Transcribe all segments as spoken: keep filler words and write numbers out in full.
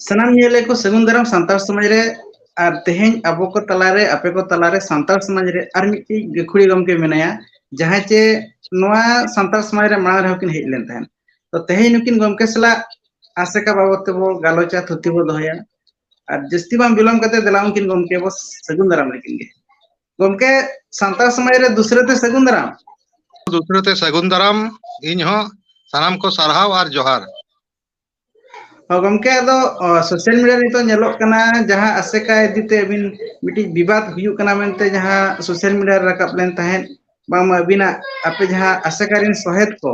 ᱥᱟᱱᱟᱢ ᱧᱮᱞᱮ ᱠᱚ ᱥᱟᱹᱜᱩᱱ ᱫᱟᱨᱟᱢ ᱥᱟᱱᱛᱟᱲ ᱥᱚᱢᱟᱡᱽ ᱨᱮ᱾ ᱟᱨ ᱛᱮᱦᱮᱧ ᱟᱵᱚ ᱠᱚ ᱛᱟᱞᱟᱨᱮ, ᱟᱯᱮ ᱠᱚ ᱛᱟᱞᱟᱨᱮ ᱥᱟᱱᱛᱟᱲ ᱥᱚᱢᱟᱡᱽ ᱨᱮ ᱟᱨ ᱢᱤᱫᱴᱤᱡ ᱜᱟᱹᱠᱷᱩᱲᱤᱭᱟᱹ ᱜᱚᱢᱠᱮ ᱢᱮᱱᱟᱭᱟ, ᱡᱟᱦᱟᱸᱭ ᱪᱮ ᱱᱚᱣᱟ ᱥᱟᱱᱛᱟᱲ ᱥᱚᱢᱟᱡᱽ ᱨᱮ ᱢᱟᱲᱟᱝ ᱨᱮᱦᱚᱸ ᱠᱤᱱ ᱦᱮᱡ ᱞᱮᱱ ᱛᱟᱦᱮᱸᱫ᱾ ᱛᱚ ᱛᱮᱦᱮᱧ ᱱᱩᱠᱤᱱ ᱜᱚᱢᱠᱮ ᱥᱟᱞᱟᱜ ᱟᱥᱮᱠᱟ ᱵᱟᱵᱚᱫ ᱛᱮᱵᱚ ᱜᱟᱞᱚᱪᱟ, ᱛᱷᱩᱛᱤ ᱵᱚ ᱫᱚᱦᱚᱭᱟ᱾ ᱟᱨ ᱡᱟᱹᱥᱛᱤ ᱵᱟᱝ ᱵᱤᱞᱚᱢ ᱠᱟᱛᱮ ᱫᱮᱞᱟ ᱩᱱᱠᱤᱱ ᱜᱚᱢᱠᱮ ᱵᱚ ᱥᱟᱹᱜᱩᱱ ᱫᱟᱨᱟᱢ ᱞᱮᱠᱤᱱ ᱜᱮ᱾ ᱜᱚᱢᱠᱮ, ᱥᱟᱱᱛᱟᱲ ᱥᱚᱢᱟᱡᱽ ᱨᱮ ᱫᱩᱥᱨᱟᱹ ᱛᱮ ᱥᱟᱹᱜᱩᱱ ᱫᱟᱨᱟᱢ᱾ ᱫᱩᱥᱨᱟᱹ ᱛᱮ ᱥᱟᱹᱜᱩᱱ ᱫᱟᱨᱟᱢ᱾ ᱤᱧ ᱦᱚᱸ ᱥᱟᱱᱟᱢ ᱠᱚ ᱥᱟᱨᱦᱟᱣ ᱟᱨ ᱡᱚᱦᱟᱨ᱾ ᱦᱚᱸ ᱜᱚᱢᱠᱮ, ᱟᱫᱚ, ᱚ, ᱥᱳᱥᱟᱞ ᱢᱤᱰᱤᱭᱟ ᱨᱮ ᱱᱤᱛᱚᱜ ᱧᱮᱞᱚᱜ ᱠᱟᱱᱟ, ᱡᱟᱦᱟᱸ ᱟᱥᱮᱠᱟ ᱤᱫᱤ ᱛᱮ ᱟᱹᱵᱤᱱ ᱢᱤᱫᱴᱤᱡ ᱵᱤᱵᱟᱫ ᱦᱩᱭᱩᱜ ᱠᱟᱱᱟ ᱢᱮᱱᱛᱮ ᱡᱟᱦᱟᱸ ᱥᱳᱥᱟᱞ ᱢᱤᱰᱤᱭᱟ ᱨᱮ ᱨᱟᱠᱟᱵ ᱞᱮᱱ ᱛᱟᱦᱮᱸᱫ, ᱵᱟᱝᱢᱟ ᱟᱹᱵᱤᱱᱟᱜ, ᱟᱯᱮ ᱡᱟᱦᱟᱸ ᱟᱥᱮᱠᱟ ᱨᱮᱱ ᱥᱚᱦᱮᱫ ᱠᱚ,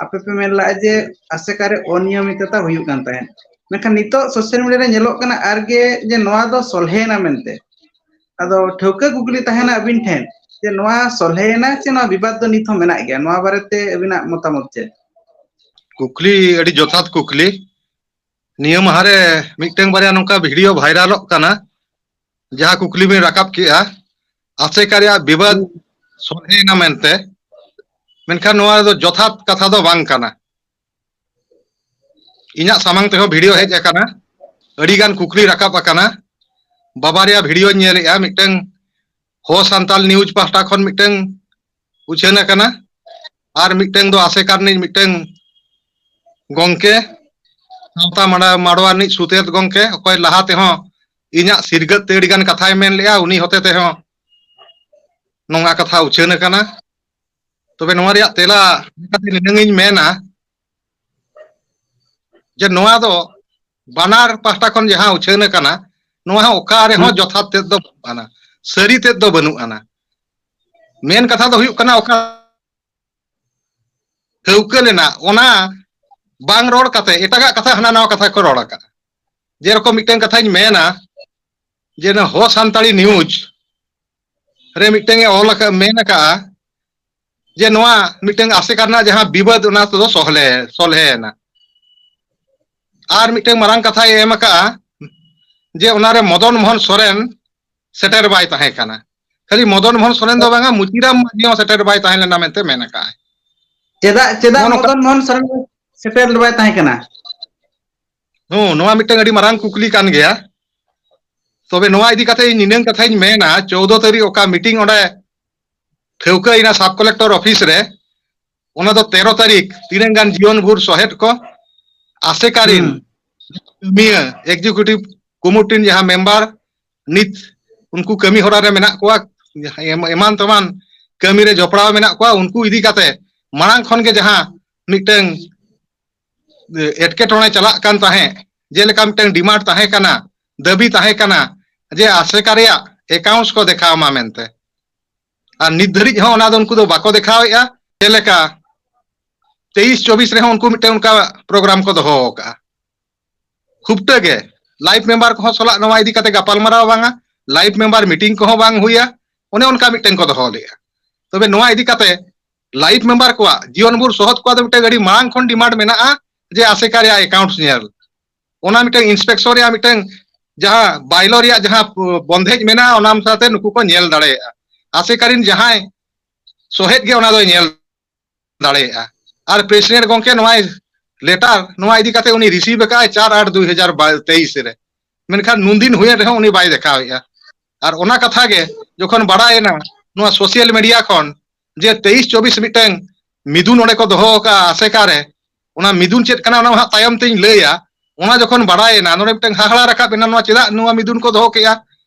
ᱟᱯᱮ ᱯᱮ ᱢᱮᱱ ᱞᱟᱜᱼᱟ ᱡᱮ ᱟᱥᱮᱠᱟ ᱨᱮ ᱚᱱᱤᱭᱚᱢᱤᱛᱚᱛᱟ ᱦᱩᱭᱩᱜ ᱠᱟᱱ ᱛᱟᱦᱮᱸᱫ, ᱢᱮᱱᱠᱷᱟᱱ ᱱᱤᱛᱚᱜ ᱥᱳᱥᱟᱞ ᱢᱤᱰᱤᱭᱟ ᱨᱮ ᱧᱮᱞᱚᱜ ᱠᱟᱱᱟ ᱟᱨᱜᱮ ᱡᱮ ᱱᱚᱣᱟ ᱫᱚ ᱥᱚᱞᱦᱮᱭᱮᱱᱟ ᱢᱮᱱᱛᱮ᱾ ᱟᱫᱚ ᱴᱷᱟᱹᱣᱠᱟᱹ ᱠᱩᱠᱞᱤ ᱛᱟᱦᱮᱱᱟ ᱟᱹᱵᱤᱱ ᱴᱷᱮᱱ ᱡᱮ ᱱᱚᱣᱟ ᱥᱚᱞᱦᱮᱭᱮᱱᱟ ᱪᱮ ᱱᱚᱣᱟ ᱵᱤᱵᱟᱫ ᱫᱚ ᱱᱤᱛ ᱦᱚᱸ ᱢᱮᱱᱟᱜ ᱜᱮᱭᱟ? ᱱᱚᱣᱟ ᱵᱟᱨᱮᱛᱮ ᱟᱹᱵᱤᱱᱟᱜ ᱢᱚᱛᱟᱢᱚᱛ ᱪᱮᱫ? ᱠᱩᱠᱞᱤ ᱟᱹᱰᱤ ᱡᱚᱛᱷᱟᱛ ᱠᱩᱠᱞᱤ᱾ ᱱᱤᱭᱟᱹ ᱢᱟᱦᱟᱨᱮ ᱢᱤᱫᱴᱟᱝ ᱵᱟᱨᱭᱟ ᱱᱚᱝᱠᱟ ᱵᱷᱤᱰᱤᱭᱳ ᱵᱷᱟᱭᱨᱟᱞᱚᱜ ᱠᱟᱱᱟ, ᱡᱟᱦᱟᱸ ᱠᱩᱠᱞᱤ ᱵᱤᱱ ᱨᱟᱠᱟᱵ ᱠᱮᱜᱼᱟ, ᱟᱥᱮᱠᱟ ᱨᱮᱭᱟᱜ ᱵᱤᱵᱟᱹᱫ ᱦᱩᱸ᱾ ᱥᱚᱞᱦᱮᱭᱮᱱᱟ ᱢᱮᱱᱛᱮ, ᱢᱮᱱᱠᱷᱟᱱ ᱱᱚᱣᱟ ᱨᱮᱫᱚ ᱡᱚᱛᱷᱟᱛ ᱠᱟᱛᱷᱟ ᱫᱚ ᱵᱟᱝ ᱠᱟᱱᱟ᱾ ᱤᱧᱟᱹᱜ ᱥᱟᱢᱟᱝ ᱛᱮᱦᱚᱸ ᱵᱷᱤᱰᱤᱭᱳ ᱦᱮᱡ ᱟᱠᱟᱱᱟ, ᱟᱹᱰᱤ ᱜᱟᱱ ᱠᱩᱠᱞᱤ ᱨᱟᱠᱟᱵ ᱟᱠᱟᱱᱟ, ᱵᱟᱵᱟᱨᱭᱟ ᱵᱷᱤᱰᱤᱭᱳᱧ ᱧᱮᱞᱮᱜᱼᱟ, ᱢᱤᱫᱴᱟᱝ ᱦᱚ ᱥᱟᱱᱛᱟᱞ ᱱᱤᱭᱩᱡᱽ ᱯᱟᱦᱴᱟ ᱠᱷᱚᱱ ᱢᱤᱫᱴᱟᱝ ᱩᱪᱷᱟᱹᱱ ᱟᱠᱟᱱᱟ, ᱟᱨ ᱢᱤᱫᱴᱟᱝ ᱫᱚ ᱟᱥᱮᱠᱟ ᱨᱤᱱᱤᱡ ᱢᱤᱫᱴᱟᱝ ᱜᱚᱝᱠᱮ, ᱥᱟᱶᱛᱟ ᱢᱟᱰᱟ-, ᱢᱟᱰᱣᱟ ᱨᱤᱱᱤᱡ ᱥᱩᱛᱮᱛ ᱜᱚᱝᱠᱮ, ᱚᱠᱚᱭ ᱞᱟᱦᱟ ᱛᱮᱦᱚᱸ ᱤᱧᱟᱹᱜ ᱥᱤᱨᱜᱟᱹᱫ ᱛᱮ ᱟᱹᱰᱤ ᱜᱟᱱ ᱠᱟᱛᱷᱟᱭ ᱢᱮᱱ ᱞᱮᱜᱼᱟ, ᱩᱱᱤ ᱦᱚᱛᱮ ᱛᱮᱦᱚᱸ ᱱᱚᱣᱟ ᱠᱟᱛᱷᱟ ᱩᱪᱷᱟᱹᱱ ᱟᱠᱟᱱᱟ᱾ ᱛᱚᱵᱮ ᱱᱚᱣᱟ ᱨᱮᱭᱟᱜ ᱛᱮᱞᱟ ᱞᱮᱠᱟᱛᱮ ᱱᱤᱱᱟᱹᱝ ᱤᱧ ᱢᱮᱱᱟ ᱡᱮ ᱱᱚᱣᱟ ᱫᱚ ᱵᱟᱱᱟᱨ ᱯᱟᱦᱴᱟ ᱠᱷᱚᱱ ᱡᱟᱦᱟᱸ ᱩᱪᱷᱟᱹᱱ ᱟᱠᱟᱱᱟ, ᱱᱚᱣᱟ ᱦᱚᱸ ᱚᱠᱟ ᱨᱮᱦᱚᱸ ᱦᱩᱸ᱾ ᱡᱚᱛᱷᱟᱛ ᱛᱮᱫ ᱫᱚ ᱵᱟᱹᱱᱩᱜ ᱟᱱᱟ, ᱥᱟᱹᱨᱤ ᱛᱮᱫ ᱫᱚ ᱵᱟᱹᱱᱩᱜ ᱟᱱᱟ᱾ ᱢᱮᱱ ᱠᱟᱛᱷᱟ ᱫᱚ ᱦᱩᱭᱩᱜ ᱠᱟᱱᱟ, ᱚᱠᱟ ᱴᱷᱟᱹᱣᱠᱟᱹ ᱞᱮᱱᱟ, ᱚᱱᱟ ᱵᱟᱝ ᱨᱚᱲ ᱠᱟᱛᱮ ᱮᱴᱟᱜᱟᱜ ᱠᱟᱛᱷᱟ, ᱦᱟᱱᱟ ᱱᱟᱣᱟ ᱠᱟᱛᱷᱟ ᱠᱚ ᱨᱚᱲ ᱟᱠᱟᱫᱼᱟ᱾ ᱡᱮᱨᱚᱠᱚᱢ ᱢᱤᱫᱴᱟᱝ ᱠᱟᱛᱷᱟᱧ ᱢᱮᱱᱟ, ᱡᱮ ᱱᱚᱣᱟ ᱦᱚ ᱥᱟᱱᱛᱟᱲᱤ ᱱᱤᱭᱩᱡᱽ ᱨᱮ ᱢᱤᱫᱴᱟᱝ ᱮ ᱚᱞ ᱟᱠᱟᱫ, ᱢᱮᱱ ᱟᱠᱟᱫᱼᱟ ᱡᱮ ᱱᱚᱣᱟ ᱢᱤᱫᱴᱟᱝ ᱟᱥᱮᱠᱟ ᱨᱮᱱᱟᱜ ᱡᱟᱦᱟᱸ ᱵᱤᱵᱟᱹᱫ, ᱚᱱᱟ ᱛᱮᱫᱚ ᱥᱚᱦᱞᱮ, ᱥᱚᱞᱦᱮ ᱮᱱᱟ᱾ ᱟᱨ ᱢᱤᱫᱴᱟᱝ ᱢᱟᱨᱟᱝ ᱠᱟᱛᱷᱟᱭ ᱮᱢ ᱟᱠᱟᱫᱼᱟ ᱡᱮ ᱚᱱᱟᱨᱮ ᱢᱚᱫᱚᱱ ᱢᱳᱦᱚᱱ ᱥᱚᱨᱮᱱ ᱥᱮᱴᱮᱨ ᱵᱟᱭ ᱛᱟᱦᱮᱸ ᱠᱟᱱᱟ, ᱠᱷᱟᱹᱞᱤ ᱢᱚᱫᱚᱱ ᱢᱳᱦᱚᱱ ᱥᱚᱨᱮᱱ ᱫᱚ ᱵᱟᱝᱟ, ᱢᱩᱪᱤᱨᱟᱢ ᱢᱟᱹᱡᱷᱤ ᱦᱚᱸ ᱥᱮᱴᱮᱨ ᱵᱟᱭ ᱛᱟᱦᱮᱸ ᱞᱮᱱᱟ ᱢᱮᱱᱛᱮ ᱢᱮᱱ ᱟᱠᱟᱫᱼᱟᱭ᱾ ᱪᱮᱫᱟᱜ, ᱪᱮᱫᱟᱜ ᱱᱚᱜᱼᱚ ᱱᱚᱝᱠᱟ ᱢᱚᱫᱚᱱ ᱢᱳᱦᱚᱱ ᱥᱚᱨᱮᱱ ᱥᱮᱴᱮᱨ ᱵᱟᱭ ᱛᱟᱦᱮᱸ ᱠᱟᱱᱟ? ᱦᱚᱸ, ᱱᱚᱣᱟ ᱢᱤᱫᱴᱟᱝ ᱟᱹᱰᱤ ᱢᱟᱨᱟᱝ ᱠᱩᱠᱞᱤ ᱠᱟᱱ ᱜᱮᱭᱟ᱾ ᱛᱚᱵᱮ ᱱᱚᱣᱟ ᱤᱫᱤ ᱠᱟᱛᱮ ᱤᱧ ᱱᱤᱱᱟᱹᱝ ᱠᱟᱛᱷᱟᱧ ᱢᱮᱱᱟ, ᱪᱳᱫᱽᱫᱚ ᱛᱟᱹᱨᱤᱠᱷ ᱚᱠᱟ ᱢᱤᱴᱤᱝ ᱚᱸᱰᱮ ᱴᱷᱟᱹᱣᱠᱟᱹᱭᱮᱱᱟ ᱥᱟᱵ ᱠᱚᱞᱮᱠᱴᱚᱨ ᱚᱯᱷᱤᱥ ᱨᱮ, ᱚᱱᱟ ᱫᱚ ᱛᱮᱨᱚ ᱛᱟᱹᱨᱤᱠᱷ ᱛᱤᱱᱟᱹᱝ ᱜᱟᱱ ᱡᱤᱭᱚᱱ ᱵᱷᱳᱨ ᱥᱚᱦᱮᱫ ᱠᱚ ᱟᱥᱮᱠᱟ ᱨᱤᱱ ᱦᱩᱸ᱾ ᱠᱟᱹᱢᱤᱭᱟᱹ, ᱮᱠᱡᱤᱠᱤᱭᱩᱴᱤᱵᱷ ᱠᱚᱢᱤᱴᱤ ᱨᱤᱱ ᱡᱟᱦᱟᱸ ᱢᱮᱢᱵᱟᱨ, ᱱᱤᱛ ᱩᱱᱠᱩ ᱠᱟᱹᱢᱤ ᱦᱚᱨᱟ ᱨᱮ ᱢᱮᱱᱟᱜ ᱠᱚᱣᱟ, ᱮᱢ-, ᱮᱢᱟᱱ ᱛᱮᱢᱟᱱ ᱠᱟᱹᱢᱤ ᱨᱮ ᱡᱚᱯᱲᱟᱣ ᱢᱮᱱᱟᱜ ᱠᱚᱣᱟ, ᱩᱱᱠᱩ ᱤᱫᱤ ᱠᱟᱛᱮ ᱢᱟᱲᱟᱝ ᱠᱷᱚᱱ ᱜᱮ ᱡᱟᱦᱟᱸ ᱢᱤᱫᱴᱟᱝ ᱮᱴᱠᱮᱴᱚᱬᱮ ᱪᱟᱞᱟᱜ ᱠᱟᱱ ᱛᱟᱦᱮᱸᱫ, ᱡᱮᱞᱮᱠᱟ ᱢᱤᱫᱴᱟᱝ ᱰᱤᱢᱟᱱᱰ ᱛᱟᱦᱮᱸ ᱠᱟᱱᱟ, ᱫᱟᱹᱵᱤ ᱛᱟᱦᱮᱸ ᱠᱟᱱᱟ ᱡᱮ ᱟᱥᱮᱠᱟ ᱨᱮᱭᱟᱜ ᱮᱠᱟᱣᱩᱱᱴᱥ ᱠᱚ ᱫᱮᱠᱷᱟᱣ ᱢᱟ ᱢᱮᱱᱛᱮ, ᱟᱨ ᱱᱤᱛ ᱫᱷᱟᱹᱨᱤᱡ ᱦᱚᱸ ᱚᱱᱟ ᱫᱚ ᱩᱱᱠᱩ ᱫᱚ ᱵᱟᱠᱚ ᱫᱮᱠᱷᱟᱣᱮᱫᱼᱟ᱾ ᱡᱮᱞᱮᱠᱟ ᱛᱮᱭᱤᱥ ᱪᱚᱵᱵᱤᱥ ᱨᱮᱦᱚᱸ ᱩᱱᱠᱩ ᱢᱤᱫᱴᱟᱝ ᱚᱱᱠᱟ ᱯᱨᱳᱜᱨᱟᱢ ᱠᱚ ᱫᱚᱦᱚ ᱟᱠᱟᱫᱼᱟ᱾ ᱠᱷᱩᱵᱴᱟᱹ ᱜᱮ ᱞᱟᱭᱤᱯᱷ ᱢᱮᱢᱵᱟᱨ ᱠᱚᱦᱚᱸ ᱥᱟᱞᱟᱜ ᱱᱚᱣᱟ ᱤᱫᱤ ᱠᱟᱛᱮ ᱜᱟᱯᱟᱞᱢᱟᱨᱟᱣ ᱵᱟᱝᱟ, ᱞᱟᱭᱤᱯᱷ ᱢᱮᱢᱵᱟᱨ ᱢᱤᱴᱤᱝ ᱠᱚᱦᱚᱸ ᱵᱟᱝ ᱦᱩᱭᱟ, ᱚᱱᱮ ᱚᱱᱠᱟ ᱢᱤᱫᱴᱟᱝ ᱠᱚ ᱫᱚᱦᱚ ᱞᱮᱫᱼᱟ᱾ ᱛᱚᱵᱮ ᱱᱚᱣᱟ ᱤᱫᱤ ᱠᱟᱛᱮ ᱞᱟᱭᱤᱯᱷ ᱢᱮᱢᱵᱟᱨ ᱠᱚᱣᱟᱜ, ᱡᱤᱭᱚᱱ ᱵᱷᱳᱨ ᱥᱚᱦᱚᱫ ᱠᱚᱣᱟᱜ ᱫᱚ ᱢᱤᱫᱴᱟᱝ ᱟᱹᱰᱤ ᱢᱟᱲᱟᱝ ᱠᱷᱚᱱ ᱰᱤᱢᱟᱱᱰ ᱢᱮᱱᱟᱜᱼᱟ ᱡᱮ ᱟᱥᱮᱠᱟ ᱨᱮᱭᱟᱜ ᱮᱠᱟᱣᱩᱱᱴᱥ ᱧᱮᱞ᱾ ᱚᱱᱟ ᱢᱤᱫᱴᱟᱝ ᱤᱱᱥᱯᱮᱠᱥᱚᱱ ᱨᱮᱭᱟᱜ ᱢᱤᱫᱴᱟᱝ ᱡᱟᱦᱟᱸ ᱵᱟᱭᱞᱚ ᱨᱮᱭᱟᱜ ᱡᱟᱦᱟᱸ ᱵᱚᱱᱫᱷᱮᱡᱽ ᱢᱮᱱᱟᱜᱼᱟ, ᱚᱱᱟ ᱥᱟᱶᱛᱮ ᱱᱩᱠᱩ ᱠᱚ ᱧᱮᱞ ᱫᱟᱲᱮᱭᱟᱜᱼᱟ᱾ ᱟᱥᱮᱠᱟ ᱨᱤᱱ ᱡᱟᱦᱟᱸᱭ ᱥᱚᱦᱮᱫ ᱜᱮ ᱚᱱᱟ ᱫᱚᱭ ᱧᱮᱞ ᱫᱟᱲᱮᱭᱟᱜᱼᱟ᱾ ᱟᱨ ᱯᱨᱮᱥᱤᱰᱮᱱᱴ ᱜᱚᱢᱠᱮ ᱱᱚᱣᱟ ᱞᱮᱴᱟᱨ ᱱᱚᱣᱟ ᱤᱫᱤ ᱠᱟᱛᱮ ᱩᱱᱤ ᱨᱤᱥᱤᱵᱷ ᱟᱠᱟᱫᱼᱟᱭ ᱪᱟᱨ ᱟᱴ ᱫᱩᱭ ᱦᱟᱡᱟᱨ ᱛᱮᱭᱤᱥ ᱨᱮ, ᱢᱮᱱᱠᱷᱟᱱ ᱱᱩᱱᱫᱤᱱ ᱦᱩᱭᱮᱱ ᱨᱮᱦᱚᱸ ᱩᱱᱤ ᱵᱟᱭ ᱫᱮᱠᱷᱟᱣᱮᱫᱼᱟ᱾ ᱟᱨ ᱚᱱᱟ ᱠᱟᱛᱷᱟ ᱜᱮ ᱡᱚᱠᱷᱚᱱ ᱵᱟᱲᱟᱭᱮᱱᱟ ᱱᱚᱣᱟ ᱥᱳᱥᱟᱞ ᱢᱤᱰᱤᱭᱟ ᱠᱷᱚᱱ ᱡᱮ ᱛᱮᱭᱤᱥ ᱪᱚᱵᱵᱤᱥ ᱢᱤᱫᱴᱟᱝ ᱢᱤᱫᱩᱱ ᱚᱸᱰᱮ ᱠᱚ ᱫᱚᱦᱚ ᱟᱠᱟᱫᱼᱟ ᱟᱥᱮᱠᱟ ᱨᱮ, ᱚᱱᱟ ᱢᱤᱫᱩᱱ ᱪᱮᱫ ᱠᱟᱱᱟ ᱚᱱᱟ ᱢᱟ ᱦᱟᱸᱜ ᱛᱟᱭᱚᱢ ᱛᱮᱧ ᱞᱟᱹᱭᱟ᱾ ᱚᱱᱟ ᱡᱚᱠᱷᱚᱱ ᱵᱟᱲᱟᱭᱮᱱᱟ, ᱱᱚᱰᱮ ᱢᱤᱫᱴᱟᱝ ᱦᱟᱦᱟᱲᱟ ᱨᱟᱠᱟᱵ ᱮᱱᱟ, ᱱᱚᱣᱟ ᱪᱮᱫᱟᱜ ᱱᱚᱣᱟ ᱢᱤᱫᱩᱱ ᱠᱚ ᱫᱚᱦᱚ ᱠᱮᱜᱼᱟ?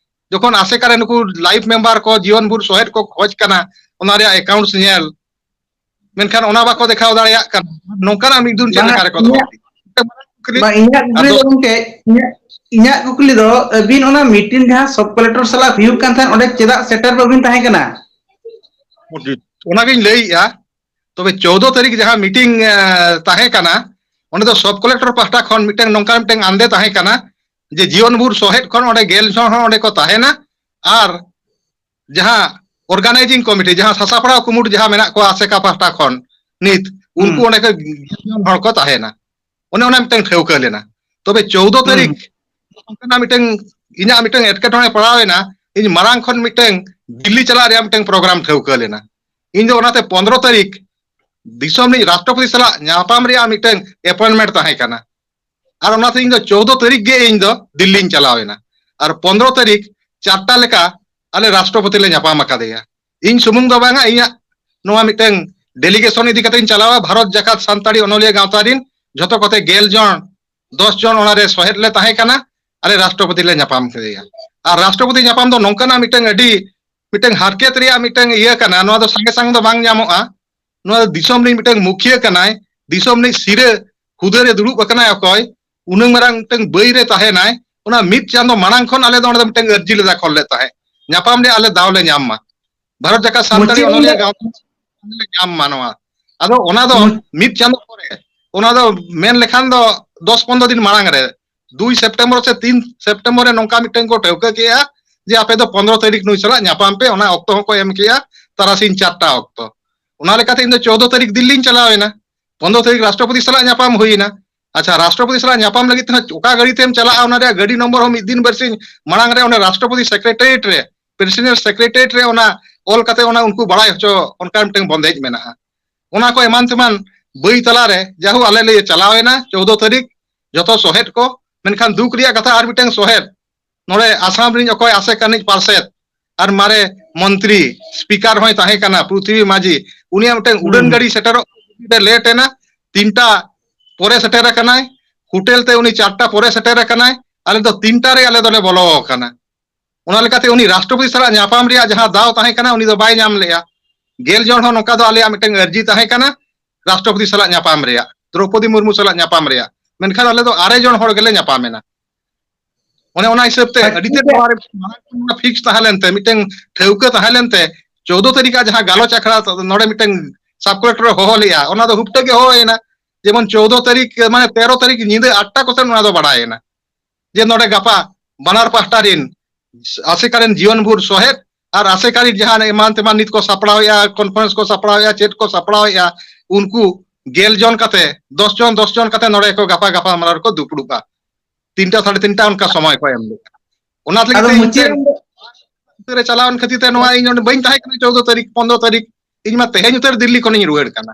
ᱡᱚᱠᱷᱚᱱ ᱟᱥᱮᱠᱟ ᱨᱮ ᱱᱩᱠᱩ ᱞᱟᱭᱤᱯᱷ ᱢᱮᱢᱵᱟᱨ ᱠᱚ, ᱡᱤᱭᱚᱱ ᱵᱷᱳᱨ ᱥᱚᱦᱮᱫ ᱠᱚ ᱠᱷᱚᱡᱽ ᱠᱟᱱᱟ ᱚᱱᱟ ᱨᱮᱭᱟᱜ ᱮᱠᱟᱣᱩᱱᱴᱥ ᱧᱮᱞ, ᱢᱮᱱᱠᱷᱟᱱ ᱚᱱᱟ ᱵᱟᱠᱚ ᱫᱮᱠᱷᱟᱣ ᱫᱟᱲᱮᱭᱟᱜ ᱠᱟᱱᱟ᱾ ᱱᱚᱝᱠᱟᱱᱟᱜ ᱢᱤᱫᱩᱱ ᱪᱮᱫ ᱵᱟᱝᱟ, ᱞᱮᱠᱟ ᱨᱮᱠᱚ ᱫᱚᱦᱚ ᱤᱧᱟᱹᱜ, ᱠᱮᱫᱟ? ᱢᱤᱫᱴᱟᱝ ᱢᱟᱨᱟᱝ ᱠᱩᱠᱞᱤ᱾ ᱵᱟᱝ, ᱤᱧᱟᱹᱜ ᱠᱩᱠᱞᱤ ᱟᱫᱚ ᱫᱚ ᱜᱚᱢᱠᱮ, ᱤᱧᱟᱹᱜ, ᱤᱧᱟᱹᱜ ᱠᱩᱠᱞᱤ ᱫᱚ ᱟᱹᱵᱤᱱ ᱚᱱᱟ ᱢᱤᱴᱤᱝ ᱡᱟᱦᱟᱸ ᱥᱚᱵ ᱠᱚᱞᱮᱠᱴᱚᱨ ᱥᱟᱞᱟᱜ ᱦᱩᱭᱩᱜ ᱠᱟᱱ ᱛᱟᱦᱮᱸᱫ, ᱚᱸᱰᱮ ᱪᱮᱫᱟᱜ ᱥᱮᱴᱮᱨ ᱵᱟᱹᱵᱤᱱ ᱛᱟᱦᱮᱸ ᱠᱟᱱᱟ? ᱚᱱᱟᱜᱤᱧ ᱞᱟᱹᱭᱮᱜᱼᱟ᱾ ᱛᱚᱵᱮ ᱪᱳᱫᱽᱫᱚ ᱛᱟᱹᱨᱤᱠᱷ ᱡᱟᱦᱟᱸ ᱢᱤᱴᱤᱝ, ᱮ, ᱛᱟᱦᱮᱸ ᱠᱟᱱᱟ, ᱚᱸᱰᱮ ᱫᱚ ᱥᱚᱵ ᱠᱚᱞᱮᱠᱴᱚᱨ ᱯᱟᱦᱴᱟ ᱠᱷᱚᱱ ᱢᱤᱫᱴᱟᱝ ᱱᱚᱝᱠᱟ ᱢᱤᱫᱴᱟᱝ ᱟᱱᱫᱮ ᱛᱟᱦᱮᱸ ᱠᱟᱱᱟ ᱡᱮ ᱡᱤᱭᱚᱱ ᱵᱷᱳᱨ ᱥᱚᱦᱮᱫ ᱠᱷᱚᱱ ᱚᱸᱰᱮ ᱜᱮᱞ ᱡᱚᱱ ᱦᱚᱸ ᱚᱸᱰᱮ ᱠᱚ ᱛᱟᱦᱮᱱᱟ, ᱟᱨ ᱡᱟᱦᱟᱸ ᱚᱨᱜᱟᱱᱟᱭᱡᱤᱝ ᱠᱚᱢᱤᱴᱤ, ᱡᱟᱦᱟᱸ ᱥᱟᱥᱟᱯᱲᱟᱣ ᱠᱩᱢᱩᱴ ᱡᱟᱦᱟᱸ ᱢᱮᱱᱟᱜ ᱠᱚᱣᱟ ᱟᱥᱮᱠᱟ ᱯᱟᱦᱴᱟ ᱠᱷᱚᱱ ᱱᱤᱛ, ᱩᱱᱠᱩ ᱦᱩᱸ᱾ ᱚᱸᱰᱮ ᱠᱚ ᱜᱮᱞ ᱡᱚᱱ ᱦᱚᱲ ᱠᱚ ᱛᱟᱦᱮᱱᱟ᱾ ᱚᱱᱮ ᱚᱱᱟ ᱢᱤᱫᱴᱟᱝ ᱴᱷᱟᱹᱣᱠᱟᱹ ᱞᱮᱱᱟ᱾ ᱛᱚᱵᱮ ᱪᱳᱫᱽᱫᱚ ᱦᱩᱸ᱾ ᱛᱟᱹᱨᱤᱠᱷ ᱚᱱᱠᱟᱱᱟᱜ ᱢᱤᱫᱴᱟᱝ, ᱤᱧᱟᱹᱜ ᱢᱤᱫᱴᱟᱝ ᱮᱴᱠᱮᱴᱚᱬᱮ ᱯᱟᱲᱟᱣ ᱮᱱᱟ᱾ ᱤᱧ ᱢᱟᱲᱟᱝ ᱠᱷᱚᱱ ᱢᱤᱫᱴᱟᱝ ᱫᱤᱞᱞᱤ ᱪᱟᱞᱟᱜ ᱨᱮᱭᱟᱜ ᱢᱤᱫᱴᱟᱝ ᱯᱨᱳᱜᱨᱟᱢ ᱴᱷᱟᱹᱣᱠᱟᱹ ᱞᱮᱱᱟ᱾ ᱤᱧ ᱫᱚ ᱚᱱᱟᱛᱮ ᱯᱚᱱᱨᱚ ᱛᱟᱹᱨᱤᱠᱷ ᱫᱤᱥᱚᱢ ᱨᱤᱱᱤᱡ ᱨᱟᱥᱴᱨᱚᱯᱚᱛᱤ ᱥᱟᱞᱟᱜ ᱧᱟᱯᱟᱢ ᱨᱮᱭᱟᱜ ᱢᱤᱫᱴᱟᱝ ᱮᱯᱚᱭᱮᱱᱴᱢᱮᱱᱴ ᱛᱟᱦᱮᱸ ᱠᱟᱱᱟ᱾ ᱟᱨ ᱚᱱᱟᱛᱮ ᱤᱧ ᱫᱚ ᱪᱳᱫᱽᱫᱚ ᱛᱟᱹᱨᱤᱠᱷ ᱜᱮ ᱤᱧ ᱫᱚ ᱫᱤᱞᱞᱤᱧ ᱪᱟᱞᱟᱣ ᱮᱱᱟ᱾ ᱟᱨ ᱯᱚᱱᱫᱽᱨᱚ ᱛᱟᱹᱨᱤᱠᱷ ᱪᱟᱨᱴᱟ ᱞᱮᱠᱟ ᱟᱞᱮ ᱨᱟᱥᱴᱨᱚᱯᱚᱛᱤ ᱞᱮ ᱧᱟᱯᱟᱢ ᱟᱠᱟᱫᱮᱭᱟ᱾ ᱤᱧ ᱥᱩᱢᱩᱝ ᱫᱚ ᱵᱟᱝᱟ, ᱤᱧᱟᱹᱜ ᱱᱚᱣᱟ ᱢᱤᱫᱴᱟᱝ ᱰᱮᱞᱤᱜᱮᱥᱚᱱ ᱤᱫᱤ ᱠᱟᱛᱮᱧ ᱪᱟᱞᱟᱣᱟ᱾ ᱵᱷᱟᱨᱚᱛ ᱡᱟᱠᱟᱛ ᱥᱟᱱᱛᱟᱲᱤ ᱚᱱᱚᱞᱤᱭᱟᱹ ᱜᱟᱶᱛᱟ ᱨᱤᱱ ᱡᱷᱚᱛᱚ ᱠᱚᱛᱮ ᱜᱮᱞ ᱡᱚᱱ, ᱫᱚᱥ ᱡᱚᱱ ᱚᱱᱟᱨᱮ ᱥᱚᱦᱮᱫ ᱞᱮ ᱛᱟᱦᱮᱸ ᱠᱟᱱᱟ᱾ ᱟᱞᱮ ᱨᱟᱥᱴᱨᱚᱯᱚᱛᱤ ᱞᱮ ᱧᱟᱯᱟᱢ ᱠᱮᱫᱮᱭᱟ᱾ ᱟᱨ ᱨᱟᱥᱴᱨᱚᱯᱚᱛᱤ ᱧᱟᱯᱟᱢ ᱫᱚ ᱱᱚᱝᱠᱟᱱᱟᱜ ᱢᱤᱫᱴᱟᱝ ᱟᱹᱰᱤ ᱢᱤᱫᱴᱟᱝ ᱦᱟᱨᱠᱮᱛ ᱨᱮᱭᱟᱜ ᱢᱤᱫᱴᱟᱝ ᱤᱭᱟᱹ ᱠᱟᱱᱟ᱾ ᱱᱚᱣᱟ ᱫᱚ ᱥᱟᱸᱜᱮ ᱥᱟᱝ ᱫᱚ ᱵᱟᱝ ᱧᱟᱢᱚᱜᱼᱟ᱾ ᱱᱚᱣᱟ ᱫᱚ ᱫᱤᱥᱚᱢ ᱨᱤᱱ ᱢᱤᱫᱴᱟᱝ ᱢᱩᱠᱷᱤᱭᱟᱹ ᱠᱟᱱᱟᱭ, ᱫᱤᱥᱚᱢ ᱨᱤᱱᱤᱡ ᱥᱤᱨᱟᱹ ᱦᱩᱫᱟᱹ ᱨᱮ ᱫᱩᱲᱩᱵ ᱟᱠᱟᱱᱟᱭ ᱚᱠᱚᱭ, ᱩᱱᱟᱹᱝ ᱢᱟᱨᱟᱝ ᱢᱤᱫᱴᱟᱝ ᱵᱟᱹᱭ ᱨᱮ ᱛᱟᱦᱮᱱᱟᱭ᱾ ᱚᱱᱟ ᱢᱤᱫ ᱪᱟᱸᱫᱚ ᱢᱟᱲᱟᱝ ᱠᱷᱚᱱ ᱟᱞᱮ ᱫᱚ ᱚᱸᱰᱮ ᱫᱚ ᱢᱤᱫᱴᱟᱝ ᱟᱹᱨᱡᱤ ᱞᱮ ᱫᱟᱠᱷᱚᱞ ᱞᱮᱫ ᱛᱟᱦᱮᱸᱫ, ᱧᱟᱯᱟᱢ ᱨᱮ ᱟᱞᱮ ᱫᱟᱣ ᱞᱮ ᱧᱟᱢ ᱢᱟ, ᱵᱷᱟᱨᱚᱛ ᱡᱟᱠᱟᱛ ᱥᱟᱱᱛᱟᱲᱤ ᱢᱩᱪᱟᱹᱫ ᱚᱱᱚᱞᱤᱭᱟᱹ ᱨᱮ ᱜᱟᱶᱛᱟ ᱞᱮ ᱧᱟᱢ ᱢᱟ ᱱᱚᱣᱟ᱾ ᱟᱫᱚ ᱚᱱᱟ ᱫᱚ ᱢᱩᱪ- ᱢᱤᱫ ᱪᱟᱸᱫᱚ ᱯᱚᱨᱮ, ᱚᱱᱟ ᱫᱚ ᱢᱮᱱ ᱞᱮᱠᱷᱟᱱ ᱫᱚ ᱫᱚᱥ ᱯᱚᱱᱨᱚ ᱫᱤᱱ ᱢᱟᱲᱟᱝ ᱨᱮ, ᱫᱩᱭ ᱥᱮᱯᱴᱮᱢᱵᱚᱨ ᱥᱮ ᱛᱤᱱ ᱥᱮᱯᱴᱮᱢᱵᱚᱨ ᱨᱮ ᱱᱚᱝᱠᱟ ᱢᱤᱫᱴᱟᱝ ᱠᱚ ᱴᱷᱟᱹᱣᱠᱟᱹ ᱠᱮᱜᱼᱟ ᱡᱮ ᱟᱯᱮ ᱫᱚ ᱯᱚᱱᱨᱚ ᱛᱟᱹᱨᱤᱠᱷ ᱱᱩᱭ ᱥᱟᱞᱟᱜ ᱧᱟᱯᱟᱢ ᱯᱮ᱾ ᱚᱱᱟ ᱚᱠᱛᱚ ᱦᱚᱸᱠᱚ ᱮᱢ ᱠᱮᱜᱼᱟ, ᱛᱟᱨᱟᱥᱤᱧ ᱪᱟᱨᱴᱟ ᱚᱠᱛᱚ᱾ ᱚᱱᱟ ᱞᱮᱠᱟᱛᱮ ᱤᱧ ᱫᱚ ᱪᱳᱫᱽᱫᱚ ᱛᱟᱹᱨᱤᱠᱷ ᱫᱤᱞᱞᱤᱧ ᱪᱟᱞᱟᱣ ᱮᱱᱟ, ᱯᱚᱱᱨᱚ ᱛᱟᱹᱨᱤᱠᱷ ᱨᱟᱥᱴᱨᱚᱯᱚᱛᱤ ᱥᱟᱞᱟᱜ ᱧᱟᱯᱟᱢ ᱦᱩᱭᱮᱱᱟ᱾ ᱟᱪᱪᱷᱟ, ᱨᱟᱥᱴᱨᱚᱯᱚᱛᱤ ᱥᱟᱞᱟᱜ ᱧᱟᱯᱟᱢ ᱞᱟᱹᱜᱤᱫ ᱛᱮ ᱚᱠᱟ ᱜᱟᱹᱰᱤ ᱛᱮᱢ ᱪᱟᱞᱟᱜᱼᱟ, ᱚᱱᱟ ᱨᱮᱭᱟᱜ ᱜᱟᱹᱰᱤ ᱱᱚᱢᱵᱚᱨ ᱦᱚᱸ ᱢᱤᱫ ᱫᱤᱱ ᱵᱟᱨᱥᱤᱧ ᱢᱟᱲᱟᱝ ᱨᱮ ᱚᱱᱟ ᱨᱟᱥᱴᱨᱚᱯᱚᱛᱤ ᱥᱮᱠᱨᱮᱴᱟᱨᱤᱭᱮᱴ ᱨᱮ, ᱯᱨᱮᱥᱤᱰᱮᱱᱴ ᱥᱮᱠᱨᱮᱴᱟᱨᱤᱭᱮᱴ ᱨᱮ ᱚᱱᱟ ᱚᱞ ᱠᱟᱛᱮ ᱚᱱᱟ ᱩᱱᱠᱩ ᱵᱟᱲᱟᱭ ᱦᱚᱪᱚ, ᱚᱱᱠᱟ ᱢᱤᱫᱴᱟᱝ ᱵᱚᱱᱫᱮᱡ ᱢᱮᱱᱟᱜᱼᱟ᱾ ᱚᱱᱟ ᱠᱚ ᱮᱢᱟᱱ ᱛᱮᱢᱟᱱ ᱵᱟᱹᱭ ᱛᱟᱞᱟᱨᱮ ᱡᱟᱦᱳ ᱟᱞᱮ ᱞᱮ ᱪᱟᱞᱟᱣ ᱮᱱᱟ ᱪᱳᱫᱽᱫᱚ ᱛᱟᱹᱨᱤᱠᱷ, ᱡᱚᱛᱚ ᱥᱚᱦᱮᱫ ᱠᱚ᱾ ᱢᱮᱱᱠᱷᱟᱱ ᱫᱩᱠ ᱨᱮᱭᱟᱜ ᱠᱟᱛᱷᱟ, ᱟᱨ ᱢᱤᱫᱴᱟᱝ ᱥᱚᱦᱮᱫ ᱱᱚᱰᱮ ᱟᱥᱟᱢ ᱨᱤᱱ ᱚᱠᱚᱭ ᱟᱥᱮᱠᱟ ᱨᱤᱱᱤᱡ ᱯᱟᱨᱥᱮᱛ ᱟᱨ ᱢᱟᱨᱮ ᱢᱚᱱᱛᱨᱤ, ᱥᱯᱤᱠᱟᱨ ᱦᱚᱸᱭ ᱛᱟᱦᱮᱸ ᱠᱟᱱᱟ, ᱯᱨᱩᱛᱷᱤᱵᱤ ᱢᱟᱹᱡᱷᱤ, ᱩᱱᱤᱭᱟᱜ ᱢᱤᱫᱴᱟᱝ ᱩᱰᱟᱹᱱ ᱦᱩᱸ᱾ ᱜᱟᱹᱰᱤ ᱥᱮᱴᱮᱨᱚᱜ ᱨᱮ ᱞᱮᱴ ᱮᱱᱟ, ᱛᱤᱱᱴᱟ ᱯᱚᱨᱮ ᱥᱮᱴᱮᱨ ᱟᱠᱟᱱᱟᱭ, ᱦᱳᱴᱮᱞ ᱛᱮ ᱩᱱᱤ ᱪᱟᱨᱴᱟ ᱯᱚᱨᱮ ᱥᱮᱴᱮᱨ ᱟᱠᱟᱱᱟᱭ, ᱟᱞᱮ ᱫᱚ ᱛᱤᱱᱴᱟ ᱨᱮ ᱟᱞᱮ ᱫᱚᱞᱮ ᱵᱚᱞᱚ ᱟᱠᱟᱱᱟ᱾ ᱚᱱᱟ ᱞᱮᱠᱟᱛᱮ ᱩᱱᱤ ᱨᱟᱥᱴᱨᱚᱯᱚᱛᱤ ᱥᱟᱞᱟᱜ ᱧᱟᱯᱟᱢ ᱨᱮᱭᱟᱜ ᱡᱟᱦᱟᱸ ᱫᱟᱣ ᱛᱟᱦᱮᱸ ᱠᱟᱱᱟ, ᱩᱱᱤ ᱫᱚ ᱵᱟᱭ ᱧᱟᱢ ᱞᱮᱜᱼᱟ᱾ ᱜᱮᱞ ᱡᱚᱱ ᱦᱚᱸ ᱱᱚᱝᱠᱟ ᱫᱚ ᱟᱞᱮᱭᱟᱜ ᱢᱤᱫᱴᱟᱝ ᱟᱹᱨᱡᱤ ᱛᱟᱦᱮᱸ ᱠᱟᱱᱟ ᱨᱟᱥᱴᱨᱚᱯᱚᱛᱤ ᱥᱟᱞᱟᱜ ᱧᱟᱯᱟᱢ ᱨᱮᱭᱟᱜ, ᱫᱨᱚᱣᱯᱚᱫᱤ ᱢᱩᱨᱢᱩ ᱥᱟᱞᱟᱜ ᱧᱟᱯᱟᱢ ᱨᱮᱭᱟᱜ, ᱢᱮᱱᱠᱷᱟᱱ ᱟᱞᱮ ᱫᱚ ᱟᱨᱮ ᱡᱚᱱ ᱦᱚᱲ ᱜᱮᱞᱮ ᱧᱟᱯᱟᱢ ᱮᱱᱟ᱾ ᱚᱱᱮ ᱚᱱᱟ ᱦᱤᱥᱟᱹᱵ ᱛᱮ ᱟᱨ ᱟᱹᱰᱤ ᱛᱮᱫ ᱴᱷᱤᱠ ᱱᱚᱣᱟ ᱨᱮ ᱢᱟᱲᱟᱝ ᱠᱷᱚᱱ ᱚᱱᱟ ᱯᱷᱤᱠᱥ ᱛᱟᱦᱮᱸ ᱞᱮᱱᱛᱮ, ᱢᱤᱫᱴᱟᱝ ᱴᱷᱟᱹᱣᱠᱟᱹ ᱛᱟᱦᱮᱸ ᱞᱮᱱᱛᱮ, ᱪᱳᱫᱽᱫᱚ ᱛᱟᱹᱨᱤᱠᱷ ᱟᱜ ᱡᱟᱦᱟᱸ ᱜᱟᱞᱚᱪ ᱟᱠᱷᱲᱟ ᱱᱚᱰᱮ ᱢᱤᱫᱴᱟᱝ ᱥᱟᱵ ᱠᱚᱞᱮᱠᱴᱚᱨ ᱮ ᱦᱚᱦᱚ ᱞᱮᱜᱼᱟ, ᱚᱱᱟ ᱫᱚ ᱦᱩᱯᱴᱟᱹ ᱜᱮ ᱦᱚᱦᱚᱭᱮᱱᱟ᱾ ᱡᱮᱢᱚᱱ ᱪᱳᱫᱽᱫᱚ ᱛᱟᱹᱨᱤᱠᱷ, ᱢᱟᱱᱮ ᱛᱮᱨᱚ ᱛᱟᱹᱨᱤᱠᱷ ᱧᱤᱫᱟᱹ ᱟᱴᱴᱟ ᱠᱚᱥᱮᱫ ᱚᱱᱟ ᱫᱚ ᱵᱟᱲᱟᱭᱮᱱᱟ ᱡᱮ ᱱᱚᱰᱮ ᱜᱟᱯᱟ ᱵᱟᱱᱟᱨ ᱯᱟᱦᱴᱟ ᱨᱤᱱ ᱟᱥᱮᱠᱟ ᱨᱤᱱ ᱡᱤᱭᱚᱱ ᱵᱷᱳᱨ ᱥᱚᱦᱮᱫ ᱟᱨ ᱟᱥᱮᱠᱟ ᱨᱤᱱ ᱡᱟᱦᱟᱸ ᱮᱢᱟᱱ ᱛᱮᱢᱟᱱ ᱱᱤᱛ ᱠᱚ ᱥᱟᱯᱲᱟᱣᱮᱫᱼᱟ, ᱠᱚᱱᱯᱷᱟᱨᱮᱱᱥ ᱠᱚ ᱥᱟᱯᱲᱟᱣᱮᱫᱼᱟ, ᱪᱮᱫ ᱠᱚ ᱥᱟᱯᱲᱟᱣᱮᱫᱼᱟ, ᱩᱱᱠᱩ ᱜᱮᱞ ᱡᱚᱱ ᱠᱟᱛᱮ, ᱫᱚᱥ ᱡᱚᱱ, ᱫᱚᱥ ᱡᱚᱱ ᱠᱟᱛᱮ ᱱᱚᱰᱮ ᱠᱚ ᱜᱟᱯᱟ, ᱜᱟᱯᱟᱞᱢᱟᱨᱟᱣ ᱨᱮᱠᱚ ᱫᱩᱯᱲᱩᱵᱼᱟ᱾ ᱛᱤᱱᱴᱟ, ᱥᱟᱲᱮ ᱛᱤᱱᱴᱟ ᱚᱱᱠᱟ ᱥᱚᱢᱚᱭ ᱠᱚ ᱮᱢ ᱞᱮᱫᱼᱟ᱾ ᱚᱱᱟ ᱞᱟᱹᱜᱤᱫ ᱟᱫᱚ ᱛᱮ ᱤᱧ ᱢᱩᱪᱟᱹᱫ ᱴᱷᱮᱱ ᱨᱮ ᱩᱛᱟᱹᱨ ᱨᱮ ᱪᱟᱞᱟᱣᱮᱱ ᱠᱷᱟᱹᱛᱤᱨ ᱛᱮ ᱱᱚᱣᱟ ᱤᱧ ᱚᱸᱰᱮ ᱵᱟᱹᱧ ᱛᱟᱦᱮᱸ ᱠᱟᱱᱟ ᱪᱳᱫᱽᱫᱚ ᱛᱟᱹᱨᱤᱠᱷ, ᱯᱚᱱᱨᱚ ᱛᱟᱹᱨᱤᱠᱷ, ᱤᱧ ᱢᱟ ᱛᱮᱦᱮᱧ ᱩᱛᱟᱹᱨ ᱫᱤᱞᱞᱤ ᱠᱷᱚᱱᱤᱧ ᱨᱩᱣᱟᱹᱲ ᱠᱟᱱᱟ᱾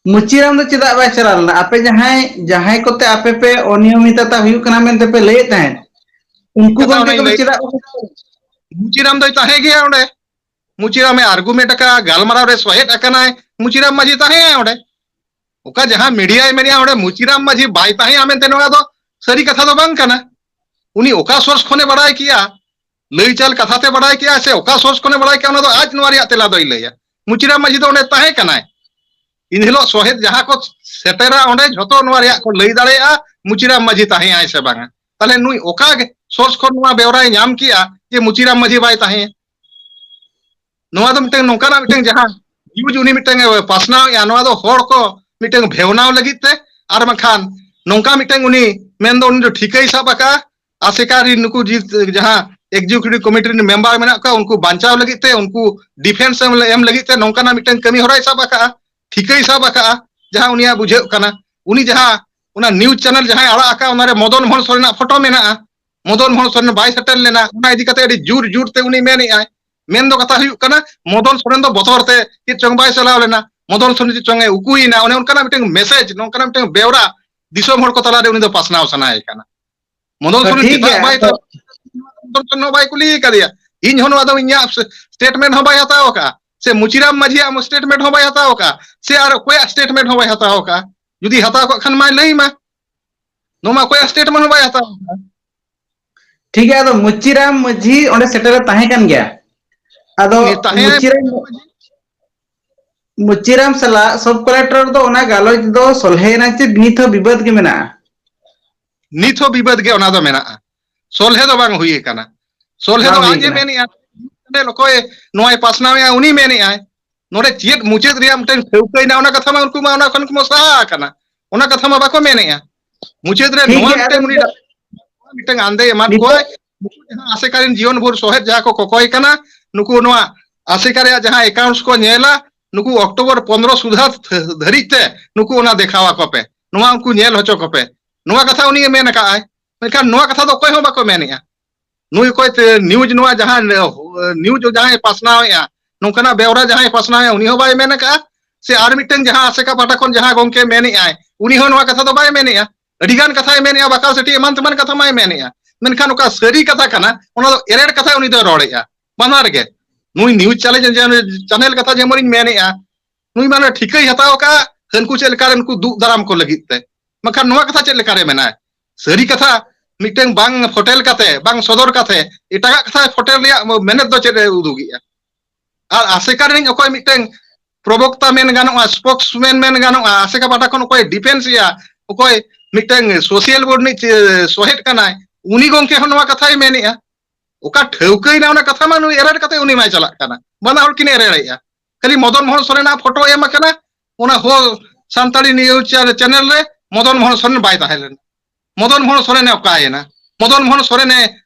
ᱢᱩᱪᱤᱨᱟᱢ ᱫᱚ ᱪᱮᱫᱟᱜ ᱵᱟᱭ ᱪᱟᱞᱟᱣ ᱞᱮᱱᱟ? ᱟᱯᱮ ᱡᱟᱦᱟᱸᱭ, ᱡᱟᱦᱟᱸᱭ ᱠᱚᱛᱮ ᱟᱯᱮ ᱯᱮ ᱚᱱᱤᱭᱚᱢᱤᱛᱟᱛᱟ ᱦᱩᱭᱩᱜ ᱠᱟᱱᱟ ᱢᱮᱱᱛᱮ ᱯᱮ ᱞᱟᱹᱭᱮᱫ ᱛᱟᱦᱮᱸᱫ, ᱩᱱᱠᱩ ᱠᱟᱛᱷᱟ ᱜᱚᱝᱠᱮ ᱚᱱᱟᱧ ᱠᱚᱫᱚ ᱞᱟᱹᱭ ᱪᱮᱫᱟᱜ ᱵᱟᱠᱚ ᱪᱟᱞᱟᱣ ᱞᱮᱱᱟ? ᱢᱩᱪᱤᱨᱟᱢ ᱫᱚᱭ ᱛᱟᱦᱮᱸ ᱜᱮᱭᱟ ᱚᱸᱰᱮ᱾ ᱢᱩᱪᱤᱨᱟᱢᱮ argument ᱟᱠᱟᱫᱼᱟ, ᱜᱟᱞᱢᱟᱨᱟᱣ ᱨᱮ ᱥᱚᱦᱮᱫ ᱟᱠᱟᱱᱟᱭ, ᱢᱩᱪᱤᱨᱟᱢ ᱢᱟᱹᱡᱷᱤ ᱛᱟᱦᱮᱸᱭᱟᱭ ᱚᱸᱰᱮ᱾ ᱚᱠᱟ ᱡᱟᱦᱟᱸ ᱢᱤᱰᱤᱭᱟᱭ ᱢᱮᱱᱮᱜᱼᱟ ᱚᱸᱰᱮ ᱢᱩᱪᱤᱨᱟᱢ ᱢᱟᱹᱡᱷᱤ ᱵᱟᱭ ᱛᱟᱦᱮᱸᱭᱟ ᱢᱮᱱᱛᱮ, ᱱᱚᱣᱟ ᱫᱚ ᱥᱟᱹᱨᱤ ᱠᱟᱛᱷᱟ ᱫᱚ ᱵᱟᱝ ᱠᱟᱱᱟ᱾ ᱩᱱᱤ ᱚᱠᱟ source ᱠᱷᱚᱱᱮ ᱵᱟᱲᱟᱭ ᱠᱮᱜᱼᱟ, ᱞᱟᱹᱭ ᱪᱟᱞ ᱠᱟᱛᱷᱟ ᱛᱮ ᱵᱟᱲᱟᱭ ᱠᱮᱜᱼᱟ ᱥᱮ ᱚᱠᱟ source ᱠᱷᱚᱱᱮ ᱵᱟᱲᱟᱭ ᱠᱮᱜᱼᱟ, ᱚᱱᱟ ᱫᱚ ᱟᱡ ᱱᱚᱣᱟ ᱨᱮᱭᱟᱜ ᱛᱮᱞᱟ ᱫᱚᱭ ᱞᱟᱹᱭᱟ᱾ ᱢᱩᱪᱤᱨᱟᱢ ᱢᱟᱹᱡᱷᱤ ᱫᱚ ᱚᱸᱰᱮ ᱛᱟᱦᱮᱸ ᱠᱟᱱᱟᱭ᱾ ᱤᱱ ᱦᱤᱞᱳᱜ ᱥᱚᱦᱮᱫ ᱡᱟᱦᱟᱸ ᱠᱚ ᱥᱮᱴᱮᱨᱟ ᱚᱸᱰᱮ ᱡᱷᱚᱛᱚ ᱱᱚᱣᱟ ᱨᱮᱭᱟᱜ ᱠᱚ ᱞᱟᱹᱭ ᱫᱟᱲᱮᱭᱟᱜᱼᱟ, ᱢᱩᱪᱤᱨᱟᱢ ᱢᱟᱹᱡᱷᱤ ᱛᱟᱦᱮᱸᱭᱟᱭ ᱥᱮ ᱵᱟᱝᱟ᱾ ᱛᱟᱦᱞᱮ ᱱᱩᱭ ᱚᱠᱟ ᱜᱮ source ᱠᱷᱚᱱ ᱱᱚᱣᱟ ᱵᱮᱣᱨᱟᱭ ᱧᱟᱢ ᱠᱮᱜᱼᱟ ᱡᱮ ᱢᱩᱪᱤᱨᱟᱢ ᱢᱟᱹᱡᱷᱤ ᱵᱟᱭ ᱛᱟᱦᱮᱸᱭᱟ? ᱱᱚᱣᱟ ᱫᱚ ᱢᱤᱫᱴᱟᱝ ᱱᱚᱝᱠᱟᱱᱟᱜ ᱢᱤᱫᱴᱟᱝ ᱡᱟᱦᱟᱸ news ᱩᱱᱤ ᱢᱤᱫᱴᱟᱝ ᱮ ᱯᱟᱥᱱᱟᱣᱮᱜᱼᱟ, ᱱᱚᱣᱟ ᱫᱚ ᱦᱚᱲ ᱠᱚ ᱢᱤᱫᱴᱟᱝ ᱵᱷᱮᱣᱱᱟᱣ ᱞᱟᱹᱜᱤᱫ ᱛᱮ, ᱟᱨ ᱵᱟᱝᱠᱷᱟᱱ ᱱᱚᱝᱠᱟ ᱢᱤᱫᱴᱟᱝ ᱩᱱᱤ ᱢᱮᱱᱫᱚ ᱩᱱᱤ ᱫᱚ ᱴᱷᱤᱠᱟᱹᱭ ᱥᱟᱵ ᱟᱠᱟᱫᱼᱟ, ᱟᱥᱮᱠᱟ ᱨᱤᱱ ᱱᱩᱠᱩ ᱡᱤ-, ᱡᱟᱦᱟᱸ executive committee ᱨᱤᱱ member ᱢᱮᱱᱟᱜ ᱠᱚᱣᱟ, ᱩᱱᱠᱩ ᱵᱟᱧᱪᱟᱣ ᱞᱟᱹᱜᱤᱫ ᱛᱮ, ᱩᱱᱠᱩ defence ᱮᱢ, ᱮᱢ ᱞᱟᱹᱜᱤᱫ ᱛᱮ ᱱᱚᱝᱠᱟᱱᱟᱜ ᱢᱤᱫᱴᱟᱝ ᱠᱟᱹᱢᱤ ᱦᱚᱨᱟᱭ ᱥᱟᱵ ᱟᱠᱟᱫᱼᱟ, ᱴᱷᱤᱠᱟᱹᱭ ᱥᱟᱵ ᱟᱠᱟᱫᱼᱟ, ᱡᱟᱦᱟᱸ ᱩᱱᱤᱭᱟᱜ ᱵᱩᱡᱷᱟᱹᱜ ᱠᱟᱱᱟ᱾ ᱩᱱᱤ ᱡᱟᱦᱟᱸ ᱚᱱᱟ news channel ᱡᱟᱦᱟᱸᱭ ᱟᱲᱟᱜ ᱟᱠᱟᱫᱼᱟ, ᱚᱱᱟᱨᱮ ᱢᱚᱫᱚᱱ ᱢᱳᱦᱚᱱ ᱥᱚᱨᱮᱱᱟᱜ ᱯᱷᱳᱴᱳ ᱢᱮᱱᱟᱜᱼᱟ᱾ ᱢᱚᱫᱚᱱ ᱢᱳᱦᱚᱱ ᱥᱚᱨᱮᱱ ᱵᱟᱭ ᱥᱮᱴᱮᱨ ᱞᱮᱱᱟ, ᱚᱱᱟ ᱤᱫᱤ ᱠᱟᱛᱮ ᱟᱹᱰᱤ ᱡᱳᱨ ᱡᱳᱨ ᱛᱮ ᱩᱱᱤ ᱢᱮᱱᱮᱜᱼᱟᱭ᱾ ᱢᱮᱱ ᱫᱚ ᱠᱟᱛᱷᱟ ᱦᱩᱭᱩᱜ ᱠᱟᱱᱟ, ᱢᱚᱫᱚᱱ ᱥᱚᱨᱮᱱ ᱫᱚ ᱵᱚᱛᱚᱨ ᱛᱮ ᱪᱮᱫ ᱪᱚᱝ ᱵᱟᱭ ᱪᱟᱞᱟᱣ ᱞᱮᱱᱟ, ᱢᱚᱫᱚᱱ ᱥᱚᱨᱮᱱ ᱪᱮᱫ ᱪᱚᱝ ᱮ ᱩᱠᱩᱭᱮᱱᱟ, ᱚᱱᱮ ᱚᱱᱠᱟᱱᱟᱜ ᱢᱤᱫᱴᱟᱝ message, ᱱᱚᱝᱠᱟᱱᱟᱜ ᱢᱤᱫᱴᱟᱝ ᱵᱮᱣᱨᱟ ᱫᱤᱥᱚᱢ ᱦᱚᱲ ᱠᱚ ᱛᱟᱞᱟᱨᱮ ᱩᱱᱤ ᱫᱚ ᱯᱟᱥᱱᱟᱣ ᱥᱟᱱᱟᱭᱮ ᱠᱟᱱᱟ᱾ ᱢᱚᱫᱚᱱ ᱥᱚᱨᱮᱱ ᱴᱷᱤᱠ ᱪᱮᱫᱟᱜ ᱜᱮᱭᱟ, ᱵᱟᱭ ᱟᱫᱚ ᱢᱚᱫᱚᱱ ᱥᱚᱨᱮᱱ ᱦᱚᱸ ᱵᱟᱭ ᱠᱩᱞᱤ ᱟᱠᱟᱫᱮᱭᱟ᱾ ᱤᱧ ᱦᱚᱸ ᱱᱚᱣᱟ ᱫᱚ ᱤᱧᱟᱹᱜ statement ᱦᱚᱸ ᱵᱟᱭ ᱦᱟᱛᱟᱣ ᱟᱠᱟᱫᱼᱟ, ᱥᱮ ᱢᱩᱪᱤᱨᱟᱢ ᱢᱟᱹᱡᱷᱤᱭᱟᱜ statement ᱦᱚᱸ ᱵᱟᱭ ᱦᱟᱛᱟᱣ ᱟᱠᱟᱫᱼᱟ, ᱥᱮ ᱟᱨ ᱚᱠᱚᱭᱟᱜ statement ᱦᱚᱸ ᱵᱟᱭ ᱦᱟᱛᱟᱣ ᱟᱠᱟᱫᱼᱟ᱾ ᱡᱩᱫᱤ ᱦᱟᱛᱟᱣ ᱠᱟᱜ ᱠᱷᱟᱱ ᱢᱟᱭ ᱞᱟᱹᱭ ᱢᱟ᱾ ᱱᱚᱣᱟ ᱢᱟ ᱚᱠᱚᱭᱟᱜ statement ᱦᱚᱸ ᱵᱟᱭ ᱦᱟᱛᱟᱣ ᱟᱠᱟᱫᱼᱟ᱾ ᱴᱷᱤᱠ ᱜᱮᱭᱟ, ᱟᱫᱚ ᱢᱩᱪᱤᱨᱟᱢ ᱢᱟᱹᱡᱷᱤ ᱚᱸᱰᱮ ᱥᱮᱴᱮᱨ ᱮ ᱛᱟᱦᱮᱸ ᱠᱟᱱ ᱜᱮᱭᱟ᱾ ᱟᱫᱚ ᱩᱱᱤ ᱛᱟᱦᱮᱸ ᱢᱩᱪᱤᱨᱟᱢ, ᱢᱩᱪᱤᱨᱟᱢ ᱥᱟᱞᱟᱜ sub collector ᱫᱚ ᱚᱱᱟ ᱜᱟᱞᱚᱪ ᱫᱚ ᱥᱚᱞᱦᱮᱭᱮᱱᱟ ᱪᱮ ᱱᱤᱛ ᱦᱚᱸ ᱵᱤᱵᱟᱹᱫ ᱜᱮ ᱢᱮᱱᱟᱜᱼᱟ? ᱱᱤᱛ ᱦᱚᱸ ᱵᱤᱵᱟᱹᱫ ᱜᱮ ᱚᱱᱟ ᱫᱚ ᱢᱮᱱᱟᱜᱼᱟ, ᱥᱚᱞᱦᱮ ᱫᱚ ᱵᱟᱝ ᱦᱩᱭ ᱟᱠᱟᱱᱟ᱾ ᱥᱚᱞᱦᱮ ᱫᱚ ᱵᱟᱝ ᱦᱩᱭ ᱟᱡ ᱮ ᱟᱠᱟᱱᱟ᱾ ᱢᱮᱱᱮᱜᱼᱟ, ᱚᱠᱚᱭ ᱱᱚᱣᱟᱭ ᱯᱟᱥᱱᱟᱣᱮᱜᱼᱟ ᱩᱱᱤ ᱢᱮᱱᱮᱜᱼᱟᱭ᱾ ᱱᱚᱰᱮ ᱪᱮᱫ ᱢᱩᱪᱟᱹᱫ ᱨᱮᱭᱟᱜ ᱢᱤᱫᱴᱟᱝ ᱴᱷᱟᱹᱣᱠᱟᱹᱭᱮᱱᱟ, ᱚᱱᱟ ᱠᱟᱛᱷᱟ ᱢᱟ ᱩᱱᱠᱩ ᱢᱟ ᱚᱱᱟ ᱠᱷᱚᱱ ᱠᱚ ᱥᱟᱦᱟ ᱟᱠᱟᱱᱟ, ᱚᱱᱟ ᱠᱟᱛᱷᱟ ᱢᱟ ᱵᱟᱠᱚ ᱢᱮᱱᱮᱜᱼᱟ᱾ ᱢᱩᱪᱟᱹᱫ ᱨᱮ ᱴᱷᱤᱠ ᱱᱚᱣᱟ ᱜᱮᱭᱟ, ᱟᱫᱚ ᱢᱤᱫᱴᱟᱝ ᱩᱱᱤ ᱱᱤᱛᱚᱜ, ᱢᱤᱫᱴᱟᱝ ᱟᱱᱫᱮ ᱮᱢᱟᱫ ᱱᱤᱛᱚᱜ ᱠᱚᱣᱟᱭ, ᱱᱩᱠᱩ ᱡᱟᱦᱟᱸ ᱟᱥᱮᱠᱟ ᱨᱮᱱ ᱡᱤᱭᱚᱱ ᱵᱷᱳᱨ ᱥᱚᱦᱮᱫ ᱡᱟᱦᱟᱸ ᱠᱚ ᱠᱚᱠᱚᱭ ᱠᱟᱱᱟ, ᱱᱩᱠᱩ ᱱᱚᱣᱟ ᱟᱥᱮᱠᱟ ᱨᱮᱭᱟᱜ ᱡᱟᱦᱟᱸ accounts ᱠᱚ ᱧᱮᱞᱟ, ᱱᱩᱠᱩ October ᱯᱚᱱᱨᱚ ᱥᱩᱫᱷᱟ ᱫᱷᱟᱹᱨᱤᱡ ᱛᱮ ᱱᱩᱠᱩ ᱚᱱᱟ ᱫᱮᱠᱷᱟᱣ ᱟᱠᱚ ᱯᱮ, ᱱᱚᱣᱟ ᱩᱱᱠᱩ ᱧᱮᱞ ᱦᱚᱪᱚ ᱠᱚᱯᱮ, ᱱᱚᱣᱟ ᱠᱟᱛᱷᱟ ᱩᱱᱤ ᱮ ᱢᱮᱱ ᱟᱠᱟᱫᱼᱟᱭ᱾ ᱢᱮᱱᱠᱷᱟᱱ ᱱᱚᱣᱟ ᱠᱟᱛᱷᱟ ᱫᱚ ᱚᱠᱚᱭ ᱦᱚᱸ ᱵᱟᱠᱚ ᱢᱮᱱᱮᱜᱼᱟ᱾ ᱱᱩᱭ ᱚᱠᱚᱭ ᱛᱮ news, ᱱᱚᱣᱟ ᱡᱟᱦᱟᱸ news ᱡᱟᱦᱟᱸᱭ ᱯᱟᱥᱱᱟᱣᱮᱜᱼᱟ, ᱱᱚᱝᱠᱟᱱᱟᱜ ᱵᱮᱣᱨᱟ ᱡᱟᱦᱟᱸᱭ ᱯᱟᱥᱱᱟᱣᱮᱜᱼᱟ, ᱩᱱᱤ ᱦᱚᱸ ᱵᱟᱭ ᱢᱮᱱ ᱟᱠᱟᱫᱼᱟ᱾ ᱥᱮ ᱟᱨ ᱢᱤᱫᱴᱟᱝ ᱡᱟᱦᱟᱸ ᱟᱥᱮᱠᱟ ᱯᱟᱦᱴᱟ ᱠᱷᱚᱱ ᱡᱟᱦᱟᱸ ᱜᱚᱝᱠᱮ ᱢᱮᱱᱮᱜᱼᱟᱭ, ᱩᱱᱤ ᱦᱚᱸ ᱱᱚᱣᱟ ᱠᱟᱛᱷᱟ ᱫᱚ ᱵᱟᱭ ᱢᱮᱱᱮᱜᱼᱟ᱾ ᱟᱹᱰᱤ ᱜᱟᱱ ᱠᱟᱛᱷᱟᱭ ᱢᱮᱱᱮᱜᱼᱟ, ᱵᱟᱠᱟᱞ ᱥᱮᱴᱤ ᱮᱢᱟᱱ ᱛᱮᱢᱟᱱ ᱠᱟᱛᱷᱟ ᱢᱟᱭ ᱢᱮᱱᱮᱜᱼᱟ, ᱢᱮᱱᱠᱷᱟᱱ ᱚᱠᱟ ᱥᱟᱹᱨᱤ ᱠᱟᱛᱷᱟ ᱠᱟᱱᱟ ᱚᱱᱟ ᱫᱚ ᱮᱨᱮᱲ ᱠᱟᱛᱷᱟ ᱩᱱᱤ ᱫᱚᱭ ᱨᱚᱲᱮᱜᱼᱟ᱾ ᱵᱟᱱᱟᱨ ᱜᱮ ᱱᱩᱭ news channel, channel ᱠᱟᱛᱷᱟ ᱡᱮᱢᱚᱱᱤᱧ ᱢᱮᱱᱮᱜᱼᱟ, ᱱᱩᱭ ᱢᱟᱱᱮ ᱴᱷᱤᱠᱟᱹᱭ ᱦᱟᱛᱟᱣ ᱟᱠᱟᱫᱼᱟ ᱦᱟᱹᱱᱠᱩ ᱪᱮᱫ ᱞᱮᱠᱟ ᱨᱮ ᱱᱩᱠᱩ ᱫᱩᱜ ᱫᱟᱨᱟᱢ ᱠᱚ ᱞᱟᱹᱜᱤᱫ ᱛᱮ, ᱢᱮᱱᱠᱷᱟᱱ ᱱᱚᱣᱟ ᱠᱟᱛᱷᱟ ᱪᱮᱫ ᱞᱮᱠᱟ ᱨᱮ ᱢᱮᱱᱟᱭ? ᱥᱟᱹᱨᱤ ᱠᱟᱛᱷᱟ ᱢᱤᱫᱴᱟᱝ ᱵᱟᱝ ᱯᱷᱚᱴᱮᱞ ᱠᱟᱛᱮ, ᱵᱟᱝ ᱥᱚᱫᱚᱨ ᱠᱟᱛᱮ ᱮᱴᱟᱜᱟᱜ ᱠᱟᱛᱷᱟ ᱯᱷᱚᱴᱮᱞ ᱨᱮᱭᱟᱜ ᱢᱮᱱᱮᱛ ᱫᱚ ᱪᱮᱫ ᱮ ᱩᱫᱩᱜᱮᱜᱼᱟ? ᱟᱨ ᱟᱥᱮᱠᱟ ᱨᱤᱱᱤᱡ ᱚᱠᱚᱭ ᱢᱤᱫᱴᱟᱝ ᱯᱨᱚᱵᱚᱠᱛᱟ ᱢᱮᱱ ᱜᱟᱱᱚᱜᱼᱟ, spokesman ᱢᱮᱱ ᱜᱟᱱᱚᱜᱼᱟ, ᱟᱥᱮᱠᱟ ᱯᱟᱦᱴᱟ ᱠᱷᱚᱱ ᱚᱠᱚᱭ defence ᱮᱭᱟ, ᱚᱠᱚᱭ ᱢᱤᱫᱴᱟᱝ social board ᱨᱤᱱᱤᱡ ᱥᱚᱦᱮᱫ ᱠᱟᱱᱟᱭ, ᱩᱱᱤ ᱜᱚᱝᱠᱮ ᱦᱚᱸ ᱱᱚᱣᱟ ᱠᱟᱛᱷᱟᱭ ᱢᱮᱱᱮᱜᱼᱟ᱾ ᱚᱠᱟ ᱴᱷᱟᱹᱣᱠᱟᱹᱭᱮᱱᱟ ᱚᱱᱟ ᱠᱟᱛᱷᱟ ᱢᱟ ᱱᱩᱭ ᱮᱨᱮᱲ ᱠᱟᱛᱮ ᱩᱱᱤ ᱢᱟᱭ ᱪᱟᱞᱟᱜ ᱠᱟᱱᱟ, ᱵᱟᱱᱟ ᱦᱚᱲ ᱠᱤᱱ ᱮᱨᱮᱲᱮᱜᱼᱟ᱾ ᱠᱷᱟᱹᱞᱤ ᱢᱚᱫᱚᱱ ᱢᱳᱦᱚᱱ ᱥᱚᱨᱮᱱᱟᱜ ᱯᱷᱳᱴᱳ ᱮᱢ ᱟᱠᱟᱱᱟ, ᱚᱱᱟ ᱦᱚᱸ ᱥᱟᱱᱛᱟᱲᱤ news channel ᱨᱮ ᱢᱚᱫᱚᱱ ᱢᱳᱦᱚᱱ ᱥᱚᱨᱮᱱ ᱵᱟᱭ ᱛᱟᱦᱮᱸ ᱞᱮᱱᱟ᱾ ᱢᱚᱫᱚᱱ ᱢᱳᱦᱚᱱ ᱥᱚᱨᱮᱱᱮ ᱚᱠᱟᱭᱮᱱᱟ? ᱢᱚᱫᱚᱱ ᱢᱳᱦᱚᱱ ᱥᱚᱨᱮᱱᱮ,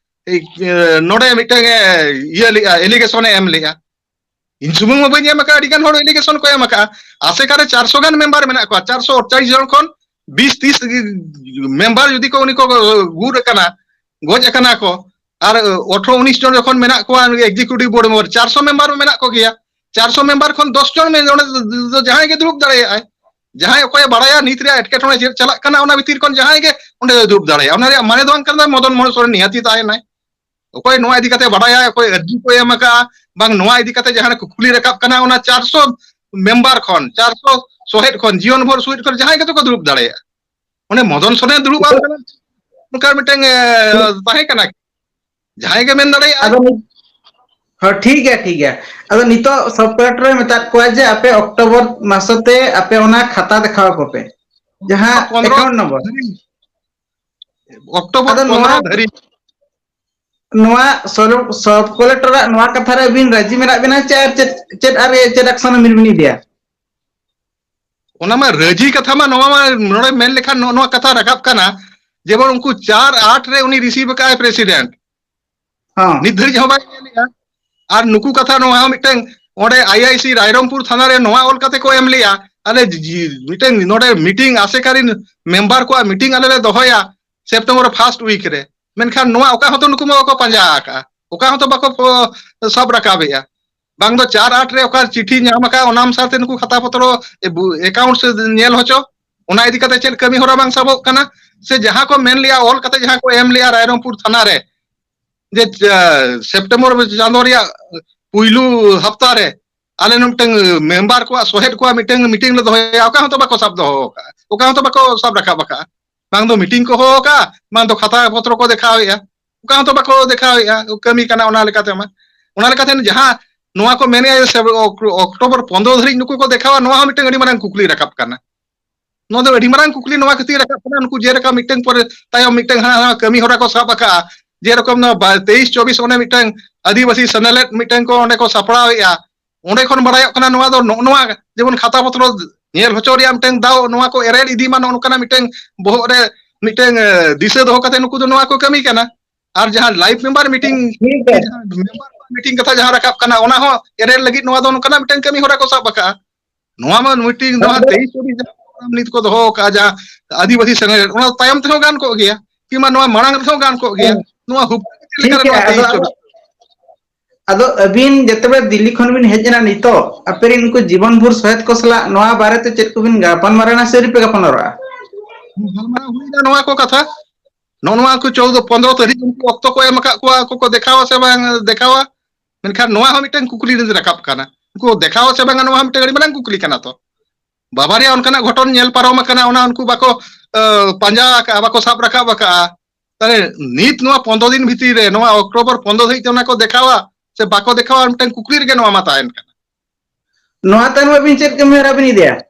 ᱮ, ᱱᱚᱰᱮ ᱢᱤᱫᱴᱟᱝ ᱮ ᱤᱭᱟᱹ ᱞᱮᱜᱼᱟ, allegation ᱮ ᱮᱢ ᱞᱮᱜᱼᱟ᱾ ᱤᱧ ᱥᱩᱢᱩᱝ ᱢᱟ ᱵᱟᱹᱧ ᱮᱢ ᱟᱠᱟᱫᱼᱟ, ᱟᱹᱰᱤ ᱜᱟᱱ ᱦᱚᱲ allegation ᱠᱚ ᱮᱢ ᱟᱠᱟᱫᱼᱟ᱾ ᱟᱥᱮᱠᱟ ᱨᱮ ᱪᱟᱨᱥᱚ ᱜᱟᱱ member ᱢᱮᱱᱟᱜ ᱠᱚᱣᱟ, ᱪᱟᱨᱥᱚ ᱟᱴᱪᱟᱞᱤᱥ ᱡᱚᱱ ᱠᱷᱚᱱ ᱵᱤᱥ ᱛᱤᱥ member ᱡᱩᱫᱤ ᱠᱚ ᱩᱱᱤ ᱠᱚ ᱜᱩᱨ ᱟᱠᱟᱱᱟ, ᱜᱚᱡ ᱟᱠᱟᱱᱟ ᱠᱚ, ᱟᱨ ᱟᱴᱷᱨᱚ ᱩᱱᱤᱥ ᱡᱚᱱ ᱡᱚᱠᱷᱚᱱ ᱢᱮᱱᱟᱜ ᱠᱚᱣᱟ executive board member, ᱪᱟᱨᱥᱚ member ᱢᱮᱱᱟᱜ ᱠᱚᱜᱮᱭᱟ, ᱪᱟᱨᱥᱚ member ᱠᱷᱚᱱ ᱫᱚᱥ ᱡᱚᱱ ᱚᱸᱰᱮ ᱫᱚ ᱡᱟᱦᱟᱸᱭ ᱜᱮ ᱫᱩᱲᱩᱵ ᱫᱟᱲᱮᱭᱟᱜᱼᱟᱭ᱾ ᱡᱟᱦᱟᱸᱭ ᱚᱠᱚᱭᱮ ᱵᱟᱲᱟᱭᱟ ᱱᱤᱛ ᱨᱮᱭᱟᱜ ᱮᱴᱠᱮᱴᱚᱬᱮ ᱪᱮᱫ ᱪᱟᱞᱟᱜ ᱠᱟᱱᱟ, ᱚᱱᱟ ᱵᱷᱤᱛᱤᱨ ᱠᱷᱚᱱ ᱡᱟᱦᱟᱸᱭ ᱜᱮ ᱚᱸᱰᱮ ᱫᱩᱲᱩᱵ ᱫᱟᱲᱮᱭᱟᱜᱼᱟ᱾ ᱚᱱᱟ ᱨᱮᱭᱟᱜ ᱢᱟᱱᱮ ᱫᱚ ᱵᱟᱝ ᱠᱟᱱᱟ ᱢᱚᱫᱚᱱ ᱢᱳᱦᱚᱱ ᱥᱚᱨᱮᱱ ᱱᱤᱦᱟᱹᱛᱤ ᱛᱟᱦᱮᱱᱟᱭ᱾ ᱚᱠᱚᱭ ᱱᱚᱣᱟ ᱤᱫᱤ ᱠᱟᱛᱮ ᱵᱟᱰᱟᱭᱟ, ᱚᱠᱚᱭ ᱟᱹᱨᱡᱤ ᱠᱚ ᱮᱢ ᱟᱠᱟᱫᱼᱟ, ᱵᱟᱝ ᱱᱚᱣᱟ ᱤᱫᱤ ᱠᱟᱛᱮ ᱡᱟᱦᱟᱸ ᱠᱩᱠᱞᱤ ᱨᱟᱠᱟᱵ ᱠᱟᱱᱟ, ᱚᱱᱟ ᱪᱟᱨᱥᱚ member ᱠᱷᱚᱱ, ᱪᱟᱨᱥᱚ ᱥᱚᱦᱮᱫ ᱠᱷᱚᱱ, ᱡᱤᱭᱚᱱ ᱵᱷᱳᱨ ᱥᱚᱦᱮᱫ ᱠᱷᱚᱱ ᱡᱟᱦᱟᱸᱭ ᱜᱮᱛᱚ ᱠᱚ ᱫᱩᱲᱩᱵ ᱫᱟᱲᱮᱭᱟᱜᱼᱟ᱾ ᱚᱱᱮ ᱢᱚᱫᱚᱱ ᱥᱚᱨᱮᱱ ᱫᱩᱲᱩᱵ ᱟᱢ ᱠᱟᱱᱟ, ᱚᱱᱠᱟ ᱢᱤᱫᱴᱟᱝ, ᱮ, ᱛᱟᱦᱮᱸ ᱠᱟᱱᱟ, ᱡᱟᱦᱟᱸᱭ ᱜᱮ ᱢᱮᱱ ᱫᱟᱲᱮᱭᱟᱜᱼᱟ᱾ ᱟᱫᱚ ᱱᱤᱛ-, ᱦᱚᱸ, ᱴᱷᱤᱠ ᱜᱮᱭᱟ, ᱴᱷᱤᱠ ᱜᱮᱭᱟ᱾ ᱟᱫᱚ ᱱᱤᱛᱚᱜ sub collector ᱮ ᱢᱮᱛᱟᱫ ᱠᱚᱣᱟ ᱡᱮ ᱟᱯᱮ ᱚᱠᱴᱳᱵᱚᱨ ᱢᱟᱥ ᱛᱮ ᱟᱯᱮ ᱚᱱᱟ ᱠᱷᱟᱛᱟ ᱫᱮᱠᱷᱟᱣ ᱟᱠᱚ ᱯᱮ, ᱡᱟᱦᱟᱸ ᱯᱚᱱᱨᱚ account number᱾ ᱚᱠᱴᱳᱵᱚᱨ ᱟᱫᱚ ᱱᱚᱣᱟ ᱯᱚᱱᱨᱚ ᱫᱷᱟᱹᱨᱤᱡ᱾ ᱱᱚᱣᱟ ᱥᱚᱨ-, sub collector ᱟᱜ ᱱᱚᱣᱟ ᱠᱟᱛᱷᱟ ᱨᱮ ᱟᱹᱵᱤᱱ ᱨᱟᱹᱡᱤ ᱢᱮᱱᱟᱜ ᱵᱤᱱᱟ ᱪᱮ ᱟᱨ ᱪᱮᱫ, ᱪᱮᱫ ᱟᱨ ᱪᱮᱫ action ᱵᱤᱱ, ᱵᱤᱱ ᱤᱫᱤᱭᱟ? ᱚᱱᱟ ᱢᱟ ᱨᱟᱹᱡᱤ ᱠᱟᱛᱷᱟ ᱢᱟ, ᱱᱚᱣᱟ ᱢᱟ ᱱᱚᱰᱮ ᱢᱮᱱ ᱞᱮᱠᱷᱟᱱ ᱱᱚᱜᱼᱚ ᱱᱚᱣᱟ ᱠᱟᱛᱷᱟ ᱨᱟᱠᱟᱵ ᱠᱟᱱᱟ, ᱡᱮᱢᱚᱱ ᱩᱱᱠᱩ ᱪᱟᱨ ᱟᱴ ᱨᱮ ᱩᱱᱤ receive ᱟᱠᱟᱫ ᱟᱭ president, ᱦᱚᱸ᱾ ᱱᱤᱛ ᱫᱷᱟᱹᱨᱤᱡ ᱦᱚᱸ ᱵᱟᱭ ᱧᱮᱞᱮᱜᱼᱟ᱾ ᱟᱨ ᱱᱩᱠᱩ ᱠᱟᱛᱷᱟ ᱱᱚᱣᱟ ᱦᱚᱸ ᱢᱤᱫᱴᱟᱝ ᱚᱸᱰᱮ I I C ᱨᱟᱭᱨᱚᱝᱯᱩᱨ ᱛᱷᱟᱱᱟ ᱨᱮ ᱱᱚᱣᱟ ᱚᱞ ᱠᱟᱛᱮ ᱠᱚ ᱮᱢ ᱞᱮᱜᱼᱟ, ᱟᱞᱮ ᱡᱤ-, ᱢᱤᱫᱴᱟᱝ ᱱᱚᱰᱮ meeting, ᱟᱥᱮᱠᱟ ᱨᱤᱱ member ᱠᱚᱣᱟᱜ meeting ᱟᱞᱮ ᱞᱮ ᱫᱚᱦᱚᱭᱟ September first week ᱨᱮ, ᱢᱮᱱᱠᱷᱟᱱ ᱱᱚᱣᱟ ᱚᱠᱟ ᱦᱚᱸᱛᱚ ᱱᱩᱠᱩ ᱢᱟ ᱵᱟᱠᱚ ᱯᱟᱸᱡᱟ ᱟᱠᱟᱜᱼᱟ, ᱚᱠᱟ ᱦᱚᱸᱛᱚ ᱵᱟᱠᱚ ᱯᱚ-, ᱥᱟᱵ ᱨᱟᱠᱟᱵᱮᱜᱼᱟ᱾ ᱵᱟᱝ ᱫᱚ ᱪᱟᱨ ᱟᱴ ᱨᱮ ᱚᱠᱟ ᱪᱤᱴᱷᱤ ᱧᱟᱢ ᱟᱠᱟᱫ, ᱚᱱᱟ ᱚᱱᱩᱥᱟᱨ ᱛᱮ ᱱᱩᱠᱩ ᱠᱷᱟᱛᱟ ᱯᱚᱛᱨᱚ, ᱮ, ᱵᱩ-, account ᱥᱮ ᱧᱮᱞ ᱦᱚᱪᱚ, ᱚᱱᱟ ᱤᱫᱤ ᱠᱟᱛᱮ ᱪᱮᱫ ᱠᱟᱹᱢᱤ ᱦᱚᱨᱟ ᱵᱟᱝ ᱥᱟᱵᱚᱜ ᱠᱟᱱᱟ? ᱥᱮ ᱡᱟᱦᱟᱸ ᱠᱚ ᱢᱮᱱ ᱞᱮᱜᱼᱟ, ᱚᱞ ᱠᱟᱛᱮ ᱡᱟᱦᱟᱸ ᱠᱚ ᱮᱢ ᱞᱮᱜᱼᱟ ᱨᱟᱭᱨᱚᱝᱯᱩᱨ ᱛᱷᱟᱱᱟ ᱨᱮ, ᱡᱮ, ᱮ, ᱥᱮᱯᱴᱮᱢᱵᱚᱨ ᱪᱟᱸᱫᱚ ᱨᱮᱭᱟᱜ ᱯᱩᱭᱞᱩ ᱦᱟᱯᱛᱟ ᱨᱮ ᱟᱞᱮ ᱢᱤᱫᱴᱟᱝ ᱢᱮᱢᱵᱟᱨ ᱠᱚᱣᱟᱜ ᱥᱚᱦᱮᱫ ᱠᱚᱣᱟᱜ ᱢᱤᱫᱴᱟᱝ meeting ᱞᱮ ᱫᱚᱦᱚᱭᱟ, ᱚᱠᱟ ᱦᱚᱸᱛᱚ ᱵᱟᱠᱚ ᱥᱟᱵ ᱫᱚᱦᱚ ᱟᱠᱟᱫᱼᱟ, ᱚᱠᱟ ᱦᱚᱸᱛᱚ ᱵᱟᱠᱚ ᱥᱟᱵ ᱨᱟᱠᱟᱵ ᱟᱠᱟᱫᱼᱟ᱾ ᱵᱟᱝ ᱫᱚ meeting ᱠᱚ ᱦᱚᱦᱚ ᱟᱠᱟᱫᱼᱟ, ᱵᱟᱝ ᱫᱚ ᱠᱷᱟᱛᱟ ᱯᱚᱛᱨᱚ ᱠᱚ ᱫᱮᱠᱷᱟᱣᱮᱫᱼᱟ, ᱚᱠᱟ ᱦᱚᱸᱛᱚ ᱵᱟᱠᱚ ᱫᱮᱠᱷᱟᱣᱮᱫᱼᱟ᱾ ᱠᱟᱹᱢᱤ ᱠᱟᱱᱟ ᱚᱱᱟ ᱞᱮᱠᱟᱛᱮ ᱢᱟ, ᱚᱱᱟ ᱞᱮᱠᱟᱛᱮ ᱡᱟᱦᱟᱸ ᱱᱚᱣᱟ ᱠᱚ ᱢᱮᱱᱮᱫᱼᱟ ᱡᱮ ᱥᱮ ᱚᱠ-, ᱚᱠᱴᱳᱵᱚᱨ ᱯᱚᱱᱫᱽᱨᱚ ᱫᱷᱟᱹᱨᱤᱡ ᱱᱩᱠᱩ ᱠᱚ ᱫᱮᱠᱷᱟᱣᱟ, ᱱᱚᱣᱟ ᱦᱚᱸ ᱢᱤᱫᱴᱟᱝ ᱟᱹᱰᱤ ᱢᱟᱨᱟᱝ ᱠᱩᱠᱞᱤ ᱨᱟᱠᱟᱵ ᱠᱟᱱᱟ᱾ ᱱᱚᱣᱟ ᱫᱚ ᱟᱹᱰᱤ ᱢᱟᱨᱟᱝ ᱠᱩᱠᱞᱤ ᱱᱚᱣᱟ ᱠᱷᱟᱹᱛᱤᱨ ᱨᱟᱠᱟᱵ ᱠᱟᱱᱟ, ᱱᱩᱠᱩ ᱡᱮᱞᱮᱠᱟ ᱢᱤᱫᱴᱟᱝ ᱯᱚᱨᱮ ᱛᱟᱭᱚᱢ ᱢᱤᱫᱴᱟᱝ ᱦᱟᱱᱟ ᱱᱟᱣᱟ ᱠᱟᱹᱢᱤ ᱦᱚᱨᱟ ᱠᱚ ᱥᱟᱵ ᱟᱠᱟᱫᱼᱟ, ᱡᱮᱨᱚᱠᱚᱢ ᱱᱚᱣᱟ ᱵᱟ-, ᱛᱮᱭᱤᱥ ᱪᱚᱵᱵᱤᱥ ᱚᱱᱮ ᱢᱤᱫᱴᱟᱝ ᱟᱹᱫᱤᱵᱟᱹᱥᱤ ᱥᱮᱱᱮᱞᱮᱫ ᱢᱤᱫᱴᱟᱝ ᱠᱚ ᱚᱸᱰᱮ ᱠᱚ ᱥᱟᱯᱲᱟᱣᱮᱫᱼᱟ᱾ ᱚᱸᱰᱮ ᱠᱷᱚᱱ ᱵᱟᱲᱟᱭᱚᱜ ᱠᱟᱱᱟ ᱱᱚᱣᱟ ᱫᱚ ᱱᱚᱜᱼᱚ ᱱᱚᱣᱟ ᱡᱮᱢᱚᱱ ᱠᱷᱟᱛᱟ ᱯᱚᱛᱨᱚ ᱧᱮᱞ ᱦᱚᱪᱚ ᱨᱮᱭᱟᱜ ᱢᱤᱫᱴᱟᱝ ᱫᱟᱣ, ᱱᱚᱣᱟ ᱠᱚ ᱮᱨᱮᱲ ᱤᱫᱤ ᱢᱟ, ᱱᱚᱜᱼᱚ ᱱᱚᱝᱠᱟᱱᱟᱜ ᱢᱤᱫᱴᱟᱝ ᱵᱚᱦᱚᱜ ᱨᱮ ᱢᱤᱫᱴᱟᱝ, ᱮ, ᱫᱤᱥᱟᱹ ᱫᱚᱦᱚ ᱠᱟᱛᱮ ᱱᱩᱠᱩ ᱫᱚ ᱱᱚᱣᱟ ᱠᱚ ᱠᱟᱹᱢᱤ ᱠᱟᱱᱟ᱾ ᱟᱨ ᱡᱟᱦᱟᱸ live member meeting, ᱴᱷᱤᱠ ᱜᱮᱭᱟ᱾ ᱡᱟᱦᱟᱸ member meeting ᱠᱟᱛᱷᱟ ᱡᱟᱦᱟᱸ ᱨᱟᱠᱟᱵ ᱠᱟᱱᱟ, ᱚᱱᱟ ᱦᱚᱸ ᱮᱨᱮᱲ ᱞᱟᱹᱜᱤᱫ ᱱᱚᱣᱟ ᱫᱚ ᱱᱚᱝᱠᱟᱱᱟᱜ ᱢᱤᱫᱴᱟᱝ ᱠᱟᱹᱢᱤ ᱦᱚᱨᱟ ᱠᱚ ᱥᱟᱵ ᱟᱠᱟᱫᱼᱟ᱾ ᱱᱚᱣᱟ ᱢᱟ meeting, ᱱᱚᱣᱟ ᱟᱫᱚ ᱛᱮᱭᱤᱥ ᱪᱚᱵᱵᱤᱥ ᱡᱟᱦᱟᱸ program ᱱᱤᱛ ᱠᱚ ᱫᱚᱦᱚ ᱟᱠᱟᱫᱼᱟ, ᱡᱟᱦᱟᱸ ᱟᱹᱫᱤᱵᱟᱹᱥᱤ ᱥᱮᱱᱮᱞᱮᱫ, ᱚᱱᱟ ᱛᱟᱭᱚᱢ ᱛᱮᱦᱚᱸ ᱜᱟᱱ ᱠᱚᱜ ᱜᱮᱭᱟ, ᱠᱤᱝᱵᱟ ᱱᱚᱣᱟ ᱢᱟᱲᱟᱝ ᱨᱮᱦᱚᱸ ᱜᱟᱱ ᱠᱚᱜ ᱜᱮᱭᱟ᱾ ᱦᱮᱸ᱾ ᱱᱚᱣᱟ ᱦᱩᱯ ᱪᱮᱫ ᱴᱷᱤᱠ ᱞᱮᱠᱟᱨᱮ ᱜᱮᱭᱟ, ᱱᱚᱣᱟ ᱟᱫᱚ ᱛᱮᱭᱤᱥ ᱟᱵᱚ ᱪᱚᱵᱵᱤᱥ? ᱟᱫᱚ ᱟᱹᱵᱤᱱ ᱡᱮᱛᱮᱵᱮ ᱫᱤᱞᱞᱤ ᱠᱷᱚᱱ ᱵᱤᱱ ᱦᱮᱡ ᱮᱱᱟ ᱱᱤᱛᱚᱜ, ᱟᱯᱮ ᱨᱮᱱ ᱩᱱᱠᱩ ᱡᱤᱵᱚᱱ ᱵᱷᱳᱨ ᱥᱚᱦᱮᱫ ᱠᱚ ᱥᱟᱞᱟᱜ ᱱᱚᱣᱟ ᱵᱟᱨᱮᱛᱮ ᱪᱮᱫ ᱠᱚᱵᱤᱱ ᱜᱟᱯᱟᱞ ᱢᱟᱨᱟᱣᱟ ᱥᱮ ᱟᱹᱣᱨᱤ ᱯᱮ ᱜᱟᱯᱟᱞ ᱢᱟᱨᱟᱣᱟ? ᱜᱟᱞᱢᱟᱨᱟᱣ ᱦᱩᱭᱱᱟ ᱱᱚᱣᱟ ᱠᱚ ᱠᱟᱛᱷᱟ᱾ ᱱᱚᱜᱼᱚ ᱱᱚᱣᱟ ᱠᱚ ᱪᱳᱫᱽᱫᱚ ᱯᱚᱱᱫᱽᱨᱚ ᱛᱟᱹᱨᱤᱠᱷ ᱩᱱᱠᱩ ᱚᱠᱛᱚ ᱠᱚ ᱮᱢ ᱟᱠᱟᱫ ᱠᱚᱣᱟ, ᱟᱠᱚ ᱠᱚ ᱫᱮᱠᱷᱟᱣᱟ ᱥᱮ ᱵᱟᱝ ᱫᱮᱠᱷᱟᱣᱟ᱾ ᱢᱮᱱᱠᱷᱟᱱ ᱱᱚᱣᱟ ᱦᱚᱸ ᱢᱤᱫᱴᱟᱝ ᱠᱩᱠᱞᱤ ᱨᱮ ᱨᱟᱠᱟᱵ ᱠᱟᱱᱟ, ᱩᱱᱠᱩ ᱫᱮᱠᱷᱟᱣᱟ ᱥᱮ ᱵᱟᱝᱟ, ᱱᱚᱣᱟ ᱦᱚᱸ ᱢᱤᱫᱴᱟᱝ ᱟᱹᱰᱤ ᱢᱟᱨᱟᱝ ᱠᱩᱠᱞᱤ ᱠᱟᱱᱟ ᱛᱚ᱾ ᱵᱟᱵᱟᱨᱮ ᱚᱱᱠᱟᱱᱟᱜ ᱜᱷᱚᱴᱚᱱ ᱧᱮᱞ ᱯᱟᱨᱚᱢ ᱟᱠᱟᱱᱟ, ᱚᱱᱟ ᱩᱱᱠᱩ ᱵᱟᱠᱚ, ᱮ, ᱯᱟᱸᱡᱟ ᱟᱠᱟᱫᱼᱟ, ᱵᱟᱠᱚ ᱥᱟᱵ ᱨᱟᱠᱟᱵ ᱟᱠᱟᱫᱼᱟ᱾ ᱛᱟᱦᱞᱮ ᱱᱤᱛ ᱱᱚᱣᱟ ᱯᱚᱱᱫᱽᱨᱚ ᱫᱤᱱ ᱵᱷᱤᱛᱤᱨ ᱨᱮ, ᱱᱚᱣᱟ ᱚᱠᱴᱳᱵᱚᱨ ᱯᱚᱱᱫᱽᱨᱚ ᱫᱷᱟᱹᱵᱤᱡ ᱛᱮ ᱚᱱᱟ ᱠᱚ ᱫᱮᱠᱷᱟᱣᱟ ᱥᱮ ᱵᱟᱠᱚ ᱫᱮᱠᱷᱟᱣᱟ, ᱢᱤᱫᱴᱟᱝ ᱠᱩᱠᱞᱤ ᱨᱮᱜᱮ ᱱᱚᱣᱟ ᱢᱟ ᱛᱟᱦᱮᱱ ᱠᱟᱱᱟ᱾ ᱱᱚᱣᱟ ᱛᱟᱭᱚᱢ ᱟᱹᱵᱤᱱ ᱪᱮᱫ ᱠᱟᱹᱢᱤ ᱦᱚᱨᱟ ᱵᱤᱱ ᱤᱫᱤᱭᱟ?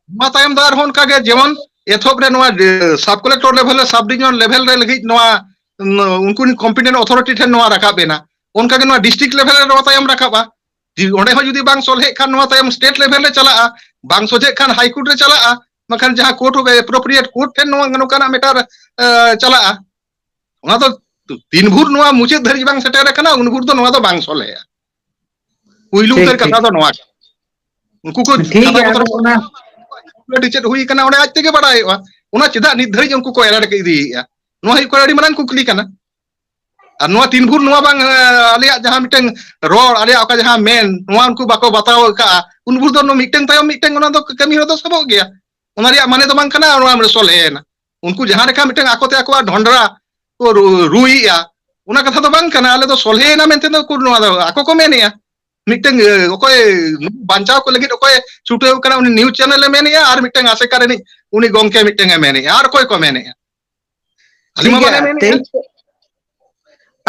ᱱᱚᱣᱟ ᱛᱟᱭᱚᱢ ᱫᱚ ᱟᱨᱦᱚᱸ ᱚᱱᱠᱟ ᱜᱮ, ᱡᱮᱢᱚᱱ ᱮᱛᱚᱦᱚᱵ ᱨᱮ ᱱᱚᱣᱟ, ᱮ, sub collector level ᱨᱮ, sub division level ᱨᱮ ᱞᱟᱹᱜᱤᱫ ᱱᱚᱣᱟ, ᱩᱱ, ᱩᱱᱠᱩ competent authority ᱴᱷᱮᱱ ᱱᱚᱣᱟ ᱨᱟᱠᱟᱵ ᱮᱱᱟ, ᱚᱱᱠᱟ ᱜᱮ ᱱᱚᱣᱟ district level ᱨᱮ ᱱᱚᱣᱟ ᱛᱟᱭᱚᱢ ᱨᱟᱠᱟᱵᱼᱟ᱾ ᱡᱩᱫᱤ ᱚᱸᱰᱮ ᱦᱚᱸ ᱡᱩᱫᱤ ᱵᱟᱝ ᱥᱚᱞᱦᱮᱜ ᱠᱷᱟᱱ ᱱᱚᱣᱟ ᱛᱟᱭᱚᱢ state level ᱨᱮ ᱪᱟᱞᱟᱜᱼᱟ, ᱵᱟᱝ ᱥᱚᱡᱷᱮᱜ ᱠᱷᱟᱱ High Court ᱨᱮ ᱪᱟᱞᱟᱜᱼᱟ, ᱵᱟᱝᱠᱷᱟᱱ ᱡᱟᱦᱟᱸ court of appropriate court ᱴᱷᱮᱱ ᱱᱚᱣᱟ ᱱᱚᱝᱠᱟᱱᱟᱜ matter, ᱮ, ᱪᱟᱞᱟᱜᱼᱟ᱾ ᱚᱱᱟ ᱫᱚ ᱛᱤᱱ ᱵᱷᱳᱨ ᱱᱚᱣᱟ ᱢᱩᱪᱟᱹᱫ ᱫᱷᱟᱹᱨᱤᱡ ᱵᱟᱝ ᱥᱮᱴᱮᱨ ᱟᱠᱟᱱᱟ, ᱩᱱ ᱵᱷᱳᱨ ᱫᱚ ᱱᱚᱣᱟ ᱫᱚ ᱵᱟᱝ ᱥᱚᱞᱦᱮᱜᱼᱟ᱾ ᱯᱩᱭᱞᱩ ᱴᱷᱤᱠ, ᱩᱛᱟᱹᱨ ᱠᱟᱛᱷᱟ ᱴᱷᱤᱠ᱾ ᱫᱚ ᱱᱚᱣᱟ ᱠᱟᱱᱟ᱾ ᱩᱱᱠᱩ ᱠᱚ ᱴᱷᱤᱠ ᱠᱟᱛᱷᱟ ᱜᱮᱭᱟ, ᱯᱚᱛᱨᱚ ᱟᱫᱚ ᱠᱚ ᱚᱱᱟ ᱪᱮᱫ ᱦᱩᱭ ᱠᱟᱱᱟ, ᱚᱸᱰᱮ ᱟᱡ ᱛᱮᱜᱮ ᱵᱟᱲᱟᱭᱚᱜᱼᱟ᱾ ᱚᱱᱟ ᱪᱮᱫᱟᱜ ᱱᱤᱛ ᱫᱷᱟᱹᱨᱤᱡ ᱩᱱᱠᱩ ᱠᱚ ᱮᱨᱮᱲ ᱤᱫᱤᱭᱮᱫᱼᱟ? ᱱᱚᱣᱟ ᱦᱩᱭᱩᱜ ᱠᱟᱱᱟ ᱟᱹᱰᱤ ᱢᱟᱨᱟᱝ ᱠᱩᱠᱞᱤ ᱠᱟᱱᱟ᱾ ᱟᱨ ᱱᱚᱣᱟ ᱛᱤᱱ ᱵᱷᱳᱨ ᱱᱚᱣᱟ ᱵᱟᱝ, ᱟᱞᱮᱭᱟᱜ ᱡᱟᱦᱟᱸ ᱢᱤᱫᱴᱟᱝ ᱨᱚᱲ, ᱟᱞᱮᱭᱟᱜ ᱚᱠᱟ ᱡᱟᱦᱟᱸ ᱢᱮᱱ, ᱱᱚᱣᱟ ᱩᱱᱠᱩ ᱵᱟᱠᱚ ᱵᱟᱛᱟᱣ ᱟᱠᱟᱫᱼᱟ, ᱩᱱ ᱵᱷᱳᱨ ᱫᱚ ᱢᱤᱫᱴᱟᱝ ᱛᱟᱭᱚᱢ ᱢᱤᱫᱴᱟᱝ ᱚᱱᱟ ᱫᱚ ᱠᱟᱹᱢᱤ ᱦᱚᱨᱟ ᱫᱚ ᱥᱟᱵᱚᱜ ᱜᱮᱭᱟ᱾ ᱚᱱᱟ ᱨᱮᱭᱟᱜ ᱢᱟᱱᱮ ᱫᱚ ᱵᱟᱝ ᱠᱟᱱᱟ ᱱᱚᱣᱟ ᱥᱚᱞᱦᱮᱭᱮᱱᱟ᱾ ᱩᱱᱠᱩ ᱡᱟᱦᱟᱸ ᱞᱮᱠᱟ ᱢᱤᱫᱴᱟᱝ ᱟᱠᱚᱛᱮ ᱟᱠᱚᱣᱟᱜ ᱰᱷᱚᱸᱰᱨᱟ ᱠᱚ ᱨᱩᱭᱮᱫᱼᱟ, ᱚᱱᱟ ᱠᱟᱛᱷᱟ ᱫᱚ ᱵᱟᱝ ᱠᱟᱱᱟ᱾ ᱟᱞᱮ ᱫᱚ ᱥᱚᱞᱦᱮᱭᱮᱱᱟ ᱢᱮᱱᱛᱮ ᱫᱚ ᱱᱚᱣᱟ ᱫᱚ ᱟᱠᱚ ᱠᱚ ᱢᱮᱱᱮᱫᱼᱟ᱾ ᱢᱤᱫᱴᱟᱝ ᱚᱠᱚᱭ ᱵᱟᱧᱪᱟᱣ ᱠᱚ ᱞᱟᱹᱜᱤᱫ ᱚᱠᱚᱭ ᱪᱷᱩᱴᱟᱹᱣ ᱠᱟᱱᱟ, ᱩᱱᱤ ᱱᱤᱭᱩᱡᱽ ᱪᱮᱱᱮᱞ ᱮ ᱢᱮᱱᱮᱫᱼᱟ, ᱟᱨ ᱢᱤᱫᱴᱟᱝ ᱟᱥᱮᱠᱟ ᱨᱤᱱᱤᱡ ᱩᱱᱤ ᱜᱚᱝᱠᱮ ᱢᱤᱫᱴᱟᱝ ᱮ ᱢᱮᱱᱮᱫᱼᱟ, ᱟᱨ ᱚᱠᱚᱭ ᱠᱚ ᱢᱮᱱᱮᱫᱼᱟ? ᱟᱹᱞᱤᱧ ᱢᱟ ᱵᱟᱞᱮ ᱢᱮᱱᱮᱫᱼᱟ᱾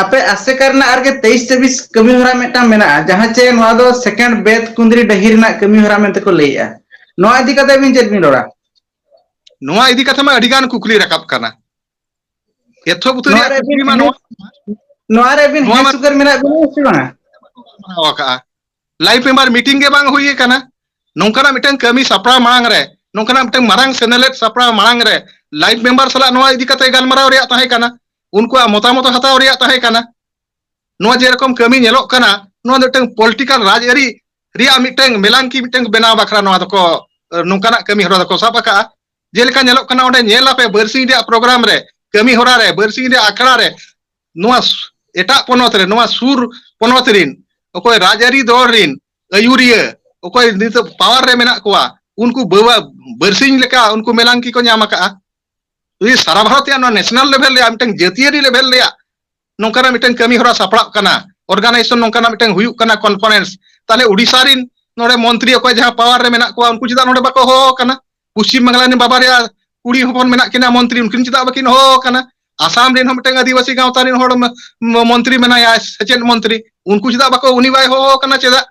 ᱟᱯᱮ ᱟᱥᱮᱠᱟ ᱨᱮᱱᱟᱜ ᱟᱨᱜᱮ ᱛᱮᱭᱤᱥ ᱪᱚᱵᱵᱤᱥ ᱠᱟᱹᱢᱤ ᱦᱚᱨᱟ ᱢᱤᱫᱴᱟᱝ ᱢᱮᱱᱟᱜᱼᱟ, ᱡᱟᱦᱟᱸ ᱪᱮ ᱱᱚᱣᱟ ᱫᱚ ᱥᱮᱠᱮᱱᱰ ᱵᱮᱛ ᱠᱩᱸᱫᱽᱨᱤ ᱰᱟᱹᱦᱤ ᱨᱮᱱᱟᱜ ᱠᱟᱹᱢᱤ ᱦᱚᱨᱟ ᱢᱮᱱᱛᱮ ᱠᱚ ᱞᱟᱹᱭᱮᱜᱼᱟ᱾ ᱱᱚᱣᱟ ᱤᱫᱤ ᱠᱟᱛᱮ ᱟᱹᱵᱤᱱ ᱪᱮᱫ ᱵᱤᱱ ᱨᱚᱲᱟ? ᱱᱚᱣᱟ ᱤᱫᱤ ᱠᱟᱛᱮ ᱢᱟ ᱟᱹᱰᱤ ᱜᱟᱱ ᱠᱩᱠᱞᱤ ᱨᱟᱠᱟᱵ ᱠᱟᱱᱟ᱾ ᱮᱛᱚᱦᱚᱵ ᱩᱛᱟᱹᱨ ᱱᱚᱣᱟ ᱨᱮᱭᱟᱜ ᱨᱮ ᱟᱹᱵᱤᱱ ᱠᱩᱠᱞᱤ ᱢᱟ ᱱᱚᱣᱟ, ᱱᱚᱣᱟ ᱨᱮ ᱟᱹᱵᱤᱱ ᱱᱚᱣᱟ ᱦᱮᱸ ᱢᱟ ᱥᱩᱠᱟᱹᱨ ᱢᱮᱱᱟᱜ ᱵᱤᱱᱟ ᱥᱮ ᱵᱟᱝᱟ? ᱜᱟᱞᱢᱟᱨᱟᱣ ᱟᱠᱟᱜᱼᱟ᱾ ᱞᱟᱭᱤᱵᱷ ᱢᱮᱢᱵᱟᱨ ᱢᱤᱴᱤᱝ ᱜᱮ ᱵᱟᱝ ᱦᱩᱭ ᱟᱠᱟᱱᱟ᱾ ᱱᱚᱝᱠᱟᱱᱟᱜ ᱢᱤᱫᱴᱟᱝ ᱠᱟᱹᱢᱤ ᱥᱟᱯᱲᱟᱣ ᱢᱟᱲᱟᱝ ᱨᱮ, ᱱᱚᱝᱠᱟᱱᱟᱜ ᱢᱤᱫᱴᱟᱝ ᱢᱟᱨᱟᱝ ᱥᱮᱱᱮᱞᱮᱫ ᱥᱟᱯᱲᱟᱣ ᱢᱟᱲᱟᱝ ᱨᱮ ᱞᱟᱭᱤᱵᱷ ᱢᱮᱢᱵᱟᱨ ᱥᱟᱞᱟᱜ ᱱᱚᱣᱟ ᱤᱫᱤ ᱠᱟᱛᱮ ᱜᱟᱞᱢᱟᱨᱟᱣ ᱨᱮᱭᱟᱜ ᱛᱟᱦᱮᱸ ᱠᱟᱱᱟ, ᱩᱱᱠᱩᱣᱟᱜ ᱢᱚᱛᱟᱢᱚᱛ ᱦᱟᱛᱟᱣ ᱨᱮᱭᱟᱜ ᱛᱟᱦᱮᱸ ᱠᱟᱱᱟ᱾ ᱱᱚᱣᱟ ᱡᱮᱨᱚᱠᱚᱢ ᱠᱟᱹᱢᱤ ᱧᱮᱞᱚᱜ ᱠᱟᱱᱟ, ᱱᱚᱣᱟ ᱫᱚ ᱢᱤᱫᱴᱟᱝ ᱯᱚᱞᱤᱴᱤᱠᱟᱞ ᱨᱟᱡᱽᱟᱹᱨᱤ ᱨᱮᱭᱟᱜ ᱢᱤᱫᱴᱟᱝ ᱢᱮᱞᱟᱝᱠᱤ ᱢᱤᱫᱴᱟᱝ ᱵᱮᱱᱟᱣ ᱵᱟᱠᱷᱨᱟ ᱱᱚᱣᱟ ᱫᱚᱠᱚ, ᱱᱚᱝᱠᱟᱱᱟᱜ ᱠᱟᱹᱢᱤ ᱦᱚᱨᱟ ᱫᱚᱠᱚ ᱥᱟᱵ ᱟᱠᱟᱜᱼᱟ᱾ ᱡᱮᱞᱮᱠᱟ ᱧᱮᱞᱚᱜ ᱠᱟᱱᱟ, ᱚᱸᱰᱮ ᱧᱮᱞ ᱟᱯᱮ ᱵᱟᱨᱥᱤᱧ ᱨᱮᱭᱟᱜ ᱯᱨᱳᱜᱨᱟᱢ ᱨᱮ, ᱠᱟᱹᱢᱤ ᱦᱚᱨᱟ ᱨᱮ, ᱵᱟᱨᱥᱤᱧ ᱨᱮᱭᱟᱜ ᱟᱠᱷᱲᱟ ᱨᱮ, ᱱᱚᱣᱟ ᱥᱩ-, ᱮᱴᱟᱜ ᱯᱚᱱᱚᱛ ᱨᱮ, ᱱᱚᱣᱟ ᱥᱩᱨ ᱯᱚᱱᱚᱛ ᱨᱤᱱ ᱚᱠᱚᱭ ᱨᱟᱡᱽᱟᱹᱨᱤ ᱫᱚᱞ ᱨᱤᱱ ᱟᱹᱭᱩᱨᱤᱭᱟᱹ, ᱚᱠᱚᱭ ᱱᱤᱛᱚᱜ ᱯᱟᱣᱟᱨ ᱨᱮ ᱢᱮᱱᱟᱜ ᱠᱚᱣᱟ, ᱩᱱᱠᱩ ᱵᱟᱹᱣᱟ-, ᱵᱟᱨᱥᱤᱧ ᱞᱮᱠᱟ ᱩᱱᱠᱩ ᱢᱮᱞᱟᱝᱠᱤ ᱠᱚ ᱧᱟᱢ ᱟᱠᱟᱜᱼᱟ᱾ ᱡᱩᱫᱤ ᱥᱟᱨᱟ ᱵᱷᱟᱨᱚᱛ ᱨᱮᱭᱟᱜ ᱱᱚᱣᱟ ᱱᱮᱥᱱᱟᱞ ᱞᱮᱵᱷᱮᱞ ᱨᱮᱭᱟᱜ, ᱢᱤᱫᱴᱟᱝ ᱡᱟᱹᱛᱤᱭᱟᱹᱨᱤ ᱞᱮᱵᱷᱮᱞ ᱨᱮᱭᱟᱜ ᱱᱚᱝᱠᱟᱱᱟᱜ ᱢᱤᱫᱴᱟᱝ ᱠᱟᱹᱢᱤ ᱦᱚᱨᱟ ᱥᱟᱯᱲᱟᱜ ᱠᱟᱱᱟ, ᱚᱨᱜᱟᱱᱟᱭᱡᱮᱥᱚᱱ ᱱᱚᱝᱠᱟᱱᱟᱜ ᱢᱤᱫᱴᱟᱝ ᱦᱩᱭᱩᱜ ᱠᱟᱱᱟ, ᱠᱚᱱᱯᱷᱟᱨᱮᱱᱥ, ᱛᱟᱦᱞᱮ ᱳᱰᱤᱥᱟ ᱨᱤᱱ ᱱᱚᱰᱮ ᱢᱚᱱᱛᱨᱤ ᱚᱠᱚᱭ ᱡᱟᱦᱟᱸ ᱯᱟᱣᱟᱨ ᱨᱮ ᱢᱮᱱᱟᱜ ᱠᱚᱣᱟ, ᱩᱱᱠᱩ ᱪᱮᱫᱟᱜ ᱱᱚᱰᱮ ᱵᱟᱠᱚ ᱦᱚᱦᱚ ᱟᱠᱟᱱᱟ? ᱯᱚᱥᱪᱤᱢ ᱵᱟᱝᱞᱟ ᱨᱤᱱ ᱵᱟᱵᱟ ᱨᱮᱭᱟᱜ ᱠᱩᱲᱤ ᱦᱚᱯᱚᱱ ᱢᱮᱱᱟᱜ ᱠᱤᱱᱟ ᱢᱚᱱᱛᱨᱤ, ᱩᱱᱠᱤᱱ ᱪᱮᱫᱟᱜ ᱵᱟᱹᱠᱤᱱ ᱦᱚᱦᱚ ᱟᱠᱟᱱᱟ? ᱟᱥᱟᱢ ᱨᱤᱱ ᱦᱚᱸ ᱢᱤᱫᱴᱟᱝ ᱟᱹᱫᱤᱵᱟᱹᱥᱤ ᱜᱟᱶᱛᱟ ᱨᱤᱱ ᱦᱚᱲ ᱢ-, ᱢ-, ᱢᱚᱱᱛᱨᱤ ᱢᱮᱱᱟᱭᱟ, ᱥᱮᱪᱮᱫ ᱢᱚᱱᱛᱨᱤ, ᱩᱱᱠᱩ ᱪᱮᱫᱟᱜ ᱵᱟᱠᱚ, ᱩᱱᱤ ᱵᱟᱭ ᱦᱚᱦᱚ ᱟᱠᱟᱱᱟ ᱪᱮᱫᱟᱜ?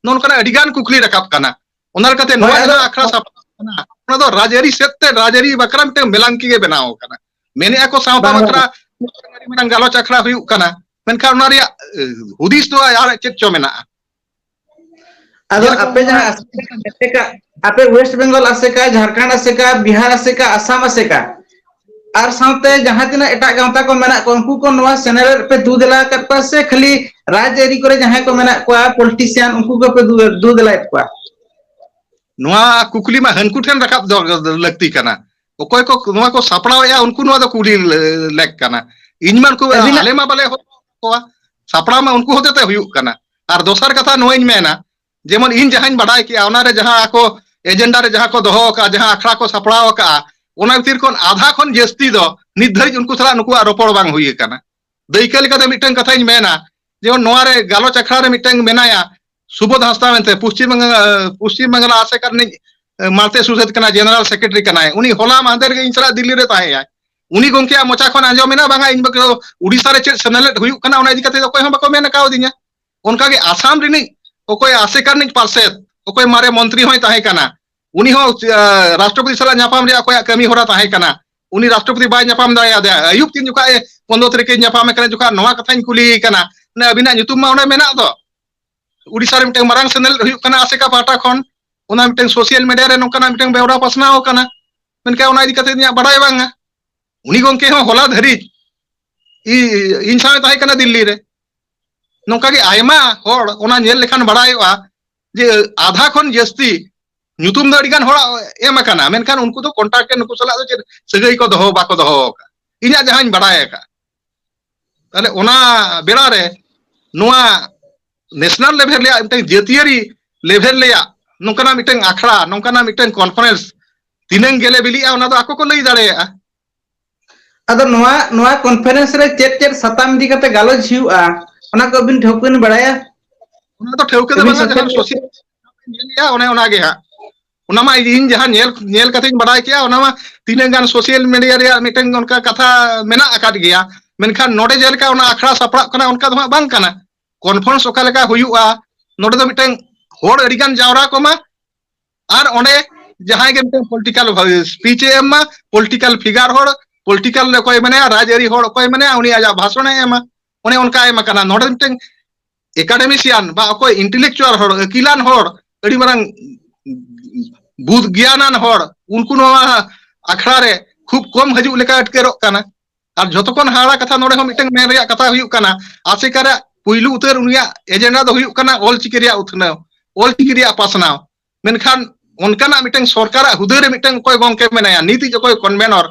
ᱱᱚᱜᱼᱚ ᱱᱚᱝᱠᱟᱱᱟᱜ ᱟᱹᱰᱤ ᱜᱟᱱ ᱠᱩᱠᱞᱤ ᱨᱟᱠᱟᱵ ᱠᱟᱱᱟ᱾ ᱚᱱᱟ ᱞᱮᱠᱟᱛᱮ ᱦᱳᱭ, ᱱᱚᱣᱟ ᱟᱫᱚ ᱡᱟᱦᱟᱸ ᱟᱠᱷᱲᱟ ᱥᱟᱯᱲᱟᱣ ᱠᱟᱱᱟ, ᱚᱱᱟ ᱫᱚ ᱨᱟᱡᱽᱟᱹᱨᱤ ᱥᱮᱫ ᱛᱮ, ᱨᱟᱡᱽᱟᱹᱨᱤ ᱵᱟᱠᱷᱨᱟ ᱢᱤᱫᱴᱟᱝ ᱢᱮᱞᱟᱝᱠᱤ ᱜᱮ ᱵᱮᱱᱟᱣ ᱟᱠᱟᱱᱟ᱾ ᱢᱮᱱᱮᱫᱼᱟ ᱠᱚ ᱥᱟᱶᱛᱟ ᱵᱟᱝ, ᱵᱟᱠᱷᱨᱟ ᱵᱟᱝ᱾ ᱢᱤᱫᱴᱟᱝ ᱟᱹᱰᱤ ᱢᱟᱨᱟᱝ ᱜᱟᱞᱚᱪ ᱟᱠᱷᱲᱟ ᱦᱩᱭᱩᱜ ᱠᱟᱱᱟ, ᱢᱮᱱᱠᱷᱟᱱ ᱚᱱᱟ ᱨᱮᱭᱟᱜ, ᱮ, ᱦᱩᱫᱤᱥ ᱫᱚ ᱟᱨ ᱪᱮᱫ ᱪᱚ ᱢᱮᱱᱟᱜᱼᱟ᱾ ᱟᱫᱚ ᱡᱮᱞᱮᱠᱟ ᱟᱯᱮ ᱱᱚᱣᱟ ᱡᱟᱦᱟᱸ ᱟᱥᱮᱠᱟ, ᱟᱯᱮ ᱣᱮᱥᱴ ᱵᱮᱝᱜᱚᱞ ᱟᱥᱮᱠᱟ, ᱡᱷᱟᱲᱠᱷᱚᱸᱰ ᱟᱥᱮᱠᱟ, ᱵᱤᱦᱟᱨ ᱟᱥᱮᱠᱟ, ᱟᱥᱟᱢ ᱟᱥᱮᱠᱟ, ᱟᱨ ᱥᱟᱶᱛᱮ ᱡᱟᱦᱟᱸ ᱛᱤᱱᱟᱹᱜ ᱮᱴᱟᱜ ᱜᱟᱶᱛᱟ ᱠᱚ ᱢᱮᱱᱟᱜ ᱠᱚᱣᱟ, ᱩᱱᱠᱩ ᱠᱚ ᱱᱚᱣᱟ ᱥᱮᱱᱮᱞ ᱨᱮ ᱯᱮ ᱫᱩ ᱫᱮᱞᱟ ᱟᱠᱟᱫ ᱠᱚᱣᱟ ᱥᱮ ᱠᱷᱟᱹᱞᱤ ᱨᱟᱡᱽᱟᱹᱨᱤ ᱠᱚᱨᱮ ᱡᱟᱦᱟᱸᱭ ᱠᱚ ᱢᱮᱱᱟᱜ ᱠᱚᱣᱟ, ᱯᱚᱞᱤᱴᱤᱥᱤᱭᱟᱱ, ᱩᱱᱠᱩ ᱠᱚᱯᱮ ᱫᱩ, ᱫᱩ ᱫᱮᱞᱟᱭᱮᱫ ᱠᱚᱣᱟ? ᱱᱚᱣᱟ ᱠᱩᱠᱞᱤ ᱢᱟ ᱦᱟᱹᱱᱠᱩ ᱴᱷᱮᱱ ᱨᱟᱠᱟᱵ ᱫᱚ ᱞᱟᱹᱠᱛᱤ ᱠᱟᱱᱟ᱾ ᱚᱠᱚᱭ ᱠᱚ ᱱᱚᱣᱟ ᱠᱚ ᱥᱟᱯᱲᱟᱣᱮᱫᱼᱟ, ᱩᱱᱠᱩ ᱱᱚᱣᱟ ᱫᱚ ᱠᱩᱞᱤ ᱞᱮᱠ ᱠᱟᱱᱟ᱾ ᱤᱧ ᱢᱟ ᱩᱱᱠᱩ, ᱟᱹᱵᱤᱱᱟᱜ ᱟᱞᱮ ᱢᱟ ᱵᱟᱞᱮ ᱦᱚᱦᱚ ᱠᱚᱣᱟ, ᱥᱟᱯᱲᱟᱣ ᱢᱟ ᱩᱱᱠᱩ ᱦᱚᱛᱮ ᱛᱮ ᱦᱩᱭᱩᱜ ᱠᱟᱱᱟ᱾ ᱟᱨ ᱫᱚᱥᱟᱨ ᱠᱟᱛᱷᱟ ᱱᱚᱣᱟᱧ ᱢᱮᱱᱟ, ᱡᱮᱢᱚᱱ ᱤᱧ ᱡᱟᱦᱟᱸᱧ ᱵᱟᱰᱟᱭ ᱠᱮᱜᱼᱟ, ᱚᱱᱟᱨᱮ ᱡᱟᱦᱟᱸ ᱟᱠᱚ ᱮᱡᱮᱱᱰᱟ ᱨᱮ ᱡᱟᱦᱟᱸ ᱠᱚ ᱫᱚᱦᱚ ᱟᱠᱟᱫᱼᱟ, ᱡᱟᱦᱟᱸ ᱟᱠᱷᱲᱟ ᱠᱚ ᱥᱟᱯᱲᱟᱣ ᱟᱠᱟᱫᱼᱟ, ᱚᱱᱟ ᱵᱷᱤᱛᱤᱨ ᱠᱷᱚᱱ ᱟᱫᱷᱟ ᱠᱷᱚᱱ ᱡᱟᱹᱥᱛᱤ ᱫᱚ ᱱᱤᱛ ᱫᱷᱟᱹᱨᱤᱡ ᱩᱱᱠᱩ ᱥᱟᱞᱟᱜ ᱱᱩᱠᱩᱣᱟᱜ ᱨᱚᱯᱚᱲ ᱵᱟᱝ ᱦᱩᱭ ᱟᱠᱟᱱᱟ᱾ ᱫᱟᱹᱭᱠᱟᱹ ᱞᱮᱠᱟᱛᱮ ᱢᱤᱫᱴᱟᱝ ᱠᱟᱛᱷᱟᱧ ᱢᱮᱱᱟ, ᱡᱮᱢᱚᱱ ᱱᱚᱣᱟ ᱨᱮ ᱜᱟᱞᱚᱪ ᱟᱠᱷᱲᱟ ᱨᱮ ᱢᱤᱫᱴᱟᱝ ᱢᱮᱱᱟᱭᱟ ᱥᱩᱵᱳᱫᱷ ᱦᱟᱸᱥᱫᱟ ᱢᱮᱱᱛᱮ, ᱯᱚᱥᱪᱤᱢ ᱵᱟᱝᱞᱟ, ᱯᱚᱥᱪᱤᱢ ᱵᱟᱝᱞᱟ ᱟᱥᱮᱠᱟ ᱨᱤᱱᱤᱡ, ᱮ, ᱢᱟᱬᱛᱮ ᱥᱩᱥᱮᱛ ᱠᱟᱱᱟᱭ, ᱡᱮᱱᱟᱨᱟᱞ ᱥᱮᱠᱨᱮᱴᱟᱨᱤ ᱠᱟᱱᱟᱭ᱾ ᱩᱱᱤ ᱦᱚᱞᱟ ᱢᱟᱦᱫᱮᱨ ᱜᱮ ᱤᱧ ᱥᱟᱞᱟᱜ ᱫᱤᱞᱞᱤ ᱨᱮ ᱛᱟᱦᱮᱸᱭᱟᱭ᱾ ᱩᱱᱤ ᱜᱚᱢᱠᱮᱭᱟᱜ ᱢᱚᱪᱟ ᱠᱷᱚᱱ ᱟᱸᱡᱚᱢ ᱮᱱᱟ, ᱵᱟᱝᱟ, ᱤᱧ ᱵᱟᱠᱷᱨᱟ ᱩᱰᱤᱥᱟ ᱨᱮ ᱪᱮᱫ ᱥᱮᱱᱮᱞᱮᱫ ᱦᱩᱭᱩᱜ ᱠᱟᱱᱟ, ᱚᱱᱟ ᱤᱫᱤ ᱠᱟᱛᱮ ᱚᱠᱚᱭ ᱦᱚᱸ ᱵᱟᱠᱚ ᱢᱮᱱ ᱠᱟᱣᱫᱤᱧᱟ᱾ ᱚᱱᱠᱟᱜᱮ ᱟᱥᱟᱢ ᱨᱤᱱᱤᱡ ᱚᱠᱚᱭ ᱟᱥᱮᱠᱟ ᱨᱤᱱᱤᱡ ᱯᱟᱨᱥᱮᱛ, ᱚᱠᱚᱭ ᱢᱟᱨᱮ ᱢᱚᱱᱛᱨᱤ ᱦᱚᱸᱭ ᱛᱟᱦᱮᱸ ᱠᱟᱱᱟ, ᱩᱱᱤ ᱦᱚᱸ, ᱟ, ᱨᱟᱥᱴᱨᱚᱯᱚᱛᱤ ᱥᱟᱞᱟᱜ ᱧᱟᱯᱟᱢ ᱨᱮᱭᱟᱜ ᱚᱠᱚᱭᱟᱜ ᱠᱟᱹᱢᱤ ᱦᱚᱨᱟ ᱛᱟᱦᱮᱸ ᱠᱟᱱᱟ, ᱩᱱᱤ ᱨᱟᱥᱴᱨᱚᱯᱚᱛᱤ ᱵᱟᱭ ᱧᱟᱯᱟᱢ ᱫᱟᱲᱮᱭᱟᱫᱮᱭᱟ᱾ ᱟᱹᱭᱩᱵ ᱛᱤᱱ ᱡᱚᱠᱷᱟᱡ ᱮ ᱯᱚᱱᱫᱽᱨᱚ ᱛᱟᱹᱨᱤᱠᱷ ᱮ ᱧᱟᱯᱟᱢᱮ ᱠᱟᱱᱟ, ᱡᱚᱠᱷᱟᱡ ᱱᱚᱣᱟ ᱠᱟᱛᱷᱟᱧ ᱠᱩᱞᱤᱭᱮ ᱠᱟᱱᱟ, ᱢᱟᱱᱮ, ᱟᱹᱵᱤᱱᱟᱜ ᱧᱩᱛᱩᱢ ᱢᱟ ᱚᱸᱰᱮ ᱢᱮᱱᱟᱜ ᱫᱚ, ᱩᱰᱤᱥᱟ ᱨᱮ ᱢᱤᱫᱴᱟᱝ ᱢᱟᱨᱟᱝ ᱥᱮᱱᱮᱞ ᱦᱩᱭᱩᱜ ᱠᱟᱱᱟ ᱟᱥᱮᱠᱟ ᱯᱟᱦᱴᱟ ᱠᱷᱚᱱ, ᱚᱱᱟ ᱢᱤᱫᱴᱟᱝ ᱥᱳᱥᱤᱭᱟᱞ ᱢᱤᱰᱤᱭᱟ ᱨᱮ ᱱᱚᱝᱠᱟᱱᱟᱜ ᱢᱤᱫᱴᱟᱝ ᱵᱮᱣᱨᱟ ᱯᱟᱥᱱᱟᱣ ᱟᱠᱟᱱᱟ, ᱢᱮᱱᱠᱷᱟᱱ ᱚᱱᱟ ᱤᱫᱤ ᱠᱟᱛᱮ ᱤᱧᱟᱹᱜ ᱵᱟᱰᱟᱭ ᱵᱟᱝᱟ᱾ ᱩᱱᱤ ᱜᱚᱢᱠᱮ ᱦᱚᱸ ᱦᱚᱞᱟ ᱫᱷᱟᱹᱨᱤᱡ ᱤ-, ᱤᱧ ᱥᱟᱶ ᱮ ᱛᱟᱦᱮᱸ ᱠᱟᱱᱟ ᱫᱤᱞᱞᱤ ᱨᱮ᱾ ᱱᱚᱝᱠᱟ ᱜᱮ ᱟᱭᱢᱟ ᱦᱚᱲ ᱚᱱᱟ ᱧᱮᱞ ᱞᱮᱠᱷᱟᱱ ᱵᱟᱲᱟᱭᱚᱜᱼᱟ ᱡᱮ ᱟᱫᱷᱟ ᱠᱷᱚᱱ ᱡᱟᱹᱥᱛᱤ ᱧᱩᱛᱩᱢ ᱫᱚ ᱟᱹᱰᱤ ᱜᱟᱱ ᱦᱚᱲᱟᱜ ᱮᱢ ᱟᱠᱟᱱᱟ, ᱢᱮᱱᱠᱷᱟᱱ ᱩᱱᱠᱩ ᱫᱚ ᱠᱚᱱᱴᱟᱠᱴ ᱨᱮ ᱱᱩᱠᱩ ᱥᱟᱞᱟᱜ ᱫᱚ ᱪᱮᱫ ᱥᱟᱹᱜᱟᱹᱭ ᱠᱚ ᱫᱚᱦᱚ, ᱵᱟᱠᱚ ᱫᱚᱦᱚ ᱟᱠᱟᱫ, ᱤᱧᱟᱹᱜ ᱡᱟᱦᱟᱸᱧ ᱵᱟᱲᱟᱭ ᱟᱠᱟᱫ᱾ ᱛᱟᱦᱞᱮ ᱚᱱᱟ ᱵᱮᱲᱟ ᱨᱮ ᱱᱚᱣᱟ ᱱᱮᱥᱱᱟᱞ ᱞᱮᱵᱷᱮᱞ ᱨᱮᱭᱟᱜ, ᱢᱤᱫᱴᱟᱝ ᱡᱟᱹᱛᱤᱭᱟᱹᱨᱤ ᱞᱮᱵᱷᱮᱞ ᱨᱮᱭᱟᱜ ᱱᱚᱝᱠᱟᱱᱟᱜ ᱢᱤᱫᱴᱟᱝ ᱟᱠᱷᱲᱟ, ᱱᱚᱝᱠᱟᱱᱟᱜ ᱢᱤᱫᱴᱟᱝ ᱠᱚᱱᱯᱷᱟᱨᱮᱱᱥ ᱛᱤᱱᱟᱹᱝ ᱜᱮᱞᱮ ᱵᱤᱞᱤᱜᱼᱟ, ᱚᱱᱟ ᱫᱚ ᱟᱠᱚ ᱠᱚ ᱞᱟᱹᱭ ᱫᱟᱲᱮᱭᱟᱜᱼᱟ᱾ ᱟᱫᱚ ᱱᱚᱣᱟ, ᱱᱚᱣᱟ ᱠᱚᱱᱯᱷᱟᱨᱮᱱᱥ ᱨᱮ ᱪᱮᱫ ᱪᱮᱫ ᱥᱟᱛᱟᱢ ᱤᱫᱤ ᱠᱟᱛᱮ ᱜᱟᱞᱚᱪ ᱦᱩᱭᱩᱜᱼᱟ, ᱚᱱᱟ ᱠᱚ ᱟᱹᱵᱤᱱ ᱴᱷᱟᱹᱣᱠᱟᱹ ᱵᱤᱱ ᱵᱟᱲᱟᱭᱟ? ᱚᱱᱟ ᱫᱚ ᱴᱷᱟᱹᱣᱠᱟᱹ ᱫᱚ ᱟᱹᱵᱤᱱ ᱵᱟᱝᱟ, ᱥᱟᱛᱟᱢ ᱡᱟᱦᱟᱸ ᱥᱳᱥᱟᱞ ᱢᱤᱰᱤᱭᱟ ᱧᱮᱞᱮᱜᱼᱟ, ᱚᱱᱮ ᱚᱱᱟ ᱜᱮ ᱦᱟᱸᱜ᱾ ᱚᱱᱟ ᱢᱟ ᱤᱧ ᱡᱟᱦᱟᱸ ᱧᱮᱞ, ᱧᱮᱞ ᱠᱟᱛᱮᱧ ᱵᱟᱲᱟᱭ ᱠᱮᱜᱼᱟ, ᱚᱱᱟ ᱢᱟ ᱛᱤᱱᱟᱹᱜ ᱜᱟᱱ ᱥᱳᱥᱟᱞ ᱢᱤᱰᱤᱭᱟ ᱨᱮᱭᱟᱜ ᱢᱤᱫᱴᱟᱝ ᱚᱱᱠᱟ ᱠᱟᱛᱷᱟ ᱢᱮᱱᱟᱜ ᱟᱠᱟᱫ ᱜᱮᱭᱟ, ᱢᱮᱱᱠᱷᱟᱱ ᱱᱚᱰᱮ ᱡᱮᱞᱮᱠᱟ ᱚᱱᱟ ᱟᱠᱷᱲᱟ ᱥᱟᱯᱲᱟᱜ ᱠᱟᱱᱟ, ᱚᱱᱠᱟ ᱫᱚ ᱦᱟᱸᱜ ᱵᱟᱝ ᱠᱟᱱᱟ᱾ ᱠᱚᱱᱯᱷᱟᱨᱮᱱᱥ ᱚᱠᱟ ᱞᱮᱠᱟ ᱦᱩᱭᱩᱜᱼᱟ, ᱱᱚᱰᱮ ᱫᱚ ᱢᱤᱫᱴᱟᱝ ᱦᱚᱲ ᱟᱹᱰᱤ ᱜᱟᱱ ᱡᱟᱣᱨᱟ ᱠᱚᱢᱟ, ᱟᱨ ᱚᱸᱰᱮ ᱡᱟᱦᱟᱸᱭ ᱜᱮ ᱢᱤᱫᱴᱟᱝ ᱯᱚᱞᱤᱴᱤᱠᱟᱞ ᱥᱯᱤᱪ ᱮ ᱮᱢ ᱢᱟ, ᱯᱚᱞᱤᱴᱤᱠᱟᱞ ᱯᱷᱤᱜᱟᱨ ᱦᱚᱲ, ᱯᱚᱞᱤᱴᱤᱠᱟᱞ ᱚᱠᱚᱭ ᱢᱮᱱᱟᱭᱟ, ᱨᱟᱡᱽᱟᱹᱨᱤ ᱦᱚᱲ ᱚᱠᱚᱭ ᱢᱮᱱᱟᱭᱟ, ᱩᱱᱤ ᱟᱡᱟᱜ ᱵᱷᱟᱥᱚᱱ ᱮ ᱮᱢᱟ᱾ ᱚᱱᱮ ᱚᱱᱠᱟ ᱮᱢ ᱟᱠᱟᱱᱟ᱾ ᱱᱚᱰᱮ ᱢᱤᱫᱴᱟᱝ ᱮᱠᱟᱰᱮᱢᱤᱥᱤᱭᱟᱱ ᱵᱟ ᱚᱠᱚᱭ ᱤᱱᱴᱮᱞᱮᱠᱪᱩᱣᱟᱞ ᱦᱚᱲ, ᱟᱹᱠᱤᱞᱟᱱ ᱦᱚᱲ, ᱟᱹᱰᱤ ᱢᱟᱨᱟᱝ ᱵᱩᱫ ᱜᱮᱭᱟᱱᱟᱱ ᱦᱚᱲ, ᱩᱱᱠᱩ ᱱᱚᱣᱟ ᱟᱠᱷᱲᱟ ᱨᱮ ᱠᱷᱩᱵ ᱠᱚᱢ ᱦᱤᱡᱩᱜ ᱞᱮᱠᱟ ᱟᱴᱠᱟᱨᱚᱜ ᱠᱟᱱᱟ᱾ ᱟᱨ ᱡᱷᱚᱛᱚ ᱠᱷᱚᱱ ᱦᱟᱦᱟᱲᱟ ᱠᱟᱛᱷᱟ ᱱᱚᱰᱮ ᱦᱚᱸ ᱢᱤᱫᱴᱟᱝ ᱢᱮᱱ ᱨᱮᱭᱟᱜ ᱠᱟᱛᱷᱟ ᱦᱩᱭᱩᱜ ᱠᱟᱱᱟ, ᱟᱥᱮᱠᱟ ᱨᱮᱭᱟᱜ ᱯᱩᱭᱞᱩ ᱩᱛᱟᱹᱨ ᱩᱱᱤᱭᱟᱜ ᱮᱡᱮᱱᱰᱟ ᱫᱚ ᱦᱩᱭᱩᱜ ᱠᱟᱱᱟ ᱚᱞᱪᱤᱠᱤ ᱨᱮᱭᱟᱜ ᱩᱛᱱᱟᱹᱣ, ᱚᱞᱪᱤᱠᱤ ᱨᱮᱭᱟᱜ ᱯᱟᱥᱱᱟᱣ᱾ ᱢᱮᱱᱠᱷᱟᱱ ᱚᱱᱠᱟᱱᱟᱜ ᱢᱤᱫᱴᱟᱝ ᱥᱚᱨᱠᱟᱨᱟᱜ ᱦᱩᱫᱟᱹ ᱨᱮ ᱢᱤᱫᱴᱟᱝ ᱚᱠᱚᱭ ᱜᱚᱢᱠᱮ ᱢᱮᱱᱟᱭᱟ, ᱱᱤᱛᱤᱡ ᱚᱠᱚᱭ ᱠᱚᱱᱵᱷᱮᱱᱚᱨ,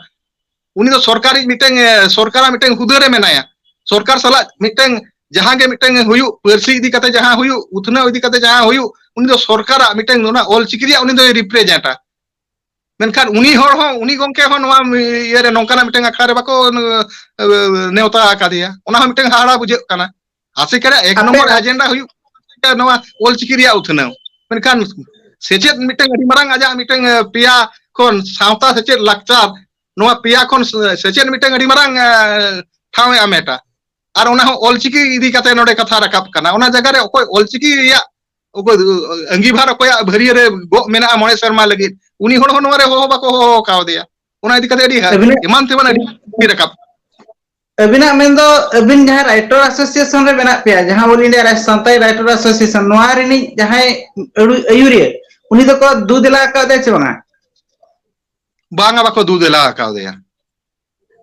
ᱩᱱᱤ ᱫᱚ ᱥᱚᱨᱠᱟᱨᱤᱡ ᱢᱤᱫᱴᱟᱝ, ᱮ, ᱥᱚᱨᱠᱟᱨᱟᱜ ᱢᱤᱫᱴᱟᱝ ᱦᱩᱫᱟᱹ ᱨᱮ ᱢᱮᱱᱟᱭᱟ᱾ ᱥᱚᱨᱠᱟᱨ ᱥᱟᱞᱟᱜ ᱢᱤᱫᱴᱟᱝ ᱡᱟᱦᱟᱸ ᱜᱮ ᱢᱤᱫᱴᱟᱝ ᱦᱩᱭᱩᱜ, ᱯᱟᱹᱨᱥᱤ ᱤᱫᱤ ᱠᱟᱛᱮ ᱡᱟᱦᱟᱸ ᱦᱩᱭᱩᱜ, ᱩᱛᱱᱟᱹᱣ ᱤᱫᱤ ᱠᱟᱛᱮ ᱡᱟᱦᱟᱸ ᱦᱩᱭᱩᱜ, ᱩᱱᱤ ᱫᱚ ᱥᱚᱨᱠᱟᱨᱟᱜ ᱢᱤᱫᱴᱟᱝ ᱚᱱᱟ ᱚᱞᱪᱤᱠᱤ ᱨᱮᱭᱟᱜ ᱩᱱᱤ ᱫᱚᱭ represent-ᱟ᱾ ᱢᱮᱱᱠᱷᱟᱱ ᱩᱱᱤ ᱦᱚᱲ ᱦᱚᱸ, ᱩᱱᱤ ᱜᱚᱢᱠᱮ ᱦᱚᱸ ᱱᱚᱣᱟ ᱤᱭᱟᱹ ᱨᱮ ᱱᱚᱝᱠᱟᱱᱟᱜ ᱢᱤᱫᱴᱟᱝ ᱟᱠᱷᱲᱟ ᱨᱮ ᱵᱟᱠᱚ, ᱮ, ᱱᱮᱣᱛᱟ ᱟᱠᱟᱫᱮᱭᱟ᱾ ᱚᱱᱟ ᱦᱚᱸ ᱢᱤᱫᱴᱟᱝ ᱦᱟᱦᱟᱲᱟ ᱵᱩᱡᱷᱟᱹᱜ ᱠᱟᱱᱟ᱾ ᱟᱥᱮ ᱠᱟᱱᱟ ᱮᱠ ᱟᱯᱮ ᱱᱚᱢᱵᱚᱨ ᱮᱡᱮᱱᱰᱟ ᱦᱩᱭᱩᱜ ᱠᱟᱱᱟ ᱱᱚᱣᱟ ᱚᱞᱪᱤᱠᱤ ᱨᱮᱭᱟᱜ ᱩᱛᱱᱟᱹᱣ᱾ ᱢᱮᱱᱠᱷᱟᱱ ᱥᱮᱪᱮᱫ ᱢᱤᱫᱴᱟᱝ ᱟᱹᱰᱤ ᱢᱟᱨᱟᱝ ᱟᱡᱟᱜ ᱢᱤᱫᱴᱟᱝ, ᱮ, ᱯᱮᱭᱟ ᱠᱷᱚᱱ ᱥᱟᱶᱛᱟ ᱥᱮᱪᱮᱫ ᱞᱟᱠᱪᱟᱨ, ᱱᱚᱣᱟ ᱯᱮᱭᱟ ᱠᱷᱚᱱ ᱥᱮ-, ᱥᱮᱪᱮᱫ ᱢᱤᱫᱴᱟᱝ ᱟᱹᱰᱤ ᱢᱟᱨᱟᱝ, ᱮ, ᱴᱷᱟᱶ ᱮ ᱦᱟᱢᱮᱴᱟ᱾ ᱟᱨ ᱚᱱᱟ ᱦᱚᱸ ᱚᱞᱪᱤᱠᱤ ᱤᱫᱤ ᱠᱟᱛᱮ ᱱᱚᱰᱮ ᱠᱟᱛᱷᱟ ᱨᱟᱠᱟᱵ ᱠᱟᱱᱟ᱾ ᱚᱱᱟ ᱡᱟᱭᱜᱟ ᱨᱮ ᱚᱠᱚᱭ ᱚᱞᱪᱤᱠᱤ ᱨᱮᱭᱟᱜ ᱚᱠᱚᱭ ᱟᱸᱜᱤᱵᱷᱟᱨ ᱚᱠᱚᱭᱟᱜ ᱵᱷᱟᱹᱨᱭᱟᱹ ᱨᱮ ᱜᱚᱜ ᱢᱮᱱᱟᱜᱼᱟ ᱢᱚᱬᱮ ᱥᱮᱨᱢᱟ ᱞᱟᱹᱜᱤᱫ, ᱩᱱᱤ ᱦᱚᱲ ᱦᱚᱸ ᱱᱚᱣᱟ ᱨᱮ ᱦᱚᱦᱚ ᱵᱟᱠᱚ ᱦᱚᱦᱚ ᱠᱟᱣᱫᱮᱭᱟ᱾ ᱚᱱᱟ ᱤᱫᱤ ᱠᱟᱛᱮ ᱟᱹᱰᱤ ᱦᱟ-, ᱟᱹᱵᱤᱱᱟᱜ ᱮᱢᱟᱱ ᱛᱮᱢᱟᱱ ᱟᱹᱰᱤ ᱨᱟᱠᱟᱵ᱾ ᱟᱹᱵᱤᱱᱟᱜ ᱢᱮᱱᱫᱚ ᱟᱹᱵᱤᱱ ᱡᱟᱦᱟᱸ writer association ᱨᱮ ᱢᱮᱱᱟᱜ ᱯᱮᱭᱟ, ᱡᱟᱦᱟᱸ All India Santali Writer Association, ᱱᱚᱣᱟ ᱨᱤᱱᱤᱡ ᱡᱟᱦᱟᱸᱭ ᱟᱹᱲᱩ-, ᱟᱹᱭᱩᱨᱤᱭᱟᱹ, ᱩᱱᱤ ᱫᱚᱠᱚ ᱫᱩ ᱫᱮᱞᱟ ᱟᱠᱟᱫᱮᱭᱟ ᱪᱮ ᱵᱟᱝᱟ? ᱵᱟᱝᱟ, ᱵᱟᱠᱚ ᱫᱩ ᱫᱮᱞᱟ ᱟᱠᱟᱫᱮᱭᱟ᱾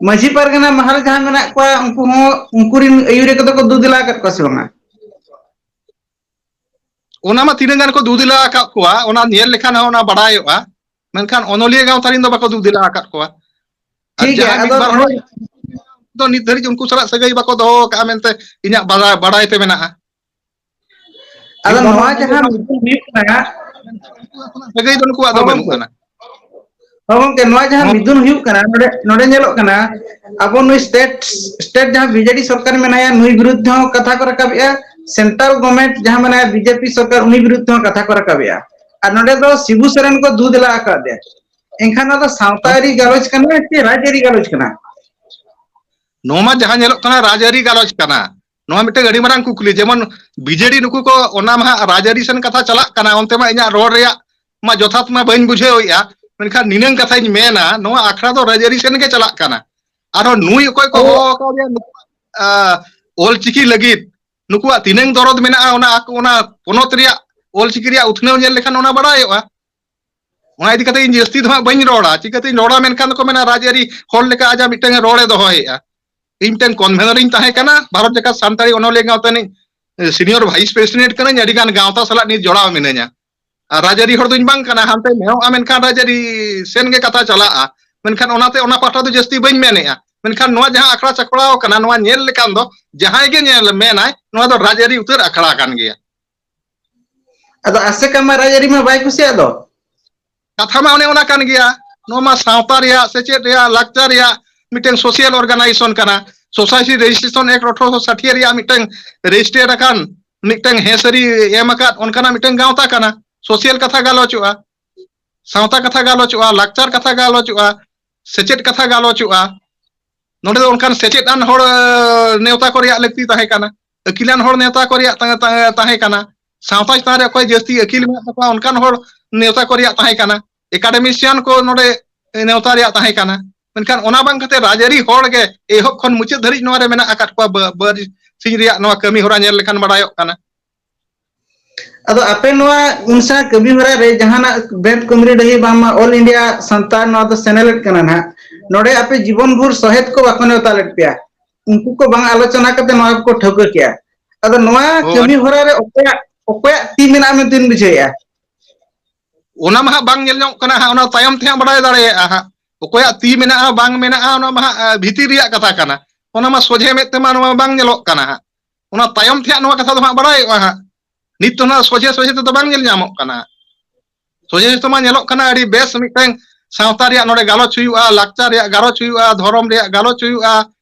ᱢᱟᱹᱡᱷᱤ ᱯᱟᱨᱜᱟᱱᱟ ᱢᱟᱦᱟᱞ ᱡᱟᱦᱟᱸ ᱢᱮᱱᱟᱜ ᱠᱚᱣᱟ, ᱩᱱᱠᱩ ᱦᱚᱸ, ᱩᱱᱠᱩ ᱨᱤᱱ ᱟᱹᱭᱩᱨᱤᱭᱟᱹ ᱠᱚᱫᱚ ᱠᱚ ᱫᱩ ᱫᱮᱞᱟ ᱟᱠᱟᱫ ᱠᱚᱣᱟ ᱥᱮ ᱵᱟᱝᱟ? ᱚᱱᱟ ᱢᱟ ᱛᱤᱱᱟᱹᱜ ᱜᱟᱱ ᱠᱚ ᱫᱩ ᱫᱮᱞᱟ ᱟᱠᱟᱫ ᱠᱚᱣᱟ, ᱚᱱᱟ ᱧᱮᱞ ᱞᱮᱠᱷᱟᱱ ᱦᱚᱸ ᱚᱱᱟ ᱵᱟᱰᱟᱭᱚᱜᱼᱟ᱾ ᱢᱮᱱᱠᱷᱟᱱ ᱚᱱᱚᱞᱤᱭᱟᱹ ᱜᱟᱶᱛᱟ ᱨᱤᱱ ᱫᱚ ᱵᱟᱠᱚ ᱫᱩ ᱫᱮᱞᱟ ᱟᱠᱟᱫ ᱠᱚᱣᱟ᱾ ᱟᱨ ᱴᱷᱤᱠ ᱜᱮᱭᱟ, ᱡᱟᱦᱟᱸᱭ ᱢᱤᱫ ᱟᱫᱚ ᱵᱟᱨ ᱦᱚᱲ ᱱᱚᱰᱮ ᱫᱚ ᱱᱤᱛ ᱫᱷᱟᱹᱨᱤᱡ ᱩᱱᱠᱩ ᱥᱟᱞᱟᱜ ᱥᱟᱹᱜᱟᱹᱭ ᱵᱟᱠᱚ ᱫᱚᱦᱚ ᱟᱠᱟᱫᱼᱟ ᱢᱮᱱᱛᱮ ᱤᱧᱟᱹᱜ ᱵᱟᱲᱟᱭ, ᱵᱟᱲᱟᱭ ᱛᱮ ᱢᱮᱱᱟᱜᱼᱟ᱾ ᱟᱫᱚ ᱢᱤᱫ ᱵᱟᱨ ᱱᱚᱣᱟ ᱦᱚᱲ ᱡᱟᱦᱟᱸ ᱢᱤᱫᱩᱱ ᱦᱩᱭᱩᱜ ᱠᱟᱱᱟ, ᱥᱟᱹᱜᱟᱹᱭ ᱫᱚ ᱱᱩᱠᱩᱣᱟᱜ ᱫᱚ ᱦᱚᱸ ᱵᱟᱹᱱᱩᱜ ᱜᱚᱢᱠᱮ, ᱟᱱᱟ᱾ ᱦᱚᱸ ᱜᱚᱢᱠᱮ, ᱱᱚᱣᱟ ᱡᱟᱦᱟᱸ ᱦᱚᱸ᱾ ᱢᱤᱫᱩᱱ ᱦᱩᱭᱩᱜ ᱠᱟᱱᱟ, ᱱᱚᱰᱮ, ᱱᱚᱰᱮ ᱧᱮᱞᱚᱜ ᱠᱟᱱᱟ, ᱟᱵᱚ ᱱᱩᱭ state, state ᱡᱟᱦᱟᱸ ᱵᱤᱡᱮᱰᱤ ᱥᱚᱨᱠᱟᱨ ᱢᱮᱱᱟᱭᱟ, ᱱᱩᱭ ᱵᱤᱨᱩᱫᱽ ᱛᱮᱦᱚᱸ ᱠᱟᱛᱷᱟ ᱠᱚ ᱨᱟᱠᱟᱵᱮᱜᱼᱟ, central government ᱡᱟᱦᱟᱸ ᱢᱮᱱᱟᱭᱟ, ᱵᱤᱡᱮᱯᱤ ᱥᱚᱨᱠᱟᱨ, ᱩᱱᱤ ᱵᱤᱨᱩᱫᱽ ᱛᱮᱦᱚᱸ ᱠᱟᱛᱷᱟ ᱠᱚ ᱨᱟᱠᱟᱵᱮᱜᱼᱟ᱾ ᱟᱨ ᱱᱚᱰᱮ ᱫᱚ ᱥᱤᱵᱩ ᱥᱚᱨᱮᱱ ᱠᱚ ᱫᱩ ᱫᱮᱞᱟ ᱟᱠᱟᱫᱮᱭᱟ᱾ ᱮᱱᱠᱷᱟᱱ ᱱᱚᱣᱟ ᱫᱚ ᱥᱟᱶᱛᱟ ᱟᱹᱨᱤ ᱜᱟᱞᱚᱪ ᱠᱟᱱᱟ ᱥᱮ ᱨᱟᱡᱽ ᱟᱹᱨᱤ ᱜᱟᱞᱚᱪ ᱠᱟᱱᱟ? ᱱᱚᱣᱟ ᱢᱟ ᱡᱟᱦᱟᱸ ᱧᱮᱞᱚᱜ ᱠᱟᱱᱟ, ᱨᱟᱡᱽ ᱟᱹᱨᱤ ᱜᱟᱞᱚᱪ ᱠᱟᱱᱟ᱾ ᱱᱚᱣᱟ ᱢᱤᱫᱴᱟᱝ ᱟᱹᱰᱤ ᱢᱟᱨᱟᱝ ᱠᱩᱠᱞᱤ᱾ ᱡᱮᱢᱚᱱ ᱵᱤᱡᱮᱰᱤ ᱱᱩᱠᱩ ᱠᱚ, ᱚᱱᱟ ᱢᱟ ᱦᱟᱸᱜ ᱨᱟᱡᱽ ᱟᱹᱨᱤ ᱥᱮᱱ ᱠᱟᱛᱷᱟ ᱪᱟᱞᱟᱜ ᱠᱟᱱᱟ, ᱚᱱᱛᱮ ᱢᱟ ᱤᱧᱟᱹᱜ ᱨᱚᱲ ᱨᱮᱭᱟᱜ ᱢᱟ ᱡᱚᱛᱷᱟᱛ ᱢᱟ ᱵᱟᱹᱧ ᱵᱩᱡᱷᱟᱹᱣᱮᱫᱼᱟ, ᱢᱮᱱᱠᱷᱟᱱ ᱱᱤᱱᱟᱹᱝ ᱠᱟᱛᱷᱟᱧ ᱢᱮᱱᱟ, ᱱᱚᱣᱟ ᱟᱠᱷᱲᱟ ᱫᱚ ᱨᱟᱡᱽ ᱟᱹᱨᱤ ᱥᱮᱱ ᱜᱮ ᱪᱟᱞᱟᱜ ᱠᱟᱱᱟ᱾ ᱟᱨᱦᱚᱸ ᱱᱩᱭ ᱚᱠᱚᱭ ᱠᱚ ᱦᱳᱭ᱾ ᱦᱚᱦᱚ ᱟᱠᱟᱫᱮᱭᱟ ᱱᱩᱠᱩᱣᱟᱜ, ᱟ, ᱚᱞᱪᱤᱠᱤ ᱞᱟᱹᱜᱤᱫ, ᱱᱩᱠᱩᱣᱟᱜ ᱛᱤᱱᱟᱹᱝ ᱫᱚᱨᱚᱫ ᱢᱮᱱᱟᱜᱼᱟ, ᱚᱱᱟ ᱟᱠ-, ᱚᱱᱟ ᱯᱚᱱᱚᱛ ᱨᱮᱭᱟᱜ ᱚᱞᱪᱤᱠᱤ ᱨᱮᱭᱟᱜ ᱩᱛᱱᱟᱹᱣ ᱧᱮᱞ ᱞᱮᱠᱷᱟᱱ ᱚᱱᱟ ᱵᱟᱲᱟᱭᱚᱜᱼᱟ᱾ ᱚᱱᱟ ᱤᱫᱤ ᱠᱟᱛᱮ ᱤᱧ ᱡᱟᱹᱥᱛᱤ ᱫᱚ ᱦᱟᱸᱜ ᱵᱟᱹᱧ ᱨᱚᱲᱟ, ᱪᱤᱠᱟᱹᱛᱮᱧ ᱨᱚᱲᱟ ᱢᱮᱱᱠᱷᱟᱱ ᱫᱚᱠᱚ ᱢᱮᱱᱟ ᱨᱟᱡᱽᱟᱹᱨᱤ ᱦᱚᱲ ᱞᱮᱠᱟ ᱟᱡᱟᱜ ᱢᱤᱫᱴᱟᱝ ᱨᱚᱲᱮ ᱫᱚᱦᱚᱭᱮᱫᱼᱟ᱾ ᱤᱧ ᱢᱤᱫᱴᱟᱝ convener ᱤᱧ ᱛᱟᱦᱮᱸ ᱠᱟᱱᱟ, ᱵᱷᱟᱨᱚᱛ ᱡᱟᱠᱟᱛ ᱥᱟᱱᱛᱟᱲᱤ ᱚᱱᱚᱞᱤᱭᱟᱹ ᱜᱟᱶᱛᱟ ᱨᱤᱱᱤᱡ, ᱮ, senior vice president ᱠᱟᱹᱱᱟᱹᱧ, ᱟᱹᱰᱤ ᱜᱟᱱ ᱜᱟᱶᱛᱟ ᱥᱟᱞᱟᱜ ᱱᱤᱛ ᱡᱚᱲᱟᱣ ᱢᱤᱱᱟᱹᱧᱟ᱾ ᱟᱨ ᱨᱟᱡᱽᱟᱹᱨᱤ ᱦᱚᱲ ᱫᱚᱧ ᱵᱟᱝ ᱠᱟᱱᱟ, ᱦᱟᱱᱛᱮ ᱢᱮᱱᱚᱜᱼᱟ ᱢᱮᱱᱠᱷᱟᱱ ᱨᱟᱡᱽᱟᱹᱨᱤ ᱥᱮᱱ ᱜᱮ ᱠᱟᱛᱷᱟ ᱪᱟᱞᱟᱜᱼᱟ᱾ ᱢᱮᱱᱠᱷᱟᱱ ᱚᱱᱟᱛᱮ ᱚᱱᱟ ᱯᱟᱦᱴᱟ ᱫᱚ ᱡᱟᱹᱥᱛᱤ ᱵᱟᱹᱧ ᱢᱮᱱᱮᱫᱼᱟ᱾ ᱢᱮᱱᱠᱷᱟᱱ ᱱᱚᱣᱟ ᱡᱟᱦᱟᱸ ᱟᱠᱷᱲᱟ ᱪᱟᱠᱲᱟᱣ ᱠᱟᱱᱟ, ᱱᱚᱣᱟ ᱧᱮᱞ ᱞᱮᱠᱷᱟᱱ ᱫᱚ ᱡᱟᱦᱟᱸᱭ ᱜᱮ ᱧᱮᱞ ᱢᱮᱱᱟᱭ, ᱱᱚᱣᱟ ᱫᱚ ᱨᱟᱡᱽᱟᱹᱨᱤ ᱩᱛᱟᱹᱨ ᱟᱠᱷᱲᱟ ᱠᱟᱱ ᱜᱮᱭᱟ᱾ ᱟᱫᱚ ᱟᱥᱮᱠᱟ ᱢᱟ ᱨᱟᱡᱽᱟᱹᱨᱤ ᱢᱟ ᱵᱟᱭ ᱠᱩᱥᱤᱭᱟᱜ ᱫᱚ᱾ ᱠᱟᱛᱷᱟ ᱢᱟ ᱚᱱᱮ ᱚᱱᱟ ᱠᱟᱱ ᱜᱮᱭᱟ, ᱱᱚᱣᱟ ᱢᱟ ᱥᱟᱶᱛᱟ ᱨᱮᱭᱟᱜ, ᱥᱮᱪᱮᱫ ᱨᱮᱭᱟᱜ, ᱞᱟᱠᱪᱟᱨ ᱨᱮᱭᱟᱜ ᱢᱤᱫᱴᱟᱝ social organization ᱠᱟᱱᱟ᱾ Society Registration Act ᱟᱴᱷᱨᱚᱥᱚ ᱥᱟᱴᱷᱤᱭᱟᱹ ᱨᱮᱭᱟᱜ ᱢᱤᱫᱴᱟᱝ registered ᱟᱠᱟᱱ, ᱢᱤᱫᱴᱟᱝ ᱦᱮᱸ ᱥᱟᱹᱨᱤ ᱮᱢ ᱟᱠᱟᱫ ᱚᱱᱠᱟᱱᱟᱜ ᱢᱤᱫᱴᱟᱝ ᱜᱟᱶᱛᱟ ᱠᱟᱱᱟ᱾ Social ᱠᱟᱛᱷᱟ ᱜᱟᱞᱚᱪᱚᱜᱼᱟ, ᱥᱟᱶᱛᱟ ᱠᱟᱛᱷᱟ ᱜᱟᱞᱚᱪᱚᱜᱼᱟ, ᱞᱟᱠᱪᱟᱨ ᱠᱟᱛᱷᱟ ᱜᱟᱞᱚᱪᱚᱜᱼᱟ, ᱥᱮᱪᱮᱫ ᱠᱟᱛᱷᱟ ᱜᱟᱞᱚᱪᱚᱜᱼᱟ᱾ ᱱᱚᱰᱮ ᱫᱚ ᱚᱱᱠᱟᱱ ᱥᱮᱪᱮᱫ ᱟᱱ ᱦᱚᱲ ᱱᱮᱣᱛᱟ ᱠᱚ ᱨᱮᱭᱟᱜ ᱞᱟᱹᱠᱛᱤ ᱛᱟᱦᱮᱸ ᱠᱟᱱᱟ, ᱟᱹᱠᱤᱞᱟᱱ ᱦᱚᱲ ᱱᱮᱣᱛᱟ ᱠᱚ ᱨᱮᱭᱟᱜ ᱛᱟᱦᱮᱸ ᱠᱟᱱᱟ᱾ ᱥᱟᱶᱛᱟ ᱪᱮᱛᱟᱱ ᱨᱮ ᱚᱠᱚᱭ ᱡᱟᱹᱥᱛᱤ ᱟᱹᱠᱤᱞ ᱢᱮᱱᱟᱜ ᱛᱟᱠᱚᱣᱟ, ᱚᱱᱠᱟᱱ ᱦᱚᱲ ᱱᱮᱣᱛᱟ ᱠᱚ ᱨᱮᱭᱟᱜ ᱛᱟᱦᱮᱸ ᱠᱟᱱᱟ, academician ᱠᱚ ᱱᱚᱰᱮ ᱱᱮᱣᱛᱟ ᱨᱮᱭᱟᱜ ᱛᱟᱦᱮᱸ ᱠᱟᱱᱟ᱾ ᱢᱮᱱᱠᱷᱟᱱ ᱚᱱᱟ ᱵᱟᱝ ᱠᱟᱛᱮ ᱨᱟᱡᱽᱟᱹᱨᱤ ᱦᱚᱲ ᱜᱮ ᱮᱦᱚᱵ ᱠᱷᱚᱱ ᱢᱩᱪᱟᱹᱫ ᱫᱷᱟᱹᱨᱤᱡ ᱱᱚᱣᱟ ᱨᱮ ᱢᱮᱱᱟᱜ ᱟᱠᱟᱫ ᱠᱚᱣᱟ, ᱵᱟᱹᱨᱤ ᱥᱤᱧ ᱨᱮᱭᱟᱜ ᱱᱚᱣᱟ ᱠᱟᱹᱢᱤ ᱦᱚᱨᱟ ᱧᱮᱞ ᱞᱮᱠᱷᱟᱱ ᱵᱟᱲᱟᱭᱚᱜ ᱠᱟᱱᱟ᱾ ᱟᱫᱚ ᱟᱯᱮ ᱱᱚᱣᱟ ᱩᱱᱥᱟ ᱠᱟᱹᱢᱤ ᱦᱚᱨᱟ ᱨᱮ ᱡᱟᱦᱟᱱᱟᱜ ᱵᱮᱸᱛ ᱠᱩᱢᱨᱤ ᱰᱟᱹᱦᱤ ᱵᱟᱝᱢᱟ All India ᱥᱟᱱᱛᱟᱲ ᱱᱚᱣᱟ ᱫᱚ ᱥᱮᱱᱮᱞᱮᱫ ᱠᱟᱱᱟ ᱱᱟᱦᱟᱜ, ᱱᱚᱰᱮ ᱟᱯᱮ ᱡᱤᱵᱚᱱ ᱵᱷᱳᱨ ᱥᱚᱦᱮᱫ ᱠᱚ ᱵᱟᱠᱚ ᱱᱮᱣᱛᱟ ᱞᱮᱫ ᱯᱮᱭᱟ, ᱩᱱᱠᱩ ᱠᱚ ᱵᱟᱝ ᱟᱞᱳᱪᱚᱱᱟ ᱠᱟᱛᱮ ᱱᱚᱣᱟ ᱠᱚ ᱴᱷᱟᱹᱣᱠᱟᱹ ᱠᱮᱜᱼᱟ᱾ ᱟᱫᱚ ᱱᱚᱣᱟ ᱠᱟᱹᱢᱤ ᱦᱚᱨᱟ ᱨᱮ ᱚᱠᱚᱭᱟᱜ, ᱚᱠᱚᱭᱟᱜ ᱛᱤ ᱢᱮᱱᱟᱜᱼᱟ ᱢᱮᱱᱛᱮ ᱵᱤᱱ ᱵᱩᱡᱷᱟᱹᱣᱮᱫᱼᱟ? ᱚᱱᱟ ᱢᱟ ᱦᱟᱸᱜ ᱵᱟᱝ ᱧᱮᱞ ᱧᱟᱢᱚᱜ ᱠᱟᱱᱟ ᱦᱟᱸᱜ, ᱚᱱᱟ ᱛᱟᱭᱚᱢ ᱛᱮ ᱦᱟᱸᱜ ᱵᱟᱲᱟᱭ ᱫᱟᱲᱮᱭᱟᱜᱼᱟ ᱦᱟᱸᱜ᱾ ᱚᱠᱚᱭᱟᱜ ᱛᱤ ᱢᱮᱱᱟᱜᱼᱟ ᱵᱟᱝ ᱢᱮᱱᱟᱜᱼᱟ, ᱚᱱᱟ ᱢᱟ ᱦᱟᱸᱜ ᱵᱷᱤᱛᱤᱨ ᱨᱮᱭᱟᱜ ᱠᱟᱛᱷᱟ ᱠᱟᱱᱟ, ᱚᱱᱟ ᱢᱟ ᱥᱚᱡᱷᱮ ᱢᱮᱫ ᱛᱮᱢᱟ ᱱᱚᱣᱟ ᱵᱟᱝ ᱧᱮᱞᱚᱜ ᱠᱟᱱᱟ ᱦᱟᱸᱜ᱾ ᱚᱱᱟ ᱛᱟᱭᱚᱢ ᱛᱮ ᱦᱟᱸᱜ ᱱᱚᱣᱟ ᱠᱟᱛᱷᱟ ᱫᱚ ᱦᱟᱸᱜ ᱵᱟᱲᱟᱭᱚᱜᱼᱟ ᱦᱟᱸᱜ᱾ ᱱᱤᱛ ᱫᱚ ᱱᱟᱜ ᱥᱚᱡᱷᱮ ᱥᱚᱡᱷᱮ ᱛᱮᱫᱚ ᱵᱟᱝ ᱧᱮᱞ ᱧᱟᱢᱚᱜ ᱠᱟᱱᱟ᱾ ᱥᱚᱡᱷᱮ ᱥᱚᱡᱷᱮ ᱛᱮᱢᱟ ᱧᱮᱞᱚᱜ ᱠᱟᱱᱟ ᱟᱹᱰᱤ ᱵᱮᱥ ᱢᱤᱫᱴᱟᱝ ᱥᱟᱶᱛᱟ ᱨᱮᱭᱟᱜ ᱱᱚᱰᱮ ᱜᱟᱞᱚᱪ ᱦᱩᱭᱩᱜᱼᱟ, ᱞᱟᱠᱪᱟᱨ ᱨᱮᱭᱟᱜ ᱜᱟᱞᱚᱪ ᱦᱩᱭᱩᱜᱼᱟ, ᱫᱷᱚᱨᱚᱢ ᱨᱮᱭᱟᱜ ᱜᱟᱞᱚᱪ ᱦᱩᱭᱩᱜᱼᱟ,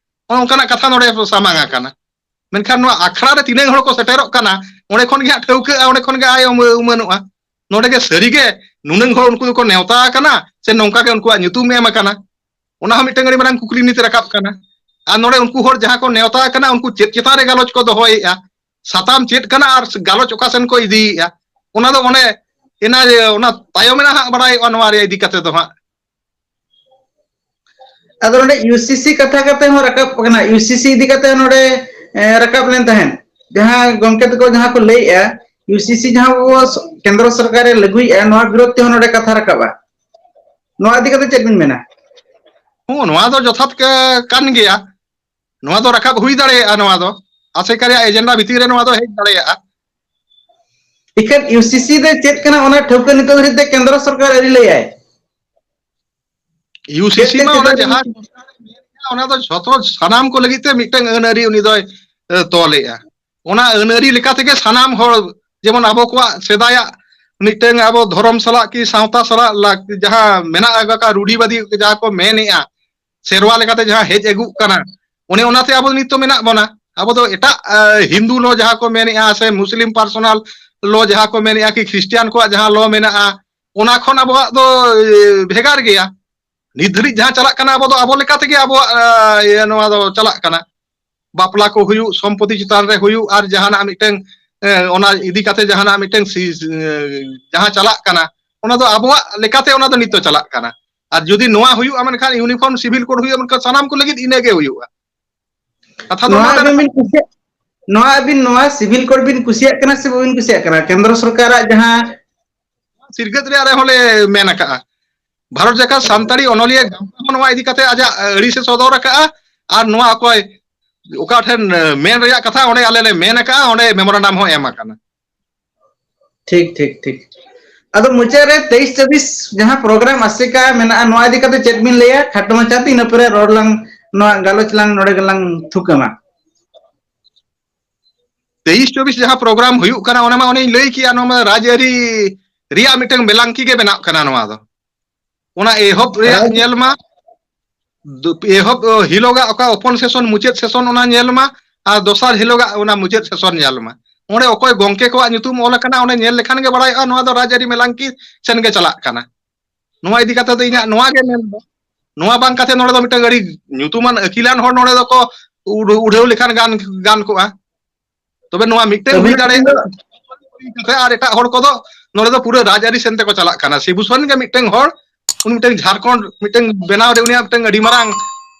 ᱚᱱᱠᱟᱱᱟᱜ ᱠᱟᱛᱷᱟ ᱱᱚᱰᱮ ᱥᱟᱢᱟᱝ ᱟᱠᱟᱱᱟ᱾ ᱢᱮᱱᱠᱷᱟᱱ ᱱᱚᱣᱟ ᱟᱠᱷᱲᱟ ᱨᱮ ᱛᱤᱱᱟᱹᱜ ᱦᱚᱲ ᱠᱚ ᱥᱮᱴᱮᱨᱚᱜ ᱠᱟᱱᱟ, ᱚᱸᱰᱮ ᱠᱷᱚᱱ ᱜᱮ ᱦᱟᱸᱜ ᱴᱷᱟᱹᱣᱠᱟᱹᱜᱼᱟ, ᱚᱸᱰᱮ ᱠᱷᱚᱱ ᱜᱮ ᱟᱭ ᱩᱢᱟᱹᱱᱚᱜᱼᱟ᱾ ᱱᱚᱰᱮ ᱜᱮ ᱥᱟᱹᱨᱤ ᱜᱮ ᱱᱩᱱᱟᱹᱝ ᱦᱚᱲ ᱩᱱᱠᱩ ᱫᱚᱠᱚ ᱱᱮᱣᱛᱟ ᱟᱠᱟᱱᱟ ᱥᱮ ᱱᱚᱝᱠᱟ ᱜᱮ ᱩᱱᱠᱩᱣᱟᱜ ᱧᱩᱛᱩᱢ ᱮᱢ ᱟᱠᱟᱱᱟ? ᱚᱱᱟ ᱦᱚᱸ ᱢᱤᱫᱴᱟᱝ ᱟᱹᱰᱤ ᱢᱟᱨᱟᱝ ᱠᱩᱠᱞᱤ ᱱᱤᱛ ᱨᱟᱠᱟᱵ ᱠᱟᱱᱟ᱾ ᱟᱨ ᱱᱚᱰᱮ ᱩᱱᱠᱩ ᱦᱚᱲ ᱡᱟᱦᱟᱸ ᱠᱚ ᱱᱮᱣᱛᱟ ᱟᱠᱟᱱᱟ, ᱩᱱᱠᱩ ᱪᱮᱫ ᱪᱮᱛᱟᱱ ᱨᱮ ᱜᱟᱞᱚᱪ ᱠᱚ ᱫᱚᱦᱚᱭᱮᱫᱼᱟ, ᱥᱟᱛᱟᱢ ᱪᱮᱫ ᱠᱟᱱᱟ ᱟᱨ ᱜᱟᱞᱚᱪ ᱚᱠᱟ ᱥᱮᱱ ᱠᱚ ᱤᱫᱤᱭᱮᱫᱼᱟ, ᱚᱱᱟ ᱫᱚ ᱚᱱᱮ ᱮᱱᱟ ᱚᱱᱟ ᱛᱟᱭᱚᱢ ᱮᱱᱟ ᱦᱟᱸᱜ ᱵᱟᱲᱟᱭᱚᱜᱼᱟ ᱱᱚᱣᱟ ᱨᱮ ᱤᱫᱤ ᱠᱟᱛᱮ ᱫᱚ ᱦᱟᱸᱜ᱾ ᱟᱫᱚ ᱱᱚᱰᱮ UCC ᱠᱟᱛᱷᱟ ᱠᱟᱛᱮ ᱦᱚᱸ ᱨᱟᱠᱟᱵ ᱠᱟᱱᱟ, UCC ᱤᱫᱤ ᱠᱟᱛᱮ ᱱᱚᱰᱮ ᱨᱟᱠᱟᱵ ᱞᱮᱱ ᱛᱟᱦᱮᱸᱫ, ᱡᱟᱦᱟᱸ ᱜᱚᱢᱠᱮ ᱛᱟᱠᱚ ᱡᱟᱦᱟᱸ ᱠᱚ ᱞᱟᱹᱭᱮᱜᱼᱟ, UCC ᱡᱟᱦᱟᱸ ᱟᱵᱚ ᱠᱮᱱᱫᱨᱚ ᱥᱚᱨᱠᱟᱨᱮ ᱞᱟᱹᱜᱩᱭᱮᱜᱼᱟ, ᱱᱚᱣᱟ ᱵᱤᱨᱳᱫᱷ ᱛᱮᱦᱚᱸ ᱱᱚᱰᱮ ᱠᱟᱛᱷᱟ ᱨᱟᱠᱟᱵᱼᱟ᱾ ᱱᱚᱣᱟ ᱤᱫᱤ ᱠᱟᱛᱮ ᱪᱮᱫ ᱵᱤᱱ ᱢᱮᱱᱟ? ᱦᱚᱸ, ᱱᱚᱣᱟ ᱫᱚ ᱡᱚᱛᱷᱟᱛ ᱠᱟᱱ ᱜᱮᱭᱟ᱾ ᱱᱚᱣᱟ ᱫᱚ ᱨᱟᱠᱟᱵ ᱦᱩᱭ ᱫᱟᱲᱮᱭᱟᱜᱼᱟ, ᱱᱚᱣᱟ ᱫᱚ ᱟᱥᱮᱠᱟ ᱨᱮᱭᱟᱜ ᱮᱡᱮᱱᱰᱟ ᱵᱷᱤᱛᱤᱨ ᱨᱮ ᱱᱚᱣᱟ ᱫᱚ ᱦᱮᱡ ᱫᱟᱲᱮᱭᱟᱜᱼᱟ᱾ ᱤᱠᱷᱟᱹᱱ UCC ᱫᱚ ᱪᱮᱫ ᱠᱟᱱᱟ ᱚᱱᱟ ᱴᱷᱟᱹᱣᱠᱟᱹ ᱱᱤᱛᱚᱜ ᱫᱷᱟᱹᱨᱤᱡ ᱛᱮ ᱠᱮᱱᱫᱨᱚ ᱥᱚᱨᱠᱟᱨ ᱟᱹᱣᱨᱤ ᱞᱟᱹᱭᱟᱭ᱾ ᱤᱭᱩ ᱥᱤ ᱥᱤ ᱪᱮᱫ ᱢᱟ ᱛᱮ ᱚᱱᱟ ᱪᱮᱫᱟᱜ ᱡᱟᱦᱟᱸ ᱚᱱᱟ ᱫᱚ ᱡᱷᱚᱛᱚ ᱥᱟᱱᱟᱢ ᱠᱚ ᱞᱟᱹᱜᱤᱫ ᱛᱮ ᱢᱤᱫᱴᱟᱝ ᱟᱹᱱ ᱟᱹᱨᱤ ᱩᱱᱤ ᱫᱚᱭ ᱮ, ᱛᱚᱞᱮᱜᱼᱟ᱾ ᱚᱱᱟ ᱟᱹᱱ ᱟᱹᱨᱤ ᱞᱮᱠᱟ ᱛᱮᱜᱮ ᱥᱟᱱᱟᱢ ᱦᱚᱲ, ᱡᱮᱢᱚᱱ ᱟᱵᱚ ᱠᱚᱣᱟᱜ ᱥᱮᱫᱟᱭᱟᱜ ᱢᱤᱫᱴᱟᱝ ᱟᱵᱚ ᱫᱷᱚᱨᱚᱢ ᱥᱟᱞᱟᱜ ᱠᱤ ᱥᱟᱶᱛᱟ ᱥᱟᱞᱟᱜ ᱞᱟᱠ-, ᱡᱟᱦᱟᱸ ᱢᱮᱱᱟᱜ ᱟᱠᱟᱫ ᱨᱩᱰᱤᱵᱟᱫᱤ ᱡᱟᱦᱟᱸ ᱠᱚ ᱢᱮᱱᱮᱜᱼᱟ, ᱥᱮᱨᱣᱟ ᱞᱮᱠᱟᱛᱮ ᱡᱟᱦᱟᱸ ᱦᱮᱡ ᱟᱹᱜᱩᱜ ᱠᱟᱱᱟ, ᱚᱱᱮ ᱚᱱᱟᱛᱮ ᱟᱵᱚ ᱱᱤᱛ ᱫᱚ ᱢᱮᱱᱟᱜ ᱵᱚᱱᱟ᱾ ᱟᱵᱚ ᱫᱚ ᱮᱴᱟᱜ ᱮ, ᱦᱤᱱᱫᱩ ᱞᱚ ᱡᱟᱦᱟᱸ ᱠᱚ ᱢᱮᱱᱮᱜᱼᱟ ᱥᱮ ᱢᱩᱥᱞᱤᱢ ᱯᱟᱨᱥᱚᱱᱟᱞ ᱞᱚ ᱡᱟᱦᱟᱸ ᱠᱚ ᱢᱮᱱᱮᱜᱼᱟ ᱠᱤ ᱠᱷᱨᱤᱥᱴᱤᱭᱟᱱ ᱠᱚᱣᱟᱜ ᱡᱟᱦᱟᱸ ᱞᱚ ᱢᱮᱱᱟᱜᱼᱟ, ᱚᱱᱟ ᱠᱷᱚᱱ ᱟᱵᱚᱣᱟᱜ ᱫᱚ ᱮ, ᱵᱷᱮᱜᱟᱨ ᱜᱮᱭᱟ᱾ ᱱᱤᱛ ᱫᱷᱟᱹᱨᱤᱡ ᱡᱟᱦᱟᱸ ᱪᱟᱞᱟᱜ ᱠᱟᱱᱟ, ᱟᱵᱚ ᱫᱚ ᱟᱵᱚ ᱞᱮᱠᱟ ᱛᱮᱜᱮ ᱟᱵᱚᱣᱟᱜ ᱮ, ᱤᱭᱟᱹ, ᱱᱚᱣᱟ ᱫᱚ ᱪᱟᱞᱟᱜ ᱠᱟᱱᱟ᱾ ᱵᱟᱯᱞᱟ ᱠᱚ ᱦᱩᱭᱩᱜ, ᱥᱚᱢᱯᱚᱛᱤ ᱪᱮᱛᱟᱱ ᱨᱮ ᱦᱩᱭᱩᱜ, ᱟᱨ ᱡᱟᱦᱟᱱᱟᱜ ᱢᱤᱫᱴᱟᱝ ᱮ, ᱚᱱᱟ ᱤᱫᱤ ᱠᱟᱛᱮ ᱡᱟᱦᱟᱱᱟᱜ ᱢᱤᱫᱴᱟᱝ ᱥᱤ-, ᱮ, ᱡᱟᱦᱟᱸ ᱪᱟᱞᱟᱜ ᱠᱟᱱᱟ, ᱚᱱᱟ ᱫᱚ ᱟᱵᱚᱣᱟᱜ ᱞᱮᱠᱟᱛᱮ ᱚᱱᱟ ᱫᱚ ᱱᱤᱛ ᱫᱚ ᱪᱟᱞᱟᱜ ᱠᱟᱱᱟ᱾ ᱟᱨ ᱡᱩᱫᱤ ᱱᱚᱣᱟ ᱦᱩᱭᱩᱜᱼᱟ, ᱢᱮᱱᱠᱷᱟᱱ ᱤᱭᱩᱱᱤᱯᱷᱚᱨᱢ ᱥᱤᱵᱷᱤᱞ ᱠᱳᱰ ᱦᱩᱭᱩᱜᱼᱟ, ᱢᱮᱱᱠᱷᱟᱱ ᱥᱟᱱᱟᱢ ᱠᱚ ᱞᱟᱹᱜᱤᱫ ᱤᱱᱟᱹ ᱜᱮ ᱦᱩᱭᱩᱜᱼᱟ᱾ ᱠᱟᱛᱷᱟ ᱫᱚ ᱱᱚᱣᱟ ᱱᱚᱰᱮ ᱟᱵᱤᱱ ᱵᱤᱱ ᱠᱩᱥᱤᱭᱟᱜ, ᱱᱚᱣᱟ ᱟᱵᱤᱱ ᱱᱚᱣᱟ ᱥᱤᱵᱷᱤᱞ ᱠᱳᱰ ᱵᱤᱱ ᱠᱩᱥᱤᱭᱟᱜ ᱠᱟᱱᱟ ᱥᱮ ᱵᱟᱵᱤᱱ ᱠᱩᱥᱤᱭᱟᱜ ᱠᱟᱱᱟ? ᱠᱮᱱᱫᱨᱚ ᱥᱚᱨᱠᱟᱨᱟᱜ ᱡᱟᱦᱟᱸ ᱥᱤᱨᱜᱟᱹᱫ ᱨᱮᱭᱟᱜ ᱨᱮᱦᱚᱸ ᱞᱮ ᱢᱮᱱ ᱟᱠᱟᱜᱼᱟ᱾ ᱵᱷᱟᱨᱚᱛ ᱡᱟᱠᱟᱛ ᱥᱟᱱᱛᱟᱲᱤ ᱚᱱᱚᱞᱤᱭᱟᱹ ᱜᱟᱶᱛᱟ ᱦᱚᱸ ᱱᱚᱣᱟ ᱤᱫᱤ ᱠᱟᱛᱮ ᱟᱡᱟᱜ ᱟᱹᱲᱤᱥ ᱮ ᱥᱚᱫᱚᱨ ᱟᱠᱟᱜᱼᱟ, ᱟᱨ ᱱᱚᱣᱟ ᱚᱠᱚᱭ ᱚᱠᱟ ᱴᱷᱮᱱ ᱢᱮᱱ ᱨᱮᱭᱟᱜ ᱠᱟᱛᱷᱟ ᱚᱸᱰᱮ ᱟᱞᱮ ᱞᱮ ᱢᱮᱱ ᱟᱠᱟᱜᱼᱟ, ᱚᱸᱰᱮ ᱢᱮᱢᱳᱨᱟᱱᱰᱟᱢ ᱦᱚᱸ ᱮᱢ ᱟᱠᱟᱱᱟ᱾ ᱴᱷᱤᱠ, ᱴᱷᱤᱠ, ᱴᱷᱤᱠ᱾ ᱟᱫᱚ ᱢᱩᱪᱟᱹᱫ ᱨᱮ ᱛᱮᱭᱤᱥ ᱪᱚᱵᱵᱤᱥ ᱡᱟᱦᱟᱸ ᱯᱨᱳᱜᱨᱟᱢ ᱟᱥᱮᱠᱟ ᱢᱮᱱᱟᱜᱼᱟ, ᱱᱚᱣᱟ ᱤᱫᱤ ᱠᱟᱛᱮ ᱪᱮᱫ ᱵᱤᱱ ᱞᱟᱹᱭᱟ? ᱠᱷᱟᱴᱚ ᱢᱟᱪᱷᱟᱛᱮ, ᱤᱱᱟᱹ ᱯᱚᱨᱮ ᱨᱚᱲ ᱞᱟᱝ, ᱱᱚᱣᱟ ᱜᱟᱞᱚᱪ ᱞᱟᱝ ᱱᱚᱰᱮ ᱜᱮᱞᱟᱝ ᱛᱷᱩᱠᱟᱹᱢᱟ᱾ ᱛᱮᱭᱤᱥ ᱪᱚᱵᱵᱤᱥ ᱡᱟᱦᱟᱸ ᱯᱨᱳᱜᱨᱟᱢ ᱦᱩᱭᱩᱜ ᱠᱟᱱᱟ, ᱚᱱᱟ ᱢᱟ ᱚᱱᱮᱧ ᱞᱟᱹᱭ ᱠᱮᱜᱼᱟ, ᱱᱚᱣᱟ ᱢᱟ ᱨᱟᱡᱽᱟᱹᱨᱤ ᱨᱮᱭᱟᱜ ᱢᱤᱫᱴᱟᱝ ᱵᱮᱞᱟᱝᱠᱤ ᱜᱮ ᱵᱮᱱᱟᱜ ᱠᱟᱱᱟ ᱱᱚᱣᱟ ᱫᱚ᱾ ᱚᱱᱟ ᱮᱦᱚᱵ ᱨᱮᱭᱟᱜ ᱨᱟᱡᱽ- ᱧᱮᱞ ᱢᱟ, ᱫᱩ-, ᱮᱦᱚᱵ, ᱚ, ᱦᱤᱞᱳᱜᱟᱜ ᱚᱠᱟ ᱳᱯᱮᱱ ᱥᱮᱥᱚᱱ, ᱢᱩᱪᱟᱹᱫ ᱥᱮᱥᱚᱱ, ᱚᱱᱟ ᱧᱮᱞ ᱢᱟ, ᱟᱨ ᱫᱚᱥᱟᱨ ᱦᱤᱞᱳᱜᱟᱜ ᱚᱱᱟ ᱢᱩᱪᱟᱹᱫ ᱥᱮᱥᱚᱱ ᱧᱮᱞ ᱢᱟ᱾ ᱚᱸᱰᱮ ᱚᱠᱚᱭ ᱜᱚᱝᱠᱮ ᱠᱚᱣᱟᱜ ᱧᱩᱛᱩᱢ ᱚᱞ ᱟᱠᱟᱱᱟ, ᱚᱸᱰᱮ ᱧᱮᱞ ᱞᱮᱠᱷᱟᱱ ᱜᱮ ᱵᱟᱲᱟᱭᱚᱜᱼᱟ, ᱱᱚᱣᱟ ᱫᱚ ᱨᱟᱡᱽᱟᱹᱨᱤ ᱢᱮᱞᱟᱝᱠᱤ ᱥᱮᱱ ᱜᱮ ᱪᱟᱞᱟᱜ ᱠᱟᱱᱟ᱾ ᱱᱚᱣᱟ ᱤᱫᱤ ᱠᱟᱛᱮ ᱫᱚ ᱤᱧᱟᱹᱜ ᱱᱚᱣᱟ ᱜᱮ ᱢᱮᱱ ᱫᱚ, ᱱᱚᱣᱟ ᱵᱟᱝ ᱠᱟᱛᱮ ᱱᱚᱰᱮ ᱫᱚ ᱢᱤᱫᱴᱟᱝ ᱟᱹᱰᱤ ᱧᱩᱛᱩᱢᱟᱱ ᱟᱹᱠᱤᱞᱟᱱ ᱦᱚᱲ ᱱᱚᱰᱮ ᱫᱚᱠᱚ ᱩᱰ-, ᱩᱰᱷᱟᱹᱣ ᱞᱮᱠᱷᱟᱱ ᱜᱟᱱ, ᱜᱟᱱ ᱠᱚᱜᱼᱟ᱾ ᱛᱚᱵᱮ ᱱᱚᱣᱟ ᱢᱤᱫᱴᱟᱝ ᱦᱩᱭ ᱟᱹᱵᱤᱱᱟᱜ ᱫᱟᱲᱮᱭᱟᱜᱼᱟ᱾ ᱢᱮᱱᱫᱚ ᱟᱨ ᱮᱴᱟᱜ ᱦᱚᱲ ᱠᱚᱫᱚ ᱱᱚᱰᱮ ᱫᱚ ᱯᱩᱨᱟᱹ ᱨᱟᱡᱽᱟᱹᱨᱤ ᱥᱮᱱ ᱛᱮᱠᱚ ᱪᱟᱞᱟᱜ ᱠᱟᱱᱟ᱾ ᱥᱤᱵᱩ ᱥᱚᱨᱮᱱ ᱜᱮ ᱢᱤᱫᱴᱟᱝ ᱦᱚᱲ, ᱩᱱᱤ ᱢᱤᱫᱴᱟᱝ ᱡᱷᱟᱲᱠᱷᱚᱸᱰ ᱢᱤᱫᱴᱟᱝ ᱵᱮᱱᱟᱣ ᱨᱮ ᱩᱱᱤᱭᱟᱜ ᱢᱤᱫᱴᱟᱝ ᱟᱹᱰᱤ ᱢᱟᱨᱟᱝ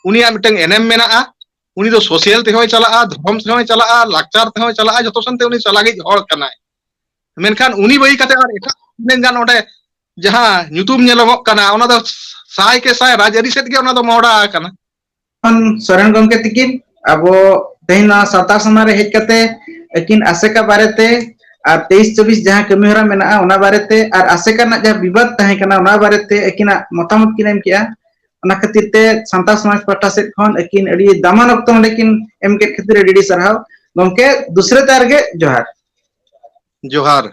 ᱩᱱᱤᱭᱟᱜ ᱢᱤᱫᱴᱟᱝ ᱮᱱᱮᱢ ᱢᱮᱱᱟᱜᱼᱟ᱾ ᱩᱱᱤ ᱫᱚ ᱥᱳᱥᱟᱞ ᱛᱮᱦᱚᱸᱭ ᱪᱟᱞᱟᱜᱼᱟ, ᱫᱷᱚᱨᱚᱢ ᱛᱮᱦᱚᱸᱭ ᱪᱟᱞᱟᱜᱼᱟ, ᱞᱟᱠᱪᱟᱨ ᱛᱮᱦᱚᱸᱭ ᱪᱟᱞᱟᱜᱼᱟ, ᱡᱚᱛᱚ ᱥᱮᱱ ᱛᱮ ᱩᱱᱤ ᱪᱟᱞᱟᱜᱤᱡ ᱦᱚᱲ ᱠᱟᱱᱟᱭ᱾ ᱢᱮᱱᱠᱷᱟᱱ ᱩᱱᱤ ᱵᱟᱹᱜᱤ ᱠᱟᱛᱮ ᱟᱨ ᱮᱴᱟᱜ ᱛᱤᱱᱟᱹᱜ ᱜᱟᱱ ᱚᱸᱰᱮ ᱡᱟᱦᱟᱸ ᱧᱩᱛᱩᱢ ᱧᱮᱞᱚᱜᱚᱜ ᱠᱟᱱᱟ, ᱚᱱᱟ ᱫᱚ ᱥᱟᱭ ᱠᱮ ᱥᱟᱭ ᱨᱟᱡᱽᱟᱹᱨᱤ ᱥᱮᱫ ᱜᱮ ᱚᱱᱟ ᱫᱚ ᱢᱚᱦᱰᱟ ᱟᱠᱟᱱᱟ᱾ ᱠᱷᱚᱱ ᱥᱚᱨᱮᱱ ᱜᱚᱢᱠᱮ ᱛᱤᱠᱤᱱ, ᱟᱵᱚ ᱛᱮᱦᱮᱧ ᱱᱚᱣᱟ ᱥᱟᱶᱛᱟ ᱥᱚᱢᱟᱡᱽ ᱨᱮ ᱦᱮᱡ ᱠᱟᱛᱮ ᱟᱹᱠᱤᱱ ᱟᱥᱮᱠᱟ ᱵᱟᱨᱮᱛᱮ ᱟᱨ ᱛᱮᱭᱤᱥ ᱪᱚᱵᱵᱤᱥ ᱡᱟᱦᱟᱸ ᱠᱟᱹᱢᱤ ᱦᱚᱨᱟ ᱢᱮᱱᱟᱜᱼᱟ, ᱚᱱᱟ ᱵᱟᱨᱮᱛᱮ ᱟᱨ ᱟᱥᱮᱠᱟ ᱨᱮᱱᱟᱜ ᱡᱟᱦᱟᱸ ᱵᱤᱵᱟᱫ ᱛᱟᱦᱮᱸ ᱠᱟᱱᱟ, ᱚᱱᱟ ᱵᱟᱨᱮᱛᱮ ᱟᱹᱠᱤᱱᱟᱜ ᱢᱚᱛᱟᱢᱚᱛ ᱠᱤᱱ ᱮᱢ ᱠᱮᱜᱼᱟ᱾ ᱚᱱᱟ ᱠᱷᱟᱹᱛᱤᱨ ᱛᱮ ᱥᱟᱱᱛᱟᱲ ᱥᱚᱢᱟᱡᱽ ᱯᱟᱦᱴᱟ ᱥᱮᱫ ᱠᱷᱚᱱ ᱟᱹᱠᱤᱱ ᱟᱹᱰᱤ ᱫᱟᱢᱟᱱ ᱚᱠᱛᱚ ᱱᱚᱰᱮ ᱠᱤᱱ ᱮᱢ ᱠᱮᱫ ᱠᱷᱟᱹᱛᱤᱨ ᱟᱹᱰᱤ ᱟᱹᱰᱤ ᱥᱟᱨᱦᱟᱣ᱾ ᱜᱚᱢᱠᱮ, ᱫᱩᱥᱨᱟᱹ ᱛᱟᱨ ᱜᱮ ᱡᱚᱦᱟᱨ᱾ ᱡᱚᱦᱟᱨ᱾